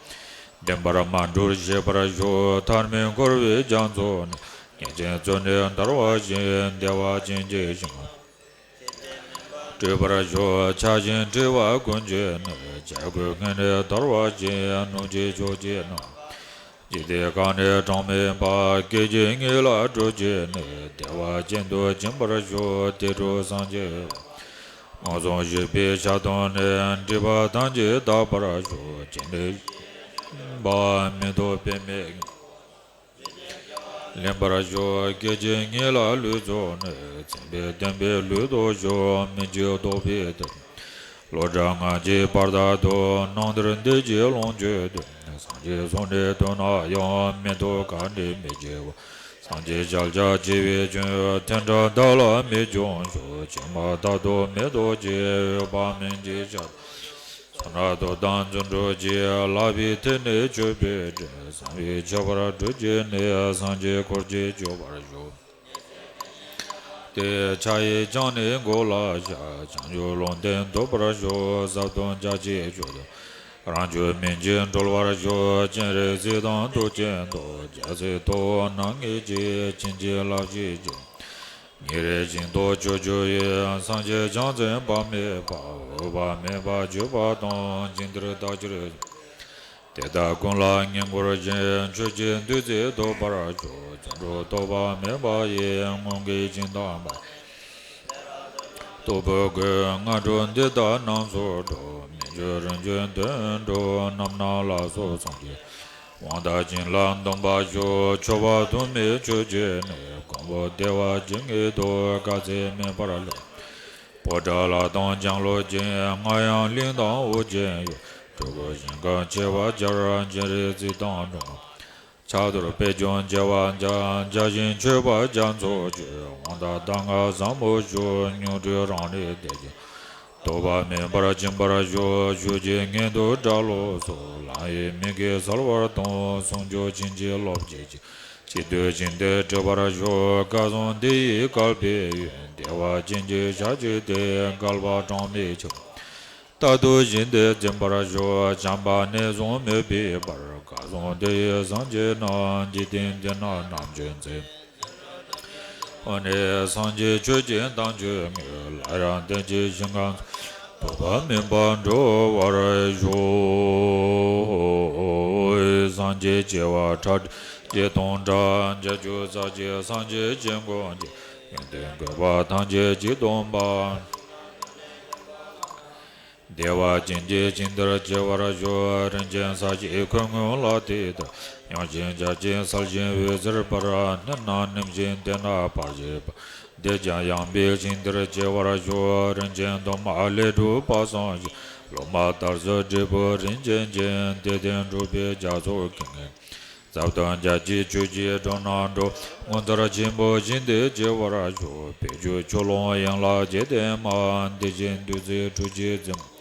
བདེན་པར་མ་གྲུབ་ཤེས་པར་ཤོག་ཐར་མེད་འཁོར་བའི་རྒྱ་མཚོ་ནས། ཉེས་ཅན་བཙོན་ནས་ཐར་བ་བཞིན། བདེ་བ་ཅན་གྱི་ཞིང་སྤྲུལ་པར་ཤོག་ཆགས་ཞེན་འཁྲི་བ་ཀུན་གྱི་ནད། བྱ་རྒོད་ངན་ནས་ཐར་བ་བཞིན། གནོད་བྱེད་ཕྱོགས་ཀྱི་ནང་། འཇིག་རྟེན་གང་ནས་གྲངས་མེད་པ། སྐད་ཅིག་ཉིད་ལ་འགྲོ་བྱེད་ནད། བདེ་བ་ཅན་དུ་འབྱིན་པར་ཤོག་དེ་འཕྲོ་སངས་རྒྱས། མངོན་སུམ་བཞུགས་པའི་ཞལ་དུ་ནི། སྒྲིབ་པ་ཐམས་ཅད་དག་པར་ཤོག་ཅི་ནས་ཞིག་པ་མི་ཐོབ་པའི་མིག་ལེན་པར་ཤོག་སྐད་ཅིག་ཉིད་ལ་ལུས་རྫོགས་ནས། མཚན་དཔེ་བསྟན་པའི་ལུས་ཐོབ་ཤོག་མི་འཇིགས་རྟོགས་པའི་དོན། ལོ་གྲངས་སྔ་ཕྱིའི་བར་དག་ཏུ། སྣང་མཐར་འདི་ཕྱིར་ལོངས་སྤྱོད་དོན། སངས་རྒྱས་ཚོགས་ནི་ཐོབ་ན་ཡང་། མི་ཐོབ་ག་ནི་མི་སྐྱེ་བ། སངས་རྒྱས་ཞལ་ཕྱག་བྱེ་བའི་ཁྱོན། དེ་འདྲ་བདག་ལ་མི་འབྱུང་ཤོག་ཕྱི་མ་རྟག་ཏུ་མི་ཐོབ་ཅིག་འོད་དཔག་མེད་ཀྱི་ཞལ། བསོད་ནམས་སྟོབས་དང་རྫུ་འཕྲུལ་གྱིས། བསླབ་པའི་ཐད་ནས་མཆོད་པའི་སྒྲས། བསམ་པའི་ཁྱད་པར་སྒྲུབ་བྱེད་ནི། སངས་རྒྱས་འཁོར་བཅས་སྤྱོད་པར་ཤོག་དེ་ཕྱག་གཡས་བརྐྱང་ནས་མགོ་ལ་བཞག་བྱང་ཆུབ་ལུང་བསྟན་ཐོབ་པར་ཤོག་ཟབ་དོན་རྒྱ་ཆེར་སྤྱོད་དོ། རང་རྒྱུད་སྨིན་ཅིང་གྲོལ་བར་ཤོག་སྤྱན་རས་གཟིགས་དང་མཐུ་ཆེན་ཐོབ། རྒྱལ་སྲས་ཐུབ་དབང་རྣམ་ལྔས་རྗེ། བྱིན་གྱིས་བརླབ་ཕྱིར་བགྱི། ཉིན་རེ་བཞིན་དུ་མཆོད་བརྗོད་ཡོད། སངས་རྒྱས་བྱང་སེམས་དཔག་མེད་པ། འོད་དཔག་མེད་པ་བརྗོད་པ་དང་། ཇི་ལྟར་བདག་ཕྱིར། དེ་དག་ཀུན་ལ་བསྙེན་བཀུར་ཞིང་། མཆོད་ཅིང་བདུད་རྩི་ཐོབ་པར་ཤོག་རྫུ་འཕྲུལ་ཐོགས་པ་མེད་པ་ཡིས། སྔོན་གྱི་ཞིང་དང་མ་སྟོབས་པོ་ཀུན། སྔ་དྲོ་འདི་དག་རྣམས་སུ་འགྲོ། མི་འགྱུར་རིན་ཆེན་དོན་འགྲུབ། རྣམ་སྣང་ལ་སོགས་སངས་རྒྱས། དབང་དང་བྱིན་རླབས་འདོམས་པར་ཤོག་མཆོད་པ་དུ་མས་མཆོད་བྱས་ནས། མགོན་པོ་བདེ་བ་ཅན་གྱི་ཐུགས། དཀའ་ཚེགས་མེད་པར་ལེགས། པོ་ཏ་ལ་དང་ལྕང་ལོ་ཅན། རྔ་ཡབ་གླིང་དང་ཨོ་རྒྱན་ཡུལ། སྤྲུལ་སྐུ་ཞིང་ཁམས་ཆེ་བར་སྦྱར། སྤྱན་རས་གཟིགས་དང་འགྲོ་མགོན། ཕྱག་རྡོར་པད་འབྱུང་རྒྱལ་བ་རྒྱལ། བརྒྱ་བྱིན་མཆོད་པ་རྒྱ་མཚོ་སྤྱོད། དབང་དང་གདམས་ངག་ཟབ་མོ་ཤོག་མྱུར་འཕྲོད་རང་ལས་འདས་ཀྱང་། ཐོགས་པ་མེད་པར་འབྱིན་པར་ཤོག་ཞུ་རྒྱུའི་ངན་འདུག་དགྲ་བློ་སོགས། ལམ་ཡི་མི་དགེ་བསལ་བར་ཤོག་ཟུང་འཇུག་བྱིན་གྱིས་རློབ་བྱེད་ཅིང་། ཅི་འདོད་བཞིན་དུ་འགྲུབ་པར་ཤོག་བཀའ་སྲུང་འདི་ཡིས་བསྐལ་པའི་ཡུན། བདེ་བ་ཅན་གྱི་ཞག་གཅིག་སྟེ། བསྐལ་པ་གྲངས་མེད་འཁྱམས། རྟག་ཏུ་བཞིན་དུ་འཛིན་པར་ཤོག་བྱམས་པ་ནད་བཟུང་མོས་པའི་བར། བཀའ་སྲུང་འདི་ཡིས་སངས་རྒྱས་རྣམས། འཇིག་རྟེན་འདི་ན་རྣམ་དཔྱོད་མཛད། འོ་ནས་སངས་རྒྱས་ཆོས་ཀྱི་དམ་ཆོས་དངོས། སླར་ཡང་བསྟན་ཅིང་ཞིང་ཁམས་ཐོགས་པ་མེད་པར་འགྲོ་བར་ཤོག་སངས་རྒྱས་བྱེ་བ་ཁྲག་ཁྲིག་སྟོང་ཕྲག་བརྒྱད་ཅུ་རྩ་གཅིག་སངས་རྒྱས་ཀྱི་མགོན་གྱིས། ཡོན་ཏན་བཀོད་པ་ཐམས་ཅད་གཅིག་སྟོང་པ། བདེ་བ་ཅན་གྱི་ཞིང་དེར་སྐྱེ་བར་ཤོག་རིན་ཆེན་ས་གཞི་ཁོད་སྔོན་ལ་དེ་ལྟར། ཡངས་ཤིང་རྒྱ་ཆེ་གསལ་ཞིང་འོད་ཟེར་འབར། སྣོད་ནང་ནིམ་ཞིང་དེ་ནས་འབར་བཞིན་པ། དེས་ཀྱང་ཡངས་པའི་ཞིང་དེར་སྐྱེ་བར་ཤོག་རིན་ཆེན་གདུང་མ་ལས་གྲུབ་པ་བསམ་ཞིང་། ལོ་མ་དར་ཚོན་འབྲས་བུ་རིན་ཆེན་ཅན། དེ་སྟེང་འབྲུག་པའི་རྒྱ་མཚོ་ཀེང་ཀེང་། ཟབ་དོན་རྒྱ་ཆེའི་ཆོས་ཀྱི་སྒྲོམ་ནང་འགྲོ། ངོ་མཚར་ཆེན་པོ་ཞིང་དེར་སྐྱེ་བར་ཤོག་བོད་ཆོས་ཆོས་ལོངས་ཡན་ལག་བརྒྱད་ལྡན་མ། དེ་བཞིན་བདུད་རྩི་ཁྲུས་ཀྱི་རྫིང་།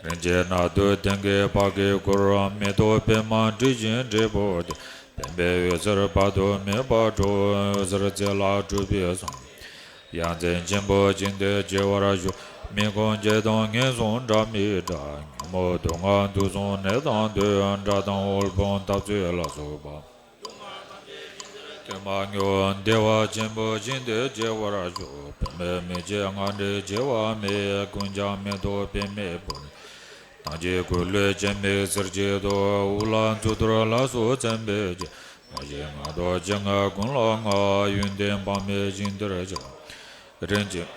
རིན་ཆེན་ནགས་འདབ་སྟེང་གི་འཕགས་སྐད་སྐོར། མེ་ཏོག་པདྨ་དྲི་ཞིང་འབྲས་བུ་སྟེ། པདྨའི་འོད་ཟེར་དཔག་ཏུ་མེད་པ་འཕྲོ། འོད་ཟེར་རྩེ་ལ་སྤྲུལ་པའི་གསུང་། ཡ་མཚན་ཆེན་པོ་ཅན་དུ་སྐྱེ་བར་ཤོག། མི་ཁོང་སྐྱེ་དང་ངན་སོང་འདྲ་མི་འདྲ། ཉོན་མོངས་དུག་ལྔ་དུག་གསུམ་ནད་དང་བདུད། དགྲ་དང་དབུལ་ཕོངས་འཐབ་རྩོད་ལ་སོགས་པ། དུག་ལྔ་ཐམས་ཅད་ཞི་བར་གྱུར་པར་ཤོག། བདེ་བ་ཆེན་པོ་ཅན་དུ་སྐྱེ་བར་ཤོག། པདྨའི་མིག་གི་མངའ་སྒྲོན་བྱེ་བ་མེ། ཀུན་ཀྱང་མེ་ཏོག་པདྨའི་སྤུ་ལ། ཐང་ཆེན་ཀུ་ལུ་སྐྱེད་མོས་གསེར་གྱི་མདོག། དབུ་ལ་གཙུག་ཏོར་ལ་སོགས་མཚན་དཔེ་བརྗིད། མ་གཞི་ལྔ་བདོ་བཅོ་ལྔ་ཀུན་ལ་མངའ། ཡོན་ཏན་དཔག་མེད་ཞིང་དུ་སྐྱེ། རིན་ཆེན་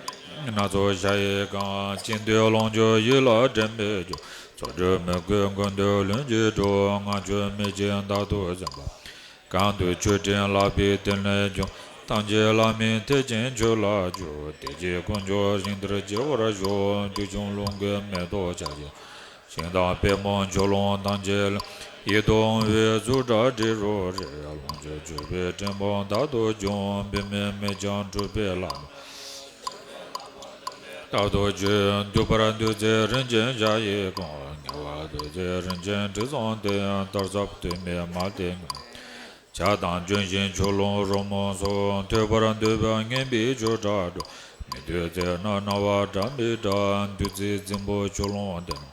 སྣ་ཚོགས་ཞལ་གྱིས་བཀང་། ཅི་འདོད་ལོངས་སྤྱོད་ཡིད་ལ་དྲན་པས་སྤྱོད། ཚོགས་དྲུག་མོས་གུས་ཀུན་ཏུ་ལྷུན་གྱིས་གྲུབ། ལྔ་མཆོད་མི་ཕྱེད་བདག་ཏུ་འཛིན་པ། གང་དུ་མཆོད་སྤྲིན་ལག་པའི་རྟེན་ལས་བྱུང་། ཐམས་ཅད་ལ་མིང་དེ་བཞིན་མཆོད་ལ་བཅུག། དེ་ཕྱིར་དཀོན་མཆོག་ཞིང་དེར་སྐྱེ་བར་ཤོག། བདུད་འཇོམས་རླུང་གི་མེ་ཏོག་ཆར་ཆེན། ཞིང་དང་པདྨོ་ཕྱོགས་ལྷུང་ཐམས་ཅད་ལ། ཡིད་དུ་འོང་བའི་གཙུག་སྒྲ་དྲི་རོ་རེག། ལོངས་སྤྱོད་མཆོད་པའི་སྤྲིན་ཕུང་དག་ཏུ་འབྱུང་། བུད་མེད་མི་འཆབ་གྲུབ་པའི་ལྷ་མོ། རྟག་ཏུ་མཆོད། འདུད་པར་འདོད་ཚེ་རིན་ཆེན་ཞལ་གྱིས་བཀང་། ཉེ་བར་འདོད་ཚེ་རིན་ཆེན་དྲི་བཟང་སྟེ། དར་ཟབ་དུ་མའི་མ་དེ་ཉོན། ཇ་དང་ལྗོན་ཤིང་ཆུ་ཀླུང་རོལ་མོ་སོགས། ཐོས་པར་འདོད་པས་སྙན་པའི་ཆོས་སྒྲ་སྒྲོགས། མི་འདོད་ཚེ་ན་རྣ་བ་སྒྲ་མི་གྲག། བདུད་རྩིའི་རྫིང་བུ་ཆུ་ཀླུང་དེར།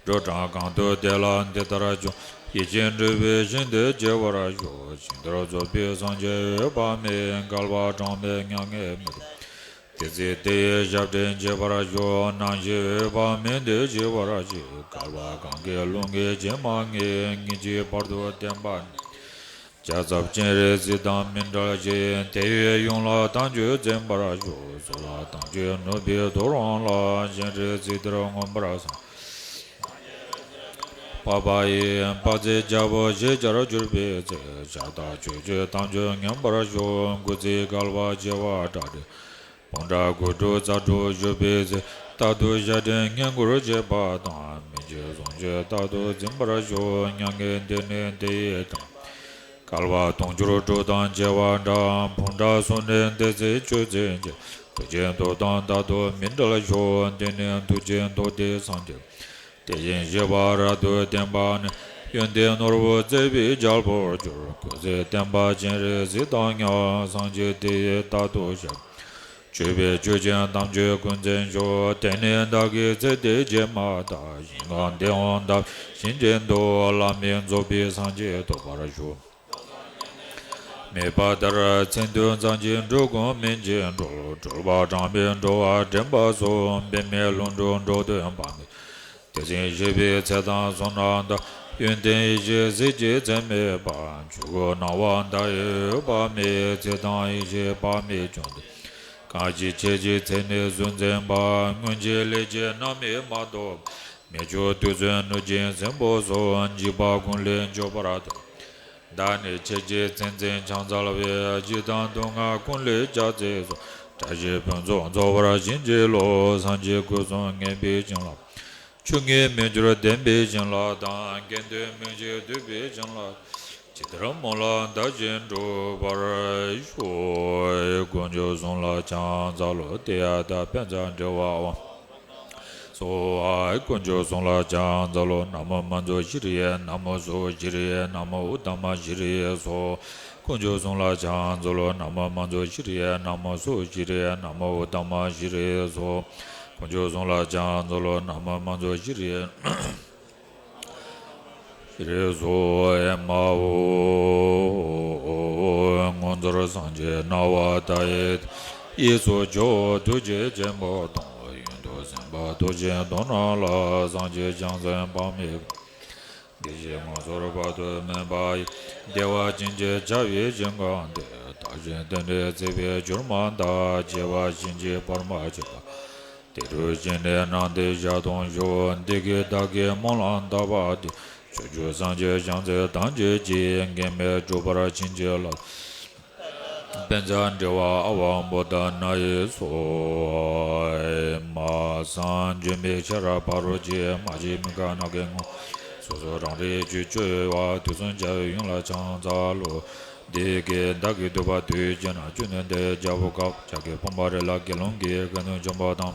འགྲོ་གྲང་གང་དུ་བདེ་ལ་འདི་ལྟར་འབྱུང་། ཡིད་ཆེས་འདྲེས་པའི་ཞིང་དུ་སྐྱེ་བར་ཤོག། ཞིང་དེར་རྫོགས་པའི་སངས་རྒྱས་འོད་དཔག་མེད། བསྐལ་པ་གྲངས་མེད་མྱ་ངན་མི་ཐུབ། དེ་ཚེ་དེ་ཡི་ཞབས་འདྲེན་བྱེད་པར་ཤོག། སྣང་ཞིང་འོད་དཔག་མེད་འདི་ཞི་བར་བྱེད། བསྐལ་པ་གང་གི་རླུང་གིས་ཞི་མ་ངེས། ངེས་ཀྱི་བར་དུ་བརྟན་པ་ནི། ཇ་ཚབ་སྤྱན་རས་གཟིགས་དང་མི་འབྲལ་ཞིང་། དེ་ཡི་ཡུམ་ལ་དམ་ཆོས་འཛིན་པར་ཤོག། གཟུགས་ལ་དམ་ཆོས་ནུབ་པའི་དུས་རང་ལ། སྤྱན་རས་གཟིགས་དེར་མངོན་པར་སངས། འཕགས་པ་ཡི། དཔག་ཚད་བརྒྱ་པོ་ཞེས་བརྒྱར་གྱུར་པའི་ཚེ། ཕྱག་དང་ཕྱོགས་བཅུའི་དམ་ཆོས་ཉམས་པར་ཤོག། སྐུ་ཚེ་བསྐལ་པ་བྱེ་བ་ཕྲག་ཁྲི། སྤུངས་ཕྲག་དགུ་ཕྲག་རྩ་དྲུག་བཞུགས་པའི་ཚེ། རྟག་ཏུ་ཞབས་འདྲེན་བསྙེན་བཀུར་བྱེད་པ་དང་། མི་འཇིགས་གཟུངས་བཅས་རྟག་ཏུ་འཛིན་པར་ཤོག། མྱ་ངན་འདས་ནས་དེ་ཡི་མཐར། བསྐལ་པ་དུང་ཕྱུར་དྲུག་དང་བྱེ་བ་ཕྲག། སྤུངས་ཕྲག་གསུམ་ནས་འདས་ཚེ་ཆོས་འཛིན་ཅིང་། ཐུགས་རྗེའི་མཐུ་དང་རྟག་ཏུ་མི་འབྲལ་ཤོག། དེ་ནས་ཐུགས་རྗེའི་མཐུ་སྟེ་སངས་རྒྱས། དེ་བཞིན་གཤེགས་པ་རབ་ཏུ་བརྟན་པ་ནི། ཡོན་ཏན་ནོར་བུ་བརྩེགས་པའི་རྒྱལ་པོར་གྱུར། སྐུ་ཚེ་བརྟན་པ་སྤྱན་རས་གཟིགས་དང་མཉམ། སངས་རྒྱས་དེ་ཡི་རྟག་ཏུ་ཞབས། མཆོད་པས་མཆོད་ཅིང་དམ་ཆོས་ཀུན་འཛིན་ཤོག། དེ་ནས་བདག་གི་ཚེ་འདི་སྐྱེལ་མ་ཐག། ཞིང་ཁམས་བདེ་འོང་དག་པའི་ཞིང་ཆེན་དུ། བླ་མེད་རྫོགས་པའི་སངས་རྒྱས་ཐོབ་པར་ཤོག། དམིགས་པ་ལྟར་མཚན་དུ་མཛངས་ཤིང་འགྲོ་ཀུན་སྨིན་ཅིང་གྲོལ། གྲོལ་བ་གྲངས་མེད་འགྲོ་བ་འདྲེན་པ་སོགས། འབད་མེད་ལྷུན་གྲུབ་འགྲོ་དོན་དཔག་མེད། དེ་བཞིན་གཤེགས་པའི་ཚེ་དང་བསོད་ནམས་དང་། ཡོན་ཏན་ཡེ་ཤེས་གཟི་བརྗིད་ཚད་མེད་པ། ཆོས་སྐུ་སྣང་བ་མཐའ་ཡས་འོད་དཔག་མེད། ཚེ་དང་ཡེ་ཤེས་དཔག་མེད་ཀུན་ཏུ། གང་ཞིག་ཁྱེད་ཀྱི་ཚེ་ནི་གཟུགས་འཛིན་པ། སྔོན་གྱི་ལས་ཀྱིས་རྣམ་སྨིན་མ་ཐོབ། མི་ཆོས་དུག་གསུམ་གནོད་སྦྱིན་སྲིན་པོ་སོགས། འཇིགས་པ་ཀུན་ལས་སྐྱོབ་པར་ཐུགས། བདག་ནི་ཁྱེད་ཀྱི་མཚན་འཛིན་ཕྱག་འཚལ་བས། འཇིགས་དང་དུག་ལྔ་ཀུན་ལས་སྐྱབས་མཛད་སོགས། བཀྲ་ཤིས་ཕུན་ཚོགས་རྫོགས་པར་བྱིན་གྱིས་རློབས། སངས་རྒྱས་སྐུ་གསུམ་མངོན་པར་བྱིན་རློབས། ཆོས་ཉིད་མི་འགྱུར་བདེན་པའི་བྱིན་རླབས་དང་། དགེ་འདུན་མི་འཇིགས་འདུས་པའི་བྱིན་རླབས། ཇི་ལྟར་སྨོན་ལམ་བཏབ་བཞིན་འགྲུབ་པར་ཤོག། དཀོན་མཆོག་གསུམ་ལ་ཕྱག་འཚལ་ལོ། ཏདྱ་ཐཱ། པཉྩ་དྲི་ཝ་ཨཱཿཧཱུྃ་སྭཱ་ཧཱ། དཀོན་མཆོག་གསུམ་ལ་ཕྱག་འཚལ་ལོ། ན་མོ་མཉྫུ་ཤྲཱི་ཡེ། ན་མོ་སྭཱ་ཤྲཱི་ཡེ། ན་མོ་ཨུཏྟ་མ་ཤྲཱི་ཡེ་སྭཱ་ཧཱ། དཀོན་མཆོག་གསུམ་ལ་ཕྱག་འཚལ་ལོ། ན་མོ་མཉྫུ་ཤྲཱི་ཡེ། ན་མོ་སྭཱ་ཤྲཱི་ཡེ། ན་མོ་ཨུཏྟ་མ་ཤྲཱི་ཡེ་སྭཱ་ཧཱ། དཀོན་མཆོག་གསུམ་ལ་ཕྱག་འཚལ་ལོ། ན་མོ་མཉྫུ་ཤྲཱི་ཡེ། ཤྲཱི་སྭཱ་ཧཱ། མ་འོངས་མངོན་མཐོ་སངས་རྒྱས་སྣང་བ་མཐའ་ཡས། གཡས་སུ་ཇོ་བོ་ཐུགས་རྗེ་ཆེན་པོ་དང་། གཡོན་དུ་སེམས་དཔའ་ཐུགས་ཆེན་དོན་གྲུབ་ལ། སངས་རྒྱས་བྱང་སེམས་དཔག་མེད། བདེ་གཤེགས་ངོ་མཚར་དཔག་ཏུ་མེད་པ་ཡི། བདེ་བ་ཅན་གྱི་བྱ་བའི་ཞིང་ཁམས་འདིར། བདག་གཞན་རྟེན་འབྲེལ་བརྩེགས་པའི་སྦྱོར་མ་དག། སྐྱེ་བ་ཕྱིན་ཅི་བར་མ་ཆད་པ། དེ་འདྲའི་ཞིང་ནས་ནམ་དུ་བཞག་ཐོངས་ཤོག། འདི་སྐད་བདག་གིས་སྨོན་ལམ་བཏབ་པ་དེས། ཕྱོགས་བཅུའི་སངས་རྒྱས་བྱང་སེམས་ཐམས་ཅད་ཀྱིས། འགལ་མེད་འགྲུབ་པར་བྱིན་གྱིས་བརླབ། པཉྩ་དྲི་ཝ་ཨ་ཝ་བོ་དྷ་ནཱ་ཡེ་སྭཱ་ཧཱ། མ་གསང་འགྱུར་མེད་ཤེས་རབ་ཕ་རོལ་ཕྱིན། མ་སྐྱེས་དམིགས་པ་རྣམ་མཁྱེན་ངོ་། སོ་སོ་རང་རིག་ཆོས་སྤྱོད་པ། དུས་གསུམ་རྒྱལ་བའི་དབྱིངས་ལ་ཕྱག་འཚལ་ལོ། འདི་སྐད་བདག་གིས་ཐོས་པ་དུས་གཅིག་ན། བཅུ་གནས་འདིར་བརྒྱ་པོ་བཀའ་བརྒྱད་ཀྱི་དཔོན་པོ་རེ་ལ། དགེ་སློང་གི་དགེ་འདུན་ཆེན་པོ་དང་།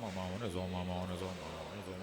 མ་མ་འོ་ན་བཟོ་མ་མ་འོ་ན་བཟོ་མ་མ་འོ་ན་བཟོ་མ།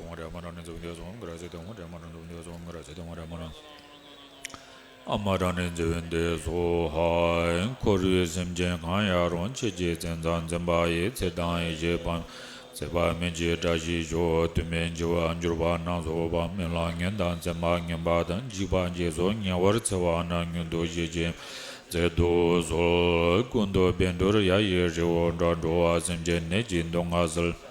ཏེ་ཧོང་རེ་མ་ར་ནི་ཛི་བན་ཏེ་སོང་ག་ར་ཙེ་ཏེ་ཧོང་རེ་མ་ར་ནི་ཛི་བན་ཏེ་སོང་ག་ར་ཙེ་ཏེ་ཧོང་རེ་མ་ར་ཨ་མ་ར་ནི་ཛི་བན་ཏེ་སོ་ཧ། འཁོར་བའི་སེམས་ཅན་གང་ཡང་རུང་། ཆོས་ཀྱི་མཚན་རྩ་འཛིན་པ་ཡི། ཚེ་དང་ཡེ་ཤེས་སྤངས། ཚེ་དཔག་མེད་ཀྱི་བཀྲ་ཤིས་ཤོག་དུས་མེད་འཆི་བར་གྱུར་པ་རྣམས་སོ་སོ་བ་མེད་ལ་ངན་དང་མཚན་མ་ངན་པ་དང་འཇིགས་པ་བརྒྱད་སོགས་ཉེ་བར་འཚེ་བ་རྣམས་མྱུར་དུ་ཞི་ཞིང་སེལ་དུ་གསོལ། ཀུན་ཏུ་བཻ་ཌཱུརྱ་ཡི་རི་བོ་འདྲ། འགྲོ་བ་སེམས་ཅན་ནད་ཀྱིས་སྡུག་བསྔལ་སེལ།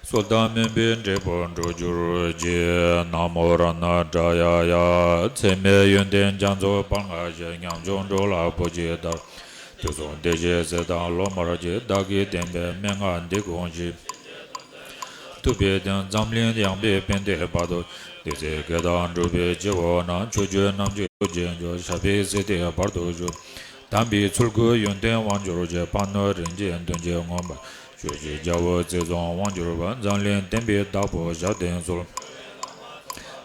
གསོལ་དང་སྨོན་པའི་འབྲས་བུ་འགྲུབ་གྱུར་ཅིག། ན་མོ་རཏྣ་ཏྲ་ཡ་ཡ། ཚད་མེད་ཡོན་ཏན་རྒྱ་མཚོ་དཔལ་མངའ་ཞིང་། ཉམ་ཆུང་འགྲོ་ལ་བུ་གཅིག་ལྟར། དུས་གསུམ་བདེ་གཤེགས་སྲས་དང་སློབ་མར་བཅས། བདག་གིས་བསྟན་པའི་མན་ངག་འདི་གོང་བཞིན། ཐུབ་པའི་དོན་འཛམ་གླིང་ཡངས་པའི་ཕན་བདེའི་བར་དུ། བདེ་ཚེ་བསྐལ་བཟང་འགྲུབ་པའི་སྤྱི་བོ་ན། ཕྱོགས་བཅུའི་རྣམ་དཔྱོད་ཐུགས་རྗེས་འཇུག། ཞབས་པད་སྲིད་མཐའི་བར་དུ་བཞུགས། དམ་པའི་ཚུལ་ཁྲིམས་ཡོན་ཏན་དབང་གྱུར་ཅིག། ཕ་ནོར་རིན་ཆེན་བདུན་གྱིས་མངོན་པར། ཆོས་ཀྱི་རྒྱལ་པོ་ཚུལ་གསུམ་དབང་གྱུར་པ། འཛམ་གླིང་བསྟན་པའི་བདག་པོ་ཞབས་བརྟན་གསོལ།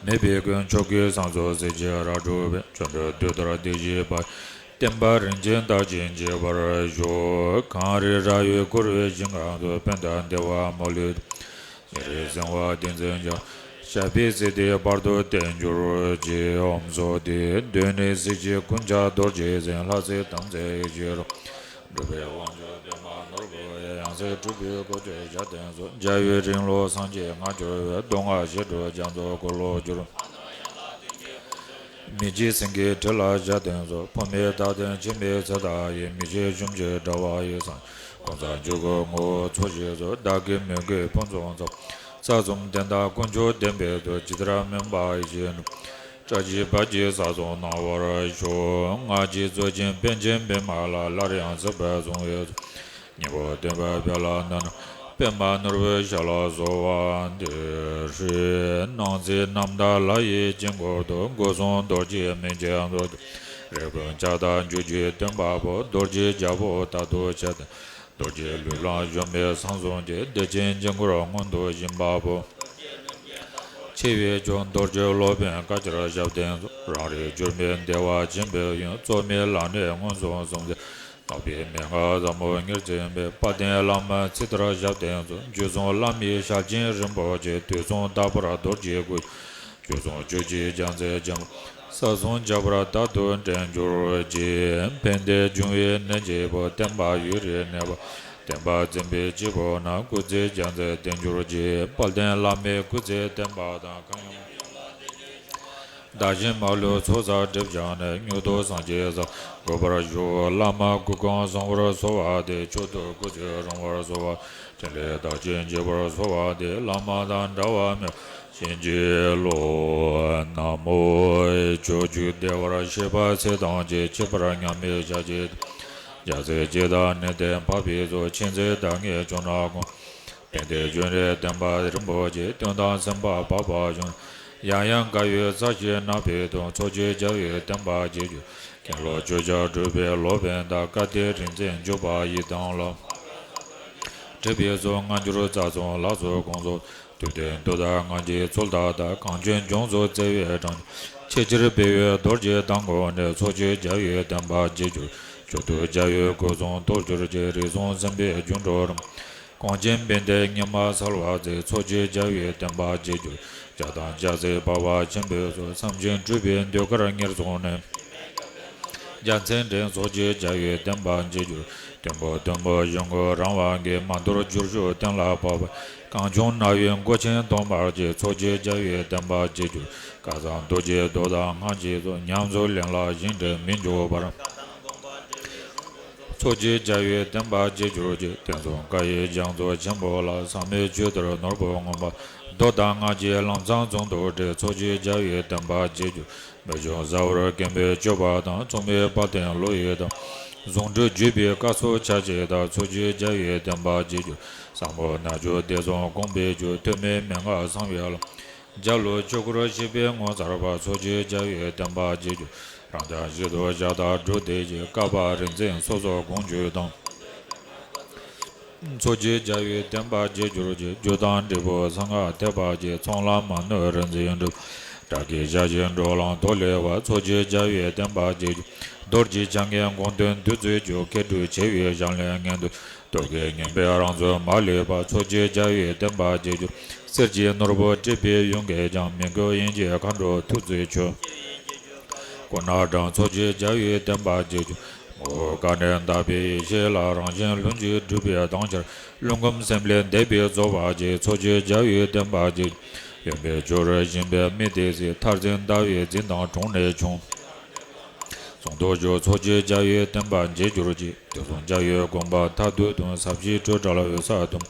མེས་པོའི་མགོན་མཆོག་གི་གསང་གསུམ་གཟི་བརྗིད་རབ་སྒྲུབ་པའི། བྱོན་འཕྲིན་དུས་ལྟར་བདེ་བཞིའི་དཔལ། བསྟན་པ་རིན་ཆེན་དར་ཞིང་རྒྱས་པར་ཤོག། གངས་རི་ར་བས་བསྐོར་བའི་ཞིང་ཁམས་སུ། ཕན་དང་བདེ་བ་མ་ལུས། ཉེ་རིང་སྲིང་བ་ཏིང་འཛིན་ཀྱང་། ཞབས་པད་སྲིད་མཐའི་བར་དུ་བརྟན་གྱུར་ཅིག། ཨོཾ་སྭསྟི། གདོད་ནས་གཟི་བརྗིད་ཀུན་ཁྱབ་རྡོ་རྗེ་འཛིན། ལྷ་སྲས་དམ་ཚིག་ཡེ་ཤེས་རབ། འགྲོ་བའི་དབང་ཕྱུག་པདྨ་ནོར་བུ་ཡི། ཡང་སྲིད་སྒྲུབ་པའི་སྒོ་གཅིག་ཞབས་བརྟན་གསོལ། རྒྱལ་བའི་རིང་ལུགས་སངས་རྒྱས་ངང་གྱུར་པའི། མདོ་སྔགས་བཞི་སྒྲུབ་རྒྱ་མཚོ་འཁོར་ལོ་སྒྱུར། མི་འཇིགས་སེང་གེའི་དྲིལ་ལ་ཞབས་བརྟན་གསོལ། ཕུབ་མེད་བདག་ལྟའི་འཆི་མེད་ཚེ་བདག་ཡི། མི་ཕྱེད་ཞུམ་བྱེད་དགྲ་བོ་ཡི། སངས་རྒྱས་ཀུན་བཟང་ཆོས་སྐུའི་ངོ་བོ་མཚོན་བྱེད་གསོལ། བདག་གི་མོས་གུས་ཕུན་སུམ་ཚོགས། ས་གསུམ་བསྟན་དང་དཀོན་མཆོག་ལྡན་པའི་མཐུས། ཇི་ལྟར་སྨོན་པ་ཡིད་བཞིན་འགྲུབ། བཀྲ་ཤིས་དཔལ་གྱི་ས་གསུམ་སྣང་བར་ཤོག། སྔར་གྱི་གཙུག་རྒྱན་པཎ་ཆེན་པདྨ་ལ། སླར་ཡང་སྲིད་པ་བཟུང་བའི་ཚོགས། སྙིང་པོ་བསྟན་པའི་དཔལ་ལ་གནས་ན། པདྨ་ནོར་བུའི་ཞབས་ལ་གསོལ་བ་འདེབས་ཤིག། སྣང་སྲིད་རྣམ་དག་ལྷ་ཡི་དཀྱིལ་འཁོར་དུ། སྒོ་གསུམ་རྡོ་རྗེའི་མན་ཆད་རྡོ་རྗེ། རིགས་ཀུན་ཁྱབ་བདག་འཇུག་ཅིང་སྟོན་པ་པོ། རྡོ་རྗེ་རྒྱལ་པོ་དག་ཏུ་བྱས་ཏེ། རྡོ་རྗེ་ལུས་ལ་བཞོན་པས་སངས་གསུམ་གྱི། བདེ་ཆེན་དཀྱིལ་འཁོར་མངོན་དུ་བཞེངས་པ་པོ། ཆེ་བའི་མཆོག་རྡོ་རྗེ་སློབ་དཔོན་བཀའ་ཁྱེར་ཞབས་བརྟན་གསོལ། རང་རིག་འགྱུར་མེད་བདེ་བ་ཆེན་པོའི་དབྱིངས། རྩོལ་མེད་ལམ་རིམ་མངོན་སུམ་གསུམ་མཛད། རྣམ་པའི་མན་ངག་ཟབ་མོ་ཉེར་གཅིག་པའི། དཔལ་ལྡན་བླ་མ་ཚེ་ཐར་ཞབས་བརྟན་གསོལ། རྒྱུད་གསུམ་བླ་མའི་ཞལ་ཆེམས་རིན་པོ་ཆེ། དུས་གསུམ་རྟག་པར་རྡོ་རྗེའི་སྐུ། ཆོས་སྲུང་ཆོས་ཀྱི་རྒྱལ་མཚན་ཆེན་པོ། ས་གསུམ་ཁྱབ་པར་དག་ཏུ་འདྲེན་གྱུར་ཅིག། ཕན་བདེ་འབྱུང་བའི་གནས་གཅིག་པུ། བསྟན་པ་ཡུན་རིང་གནས་པ། བསྟན་པ་འཛིན་པའི་སྤྱི་བོ་ན། སྐུ་ཚེ་རྒྱ་མཚོའི་བརྟན་གྱུར་ཅིག། དཔལ་ལྡན་བླ་མའི་སྐུ་ཚེ་བརྟན་པ་དང་། གང་ཡང་བདག་གཞན་མ་ལུས་ཚོགས་བསགས་སྒྲིབ་སྦྱངས་ནས། མྱུར་དུ་སངས་རྒྱས་ས་འགོད་པར་ཤོག། བླ་མ་སྐུ་ཁམས་བཟང་པོར་གསོལ་བ་འདེབས། མཆོག་ཏུ་སྐུ་ཚེ་རིང་བར་གསོལ་བ། ཕྲིན་ལས་རྟག་བརྟན་རྒྱས་པར་གསོལ་བ་འདེབས། བླ་མ་དང་འདྲ་བ་མེད་པར་བྱིན་གྱིས་རློབས། ན་མོ། ཕྱོགས་བཅུའི་བདེ་བར་གཤེགས་པ་ཚེ་དང་བཅས། ཁྱད་པར་མཉམ་མེད་ཤཱཀྱའི་རྒྱལ་སྲས་ཇི་ལྟར་ནན་ཏན་འཕགས་པའི་གཙོ། མཁྱེན་བརྩེ་དང་ངེས་འབྱུང་ནག་ཁུང་། ཕན་བདེ་འབྱུང་གནས་བསྟན་པ་རིན་པོ་ཆེ། སྟོན་དང་སེམས་དཔའ་འཕགས་པ་འབྱུང་། ཡང་ཡང་དགའ་བའི་རྩ་ཆེན་བསྣམས་པའི་དོན། ཚོགས་ཀྱི་རྒྱལ་བའི་བསྟན་པ་རྒྱས་གྱུར། མཁན་སློབ་ཆོས་རྒྱལ་གྲུབ་པའི་སློབ་དཔོན་དང་། བཀའ་དྲིན་རིག་འཛིན་འཇུག་པ་ཡི་དམ་ལ། སྒྲུབ་པའི་ཚོགས་མངའ་གྱུར་རྩ་གསུམ་ལ་སོགས་དགོངས་རྫོགས། ཐུབ་བསྟན་མཐུ་དང་སྔགས་ཀྱི་ཚུལ་དག་དང་། གངས་ཅན་ལྗོངས་སུ་བརྩེ་བའི་གྲངས་ཅན། ཆེས་ཆེར་སྤེལ་བའི་རྡོ་རྗེ་གདན་ཀུན་ནས། ཚོགས་ཀྱི་རྒྱལ་བའི་བསྟན་པ་རྒྱས་གྱུར། མཆོག་ཏུ་རྒྱལ་བའི་སྐུ་གསུང་ཐུགས་གྱུར་ཅིག། རིགས་གསུམ་སེམས་དཔའི་སྒྱུ་འཕྲུལ་རབ། གངས་ཅན་བན་དེ་སྙེགས་མ་སལ་བར་མཛད། ཚོགས་ཀྱི་རྒྱལ་བའི་བསྟན་པ་རྒྱས་གྱུར། ལྕགས་དང་ལྕགས་བསྲེགས་འཕགས་པ་ཆེན་པོའི་ཚོགས། བསམ་བཞིན་སྒྲུབ་པའི་ཟློས་གར་ཉེར་བཟུང་ནས། རྒྱལ་མཚན་འགྲན། ཚོགས་ཀྱི་རྒྱལ་བའི་བསྟན་པ་རྒྱས་གྱུར། མཐོན་པོ་མཐོན་པོ་གཞུང་གི་རང་དབང་གིས། མ་དོར་བསྒྱུར་ཞུགས་གཏན་ལ་ཕབ་པ། གངས་ལྗོངས་རྣ་བའི་མགོ་ཆེན་སྟོང་པར་བྱེད། ཚོགས་ཀྱི་རྒྱལ་བའི་བསྟན་པ་རྒྱས་གྱུར། སྐལ་བཟང་རྡོ་རྗེའི་མདོ་དང་སྔགས་ཀྱི་ཚོགས། ཉམས་སུ་ལེན་ལ་ཞིང་འདྲེན་མི་འགྱུར་བར། ཚོགས་ཀྱི་རྒྱལ་བའི་བསྟན་པ་རྒྱས་གྱུར་ཅིག། བསྟན་སྲུང་བཀའ་ཡི་རྒྱ་མཚོ་ཆེན་པོ་ལ། ཟབ་མོའི་ཆོས་དར་ནོར་བུ་ངོམས་པ། མདོ་དང་སྔགས་ཀྱི་ལམ་བཟང་ཟུང་དུ་འབྲེལ། ཚོགས་ཀྱི་རྒྱལ་བའི་བསྟན་པ་རྒྱས་གྱུར། མི་འབྱུང་ཟ་བར་མཁན་པོའི་སྤྱོད་པ་དང་། མཚུངས་མེད་དཔལ་ལྡན་ཀླུ་ཡི་དམ། ཟུང་འབྲེལ་བརྒྱུད་པའི་བཀའ་སྲོལ་ཆ་གཅིག་དང་། ཚོགས་ཀྱི་རྒྱལ་བའི་བསྟན་པ་རྒྱས་གྱུར། ཟབ་མོ་རྣལ་འབྱོར་སྡེ་གསུམ་གོང་འཕེལ་གྱུར། ཐོགས་མེད་མན་ངག་གསང་བའི་ལམ། འཇའ་ལུས་ཆོས་སྐུར་གཤེགས་པའི་ངོ་མཚར་བ། ཚོགས་ཀྱི་རྒྱལ་བའི་བསྟན་པ་རྒྱས་གྱུར། རང་རྒྱལ་བཞི་དུ་ཞགས་དང་སྒྲུབ་སྡེ་གཅིག། བསྐལ་པ་རིག་འཛིན་སོ་སོར་དགོངས་བཅུད་དང་། ཚོགས་ཀྱི་རྒྱལ་བའི་བསྟན་པ་རྒྱས་གྱུར་ཅིག། རྒྱུ་དང་འབྲས་བུ་གསང་སྔགས་ཐེག་པ་གཅིག། ཚོགས་ལམ་མ་ནོར་རིག་འཛིན་གྲུབ། དགྲ་བགེགས་ཞི་ཞིང་འགྲོ་ལམ་ཐོག་ལེགས་པ། ཚོགས་ཀྱི་རྒྱལ་བའི་བསྟན་པ་རྒྱས་གྱུར། རྡོ་རྗེ་འཆང་གི་དགོངས་དོན་བདུད་རྩིའི་རྒྱུ། མཁས་གྲུབ་ཆེ་བའི་གཞན་ལས་ངན་འདུལ། རྟོག་གེ་ངན་པའི་རང་ཚུལ་མ་ལུས་པ། ཚོགས་ཀྱི་རྒྱལ་བའི་བསྟན་པ་རྒྱས་གྱུར། གསེར་གྱི་ནོར་བུ་བྲིས་པའི་ཡུམ་གྱིས་ཀྱང་། མི་མགོ་དབྱིངས་ཀྱི་མཁའ་འགྲོ་ཐུགས་བརྩེ་ཆོས། སྐུ་ན་དྲང་། ཚོགས་ཀྱི་རྒྱལ་བའི་བསྟན་པ་རྒྱས་གྱུར། ངོ་བོ་ཀ་ནས་འདས་པའི་ཡེ་ཤེས་ལ། རང་བཞིན་ལྷུན་གྱིས་གྲུབ་པའི་དྭངས་ཆེར། ཀླུ་འབུམ་སེམས་ལས་འདས་པའི་རྫོགས་པ་རྒྱས། ཚོགས་ཀྱི་རྒྱལ་བའི་བསྟན་པ་རྒྱས་གྱུར། ཡོན་པོའི་ཆོས་རུ་ཞེན་པའི་མི་དེ་སྲིད། མཐར་འཛིན་ཟླ་བའི་རྫིང་དང་གྲོང་ནས་ཕྱུང་། ཟུང་དུ་འཇུག། ཚོགས་ཀྱི་རྒྱལ་བའི་བསྟན་པ་རྒྱས་གྱུར་ཅིག། དུས་གསུམ་རྒྱལ་བའི་དགོངས་པ་མཐར་ཐུག་དང་། ཟབ་ཞི་སྤྲོས་བྲལ་འོད་གསལ་དུ།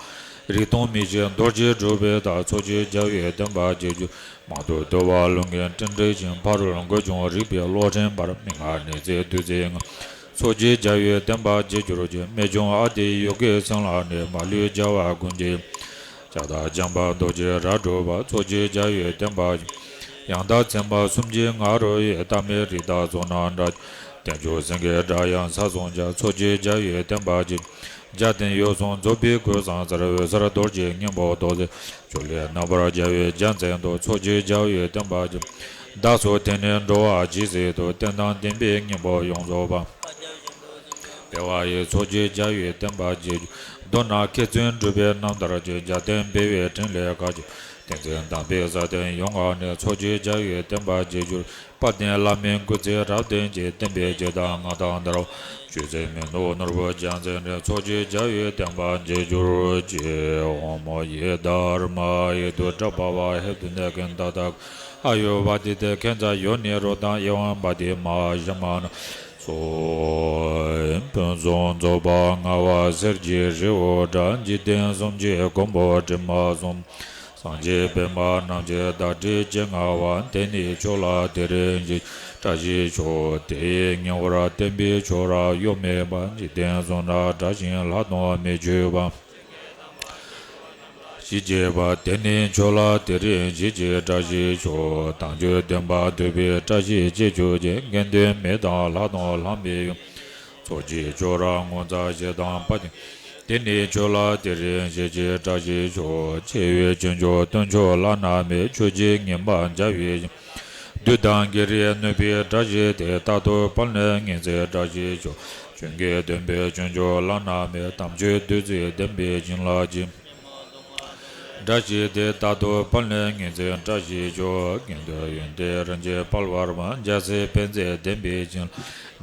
རིག་སྟོང་མི་ཤེས་རྡོ་རྗེ་གྲུབ་པའི་བདག་ཚོགས་ཀྱི་རྒྱལ་བའི་བསྟན་པ་རྒྱས་གྱུར། མང་དུ་བརྡོལ་བ་རླུང་གིས་འགྲིམ་འགྲིལ་ཞིང་། ཕ་རོལ་རྒོད་ཆུང་རིག་པའི་གློག་ཕྲེང་འབར། མི་མངའ་ནི་ཚེ་བདུད་རྩིའི་ངང་། ཚོགས་ཀྱི་རྒྱལ་བའི་བསྟན་པ་རྒྱས་གྱུར་ཅིག་རྨད་བྱུང་ཨ་ཏི་ཡུ་གེའི་སེང་ལ་ནི། མ་ལུས་རྒྱལ་བ་ཀུན་གྱི་ལྕགས་ཐག་འཕྱང་པ་རྡོ་རྗེའི་རྭ་སྒྲུབ་པ། ཚོགས་ཀྱི་རྒྱལ་བའི་བསྟན་པ་ཡང་དག་མཚན་མ་གསུམ་གྱི་ང་རོ་ཡིས། ལྟ་མེད་རི་དྭགས་ཚོགས་རྣམས་བསྒྲལ། བསྟན་བཅོས་སེང་གེའི་སྒྲ་དབྱངས་ས་གསུམ་རྒྱ། ཚོགས་ཀྱི་རྒྱལ་བའི་བསྟན་པ་རྒྱས། རྒྱལ་བསྟན་ཡུལ་གསུམ་རྫོགས་པའི་གོས་བཟང་གསལ། འོད་གསལ་རྡོ་རྗེའི་སྙིང་པོ་ཏོག་ཙེ། ཕྱོགས་ལས་རྣམ་པར་རྒྱལ་བའི་རྒྱལ་མཚན་དུ། ཚོགས་ཀྱི་རྒྱལ་བའི་བསྟན་པ་རྒྱས། བདག་སོགས་དེང་ནས་འགྲོ་བ་ཇི་སྲིད་དུ། བསྟན་དང་ལྡན་པའི་སྙིང་པོ་ཡོངས་རྫོགས་པ། འཕེལ་བ་ཡི། ཚོགས་ཀྱི་རྒྱལ་བའི་བསྟན་པ་རྒྱས་གྱུར། མདོར་ན་མཁས་བཙུན་གྲུབ་པའི་རྣམ་ཐར་གྱི། རྒྱལ་བསྟན་འཕེལ་བའི་ཕྲིན་ལས་ག་ཅི། བསྟན་འཛིན་དམ་པའི་ས་སྟེང་ཡོངས་ཀ་ནས། ཚོགས་ཀྱི་རྒྱལ་བའི་བསྟན་པ་རྒྱས་གྱུར། དཔལ་ལྡན་བླ་མའི་སྐུ་ཚེ་རབ་བརྟན་ཅིང་། བསྟན་པའི་རྒྱལ་དར་མངའ་ཐང་དར་བ། ཆོས་སྲིད་མི་ནུབ་ནོར་བུ་རྒྱལ་མཚན་འདྲེན། ཚོགས་ཀྱི་རྒྱལ་བའི་བསྟན་པ་རྒྱས་གྱུར་ཅིག་འོག་མ་ཡི་དྷརྨཱ་ཡེ་དུ་ཏྲ་བྷ་ཝ་ཧེ་ཏུ་ནེ་ཀན་ཏ་ཏ་ཨ་ཡུ་བ་དི་ཏེ་ཁན་ཙ་ཡོ་ནི་རོ་ཏང་ཨེ་ཝཾ་བ་དི་མ་ཧཱ་ཤྲ་མ་ན། སོ། ཕུན་སུམ་ཚོགས་པ་མངའ་བ་གསེར་གྱི་རི་བོ་འདྲ། འཇིག་རྟེན་གསུམ་གྱི་མགོན་པོ་དྲི་མ་གསུམ། སངས་རྒྱས་པདྨ་རྣམས་ཀྱི་བདག་ཁྲི་ཅན་མངའ་བ། དེ་ནི་མཆོག་ལ་དེ་རིང་བཞེས་བཀྲ་ཤིས་ཤོག་དེ་ཡི་ཉེ་བར་བསྟན་པའི་ཆོས་རབ་གཡོ་མེད་པ། འཇིག་རྟེན་གསུམ་ན་དགྲ་གཤེད་ལྷག་དང་མི་ཆོད་པ། ཞི་བྱེད་པ། དེ་ནི་མཆོག་ལ་དེ་རིང་ཞི་བྱེད་བཀྲ་ཤིས་ཤོག་དལ་འབྱོར་འདོད་པ་འདོད་པའི་བཀྲ་ཤིས་ཤེས་གྱུར་ཅིག་དགེ་འདུན་མི་དང་ལྷ་དང་ལྷ་མིན་ཡོངས། ཚོགས་ཀྱི་མཆོག་རབ་ངོ་མཚར་ཞེ་སྡང་དཔའ་ཆེན། དེ་ནི་མཆོག་ལ་དེ་རིང་ཞི་བྱེད་བཀྲ་ཤིས་ཤོག་ཆེ་བའི་སྤྱོད་འཇུག་སྟོན་མཆོག་བླ་ན་མེད། ཆོས་ཀྱི་ཉི་མ་འཇའ་བའི་ཞིང་། བདུད་དང་བགེགས་རིགས་གནོད་པའི་བཀྲ་ཤིས་དེ། རྟག་ཏུ་དཔལ་ལྡན་ཉི་ཚེ་བཀྲ་ཤིས་ཤོག་ཆོས་དགེ་འདུན་པའི་སྤྱོད་འཇུག་བླ་ན་མེད། དམ་ཆོས་བདུད་རྩི་ལྡན་པའི་བྱིན་རླབས་ཀྱིས། བཀྲ་ཤིས་དེ་རྟག་ཏུ་དཔལ་ལྡན་ཉི་ཚེ་བཀྲ་ཤིས་ཤོག་དགེ་འདུན་ཡོན་ཏན་རིན་ཆེན་དཔལ་བར་མ། རྒྱལ་སྲས་ཕན་མཛད་ལྡན་པའི་བྱིན་རླབས།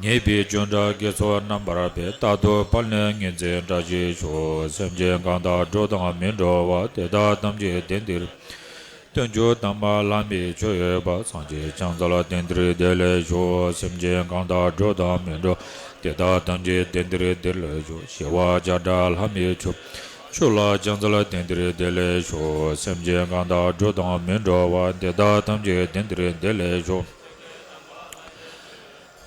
ཉེས་པའི་ཆོས་དགྲ་བགེགས་ཚོགས་རྣམ་པར་སྦས། རྟག་ཏུ་དཔལ་ལྡན་ཉི་ཚེ་བཀྲ་ཤིས་ཤོག་སེམས་ཅན་གང་དག་འགྲོ་དང་མི་འགྲོ་བ། དེ་དག་ཐམས་ཅད་དེང་འདིར། སྟོན་མཆོག་དམ་པ་ལྷ་མིའི་ཆོས་ཡོད་པ། སངས་རྒྱས་བྱང་རྩལ་དེང་འདིར་བདེ་ལེགས་ཤོག་སེམས་ཅན་གང་དག་འགྲོ་དང་མི་འགྲོ། དེ་དག་ཐམས་ཅད་དེང་འདིར་བདེ་ལེགས་ཤོག་ཞི་བ་ལྕགས་ཁྲ་ལྷ་མིའི་ཆོས། ཆོས་ལ་སྦྱངས་ཚར་དེང་འདིར་བདེ་ལེགས་ཤོག་སེམས་ཅན་གང་དག་འགྲོ་དང་མི་འགྲོ་བ། དེ་དག་ཐམས་ཅད་དེང་འདིར་བདེ་ལེགས་ཤོག་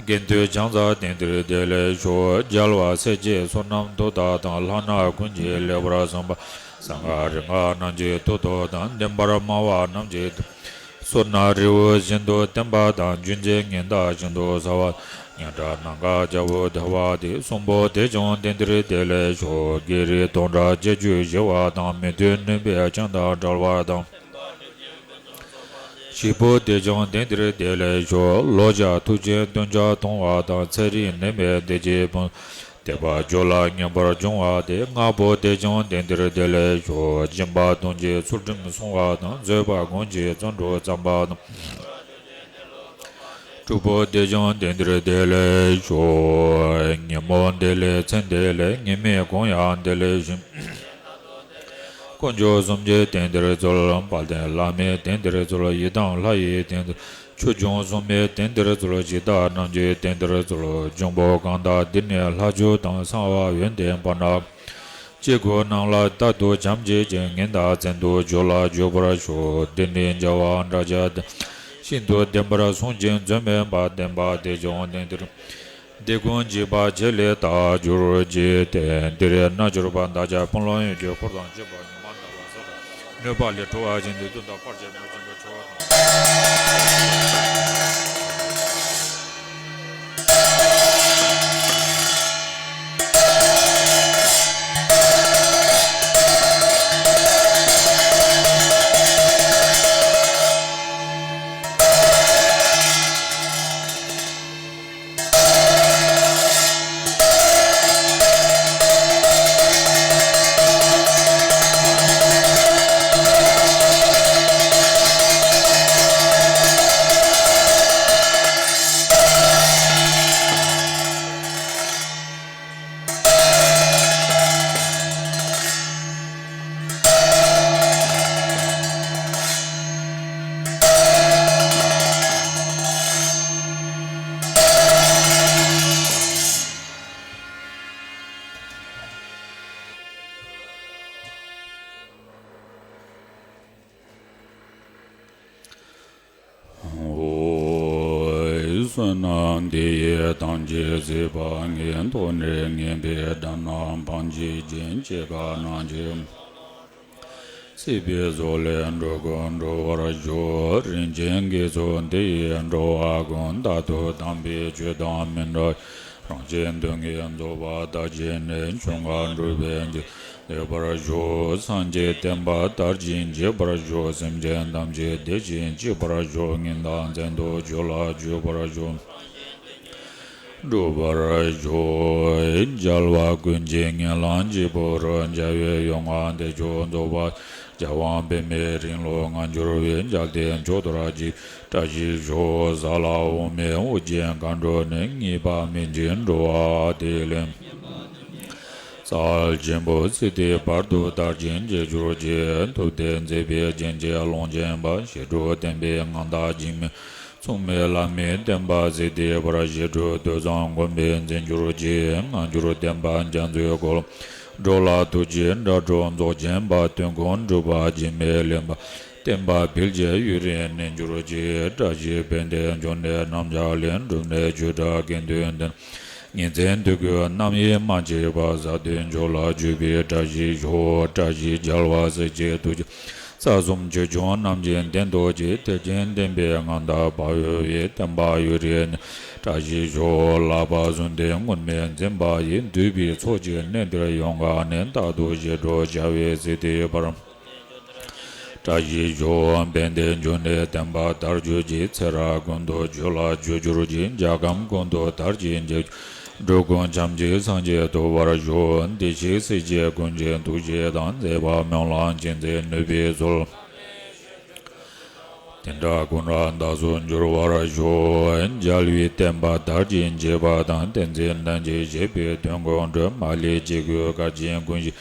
དགེ་འདུན་སྦྱངས་ཚར་དེང་འདིར་བདེ་ལེགས་ཤོག་རྒྱལ་བ་སྲས་བཅས་བསོད་ནམས་མཐུ་དག་དང་། ལྷ་ནག་ཀུན་གྱིས་ལེགས་པར་བསམ་པ། གསང་སྔགས་རིག་སྔགས་རྣམས་ཀྱི་མཐུ་སྟོབས་དང་། བདེན་པར་སྨྲ་བ་རྣམས་ཀྱི་མཐུ། བསོད་ནམས་རི་བོ་བཞིན་དུ་བརྟན་པ་དང་། རྒྱུ་འབྲས་ཉི་ཟླ་བཞིན་དུ་གསལ་བ། སྙན་གྲགས་ནམ་མཁའ་རྒྱལ་པོ་དར་བ་དེ། གསུམ་པོ་དེ་ཀྱང་དེང་འདིར་བདེ་ལེགས་ཤོག་བགེགས་རིགས་སྟོང་ཕྲག་བརྒྱད་ཅུ་ཞི་བ་དང་། མི་མཐུན་གནོད་པའི་ཆང་དང་བྲལ་བ་དང་། བཞི་པོ་དེ་ཀྱང་དེང་འདིར་བདེ་ལེགས་ཤོག་ལོ་བརྒྱ་མཐུ་ཆེན་བདུན་བརྒྱ་ཐོན་བ་དང་། ཚེ་རིང་ནད་མེད་བདེ་སྐྱིད་ཕུན། དད་པ་རྒྱུད་ལ་ངེས་པར་འབྱུང་བ་དེ། ལྔ་པོ་དེ་ཀྱང་དེང་འདིར་བདེ་ལེགས་ཤོག་སྦྱིན་པ་གཏོང་གྱི་ཚུལ་ཁྲིམས་སྲུང་བ་དང་། བཟོད་པ་སྒོམ་གྱི་བརྩོན་འགྲུས་བརྩམ་པ་དང་། དྲུག་པོ་དེ་ཀྱང་དེང་འདིར་བདེ་ལེགས་ཤོག་ཉིན་མོ་བདེ་ལེགས་མཚན་བདེ་ལེགས། ཉི་མའི་གུང་ཡང་བདེ་ལེགས་ཤིང་། དཀོན་མཆོག་གསུམ་གྱི་དེང་འདིར་སྩོལ། དཔལ་ལྡན་བླ་མའི་དེང་འདིར་སྩོལ། ཡི་དམ་ལྷ་ཡི་དེང་འདིར། ཆོས་སྐྱོང་སྲུང་མའི་དེང་འདིར་སྩོལ། གཞི་བདག་རྣམས་ཀྱི་དེང་འདིར་སྩོལ། འབྱུང་པོ་གང་དག་འདི་ནས་ལྷ་ཆོས་དང་། གསང་བ་ཡོན་ཏན་པ་ན། སྐྱེ་དགུ་རྣམས་ལ་རྟག་ཏུ་བྱམས་བརྩེ་ཅིང་། ངན་དང་བཙན་དུ་འགྱུར་ལ་འཇུག་པར་ཤོག་འདི་ནི་བྱ་བ་འདྲ་ཆགས་དང་། ཤིན་ཏུ་བདེན་པར་བཟུང་ཞིང་འཛོལ་མེད་པ། བདེན་པ་དེ་ཀྱང་དེང་འདིར། འདི་ཀུན་འཇིག་པ་བྱེད་ལས་དག་གྱུར་ཅིག་དེང་འདིར་རྣལ་འབྱོར་པ་བདག་ཅག་དཔོན་སློབ་ཡོངས་ཀྱི་འཁོར་དང་བཅས་པ་ཉི་མ་ཟླ་བ་ས་དང་། གནོད་པ་ལས་གྲོལ་བ་ཅན་དེ་དུས་དང་བར་ཆད་མེད་པར་བྱིན་གྱིས་རློབ་པར་ཤོག་བསོད་ནམས་འདི་ཡིས་ཐམས་ཅད་གཟིགས་པ་ཉིད། ཐོབ་ནས་ཉེས་པའི་དགྲ་རྣམས་ཕམ་བྱས་ཤིང་། སྐྱེ་རྒ་ན་འཆིའི་སྲིད་པའི་མཚོ་ལས་འགྲོ་ཀུན་སྒྲོལ་བར་ཤོག། རིན་ཆེན་དགེ་ཚོགས་འདི་ཡིས་འགྲོ་བ་ཀུན། རྟག་ཏུ་དམ་པའི་ཆོས་དང་མི་འབྲལ། རང་གཞན་དོན་གཉིས་རྫོགས་པ་དར་བྱས་ནས། འབྱུང་ལྔ་འགྲོ་བའི་སྒྲིབ་པ་སེལ་བར་ཤོག། སངས་རྒྱས་བསྟན་པ་དར་ཞིང་རྒྱས་པར་ཤོག། སེམས་ཅན་ཐམས་ཅད་བདེ་ཞིང་སྐྱིད་པར་ཤོག། ངན་དང་མཚན་ཐོགས་ཆོས་ལ་འཇུག་པར་ཤོག། འགྲུབ་པར་ཤོག། རྒྱལ་བ་ཀུན་གྱི་ངན་ལམ་གཅིག་པུ་རུ། རྒྱལ་བའི་ཡོངས་བསྔགས་བདེ་མཆོག་རྫོགས་པ། རྒྱལ་དབང་པདྨའི་རིང་ལུགས་མངའ་འགྱུར་བའི། རྒྱལ་བསྟན་མཆོག་ཐོབ་ཅིག་བཀྲ་ཤིས་ཤོག། ས་ལ་འོག་མིན་དབུ་རྒྱན་མཁའ་འགྲོ་ནི། གཉིས་པ་མི་མཇེད་འགྲོ་བ་དེ་ལས། ས་ཆེན་པོ་སྲིད་མཐའི་བར་དུ་དར་ཞིང་རྒྱས་གྱུར་ཅིག། ཐུབ་བསྟན་མཛེས་པའི་རྒྱན་གྱིས་ཀློང་ཆེན་པ། ཞི་ཁྲོ་བརྟན་པའི་མངའ་བདག་འཇིགས་མེད་མཚུངས་མེད་བླ་མའི་བསྟན་པ་སྲིད་མཐའི་བར། ཞི་ཁྲོ་ཐོས་བཟང་མགོན་པོས་འཛིན་གྱུར་ཅིག། མངའ་འགྱུར་བསྟན་པ་རྒྱ་མཚོའི་འཁོར་ལོ། འགྲོ་ལ་ཐུགས་རྗེའི་དགྲ་སྒྲོལ་རྫོགས་ཆེན་པ། དོན་ཀུན་གྲུབ་པ་འཇིགས་མེད་གླིང་པ། བསྟན་པ་འཕེལ་ཕྱིར་ཡུན་རིང་གནས་གྱུར་ཅིག། བཀྲ་ཤིས་དཔལ་ལྡན་འབྱུང་གནས་རྣམ་གཞག་གླིང་། སྒྲུབ་གནས་ཆོས་གྲྭ་དགེ་འདུན་ལྡན། ཉིན་མཚན་དུས་ཀུན་རྣམ་གཡེང་མ་བྱེད་པར། ས་སྟེང་ཕྱོགས་ལ་འཇུག་པའི་བཀྲ་ཤིས་ཤོག། བཀྲ་ཤིས་རྒྱལ་བ་སྲས་བཅས་ཐུགས་རྗེ་ས་གསུམ་ཆོས་སྐྱོང་རྣམས་ཀྱི་བདེན་རྟོགས་ཀྱིས། ཐེག་ཆེན་བསྟན་པའི་མངའ་བདག་འཕགས་ཡུལ་བའི། བསྟན་པ་ཡུན་རིང་གནས་བཀྲ་ཤིས་ཤོག། ལྷག་པར་གསོན་ལྡན་མངོན་མེད་འཛིན་པ་ཡིས། འདུས་པའི་ཚོགས་ཀྱིས་གནས་འདིར་ཡོངས་བཀང་ནས། རྟག་ཏུ་ཞི་ཁྲོ་བྱ་བའི་སྲིད་མཐའི་བར། བཀྲ་ཤིས་ཤོག། དཔལ་ལྡན་འབྱུང་གནས་བསྟན་པ་དར་གྱུར་ཅིག། ཚེ་རབས་ཀུན་ཏུ་ཆོས་ལ་སྤྱོད་གྱུར་ཅིག། རྒྱལ་ཁམས་ཀུན་ཏུ་དར་ཞིང་རྒྱས། འགྲོ་ཀུན་བྱམས་ཀྱིས་སངས་རྒྱས་ཐོབ་པར་ཤོག། བདེ་གཤེགས་སྲས་བཅས་ཀུན་གྱི་ཐུགས་བསྐྱེད་དང་། མཛད་པ་སྨོན་ལམ་ཅན་མཛད་ནུས་པའི་ཚུལ། དེ་འདྲ་ཀུན་རབ་བདག་སོགས་འགྱུར་བར་ཤོག། རྒྱལ་བའི་བསྟན་པ་དར་ཞིང་རྒྱས་པ་དང་། བསྟན་འཛིན་རྣམས་ཀྱི་བཞེད་པའི་དོན་ཀུན་འགྲུབ། མ་ལུས་ཅི་དགོས་བཀའ་བཞིན་ཀུན་ཤེས།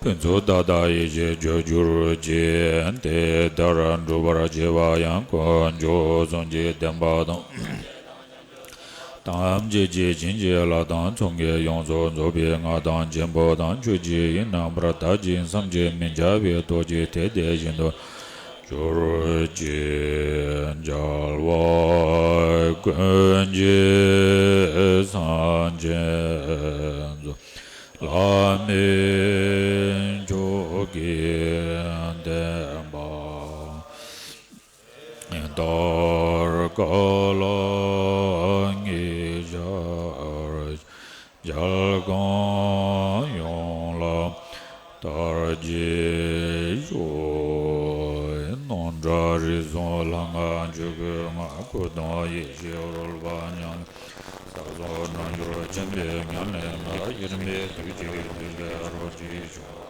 ཕུན་ཚོགས་མཐའ་དག་ཡིད་བཞིན་འབྱུང་གྱུར་ཅིག། དེ་ལྟར་འགྲུབ་པར་བྱེད་པ་ཡང་། དཀོན་མཆོག་གསུམ་གྱི་བདེན་པ་དང་། ཐམས་ཅད་ཀྱི་བྱིན་གྱིས་བརླབས་དང་། ཚོགས་ཀྱིས་ཡོངས་སུ་རྫོགས་པའི་མངའ་ཐང་ཆེན་པོ་དང་། ཆོས་ཀྱི་དབྱིངས་རྣམ་པར་དག་ཅིང་། བསམ་གྱིས་མི་ཁྱབ་པའི་སྟོབས་ཀྱིས། དེ་དེ་བཞིན་དུ་གྱུར་ཅིག། རྒྱལ་བ་ཀུན་གྱི་སངས་རྒྱས་གཙོ། བླ་མེད་མཆོག་གི་བསྟན་པ། དར་དཀའ་ལ་ངེས་ཤར། རྒྱལ་ཁམས་ཡོངས་ལ་དར་རྒྱས་ཤོག། སྣང་གྲགས་རིག་གསུམ་ལྷ་སྔགས་ཆོས་སྐུའི་ངང་། སྐུ་གདུང་ཡེ་ཤེས་རོལ་པ་ཉམས། ས་གསུམ་རྣལ་འབྱོར་འཆང་བའི་ཉམས་ལེན་ལ། དབྱེར་མེད་ཐུགས་རྗེའི་རྡུལ་ལས་རོ་གཅིག་བྱུང་།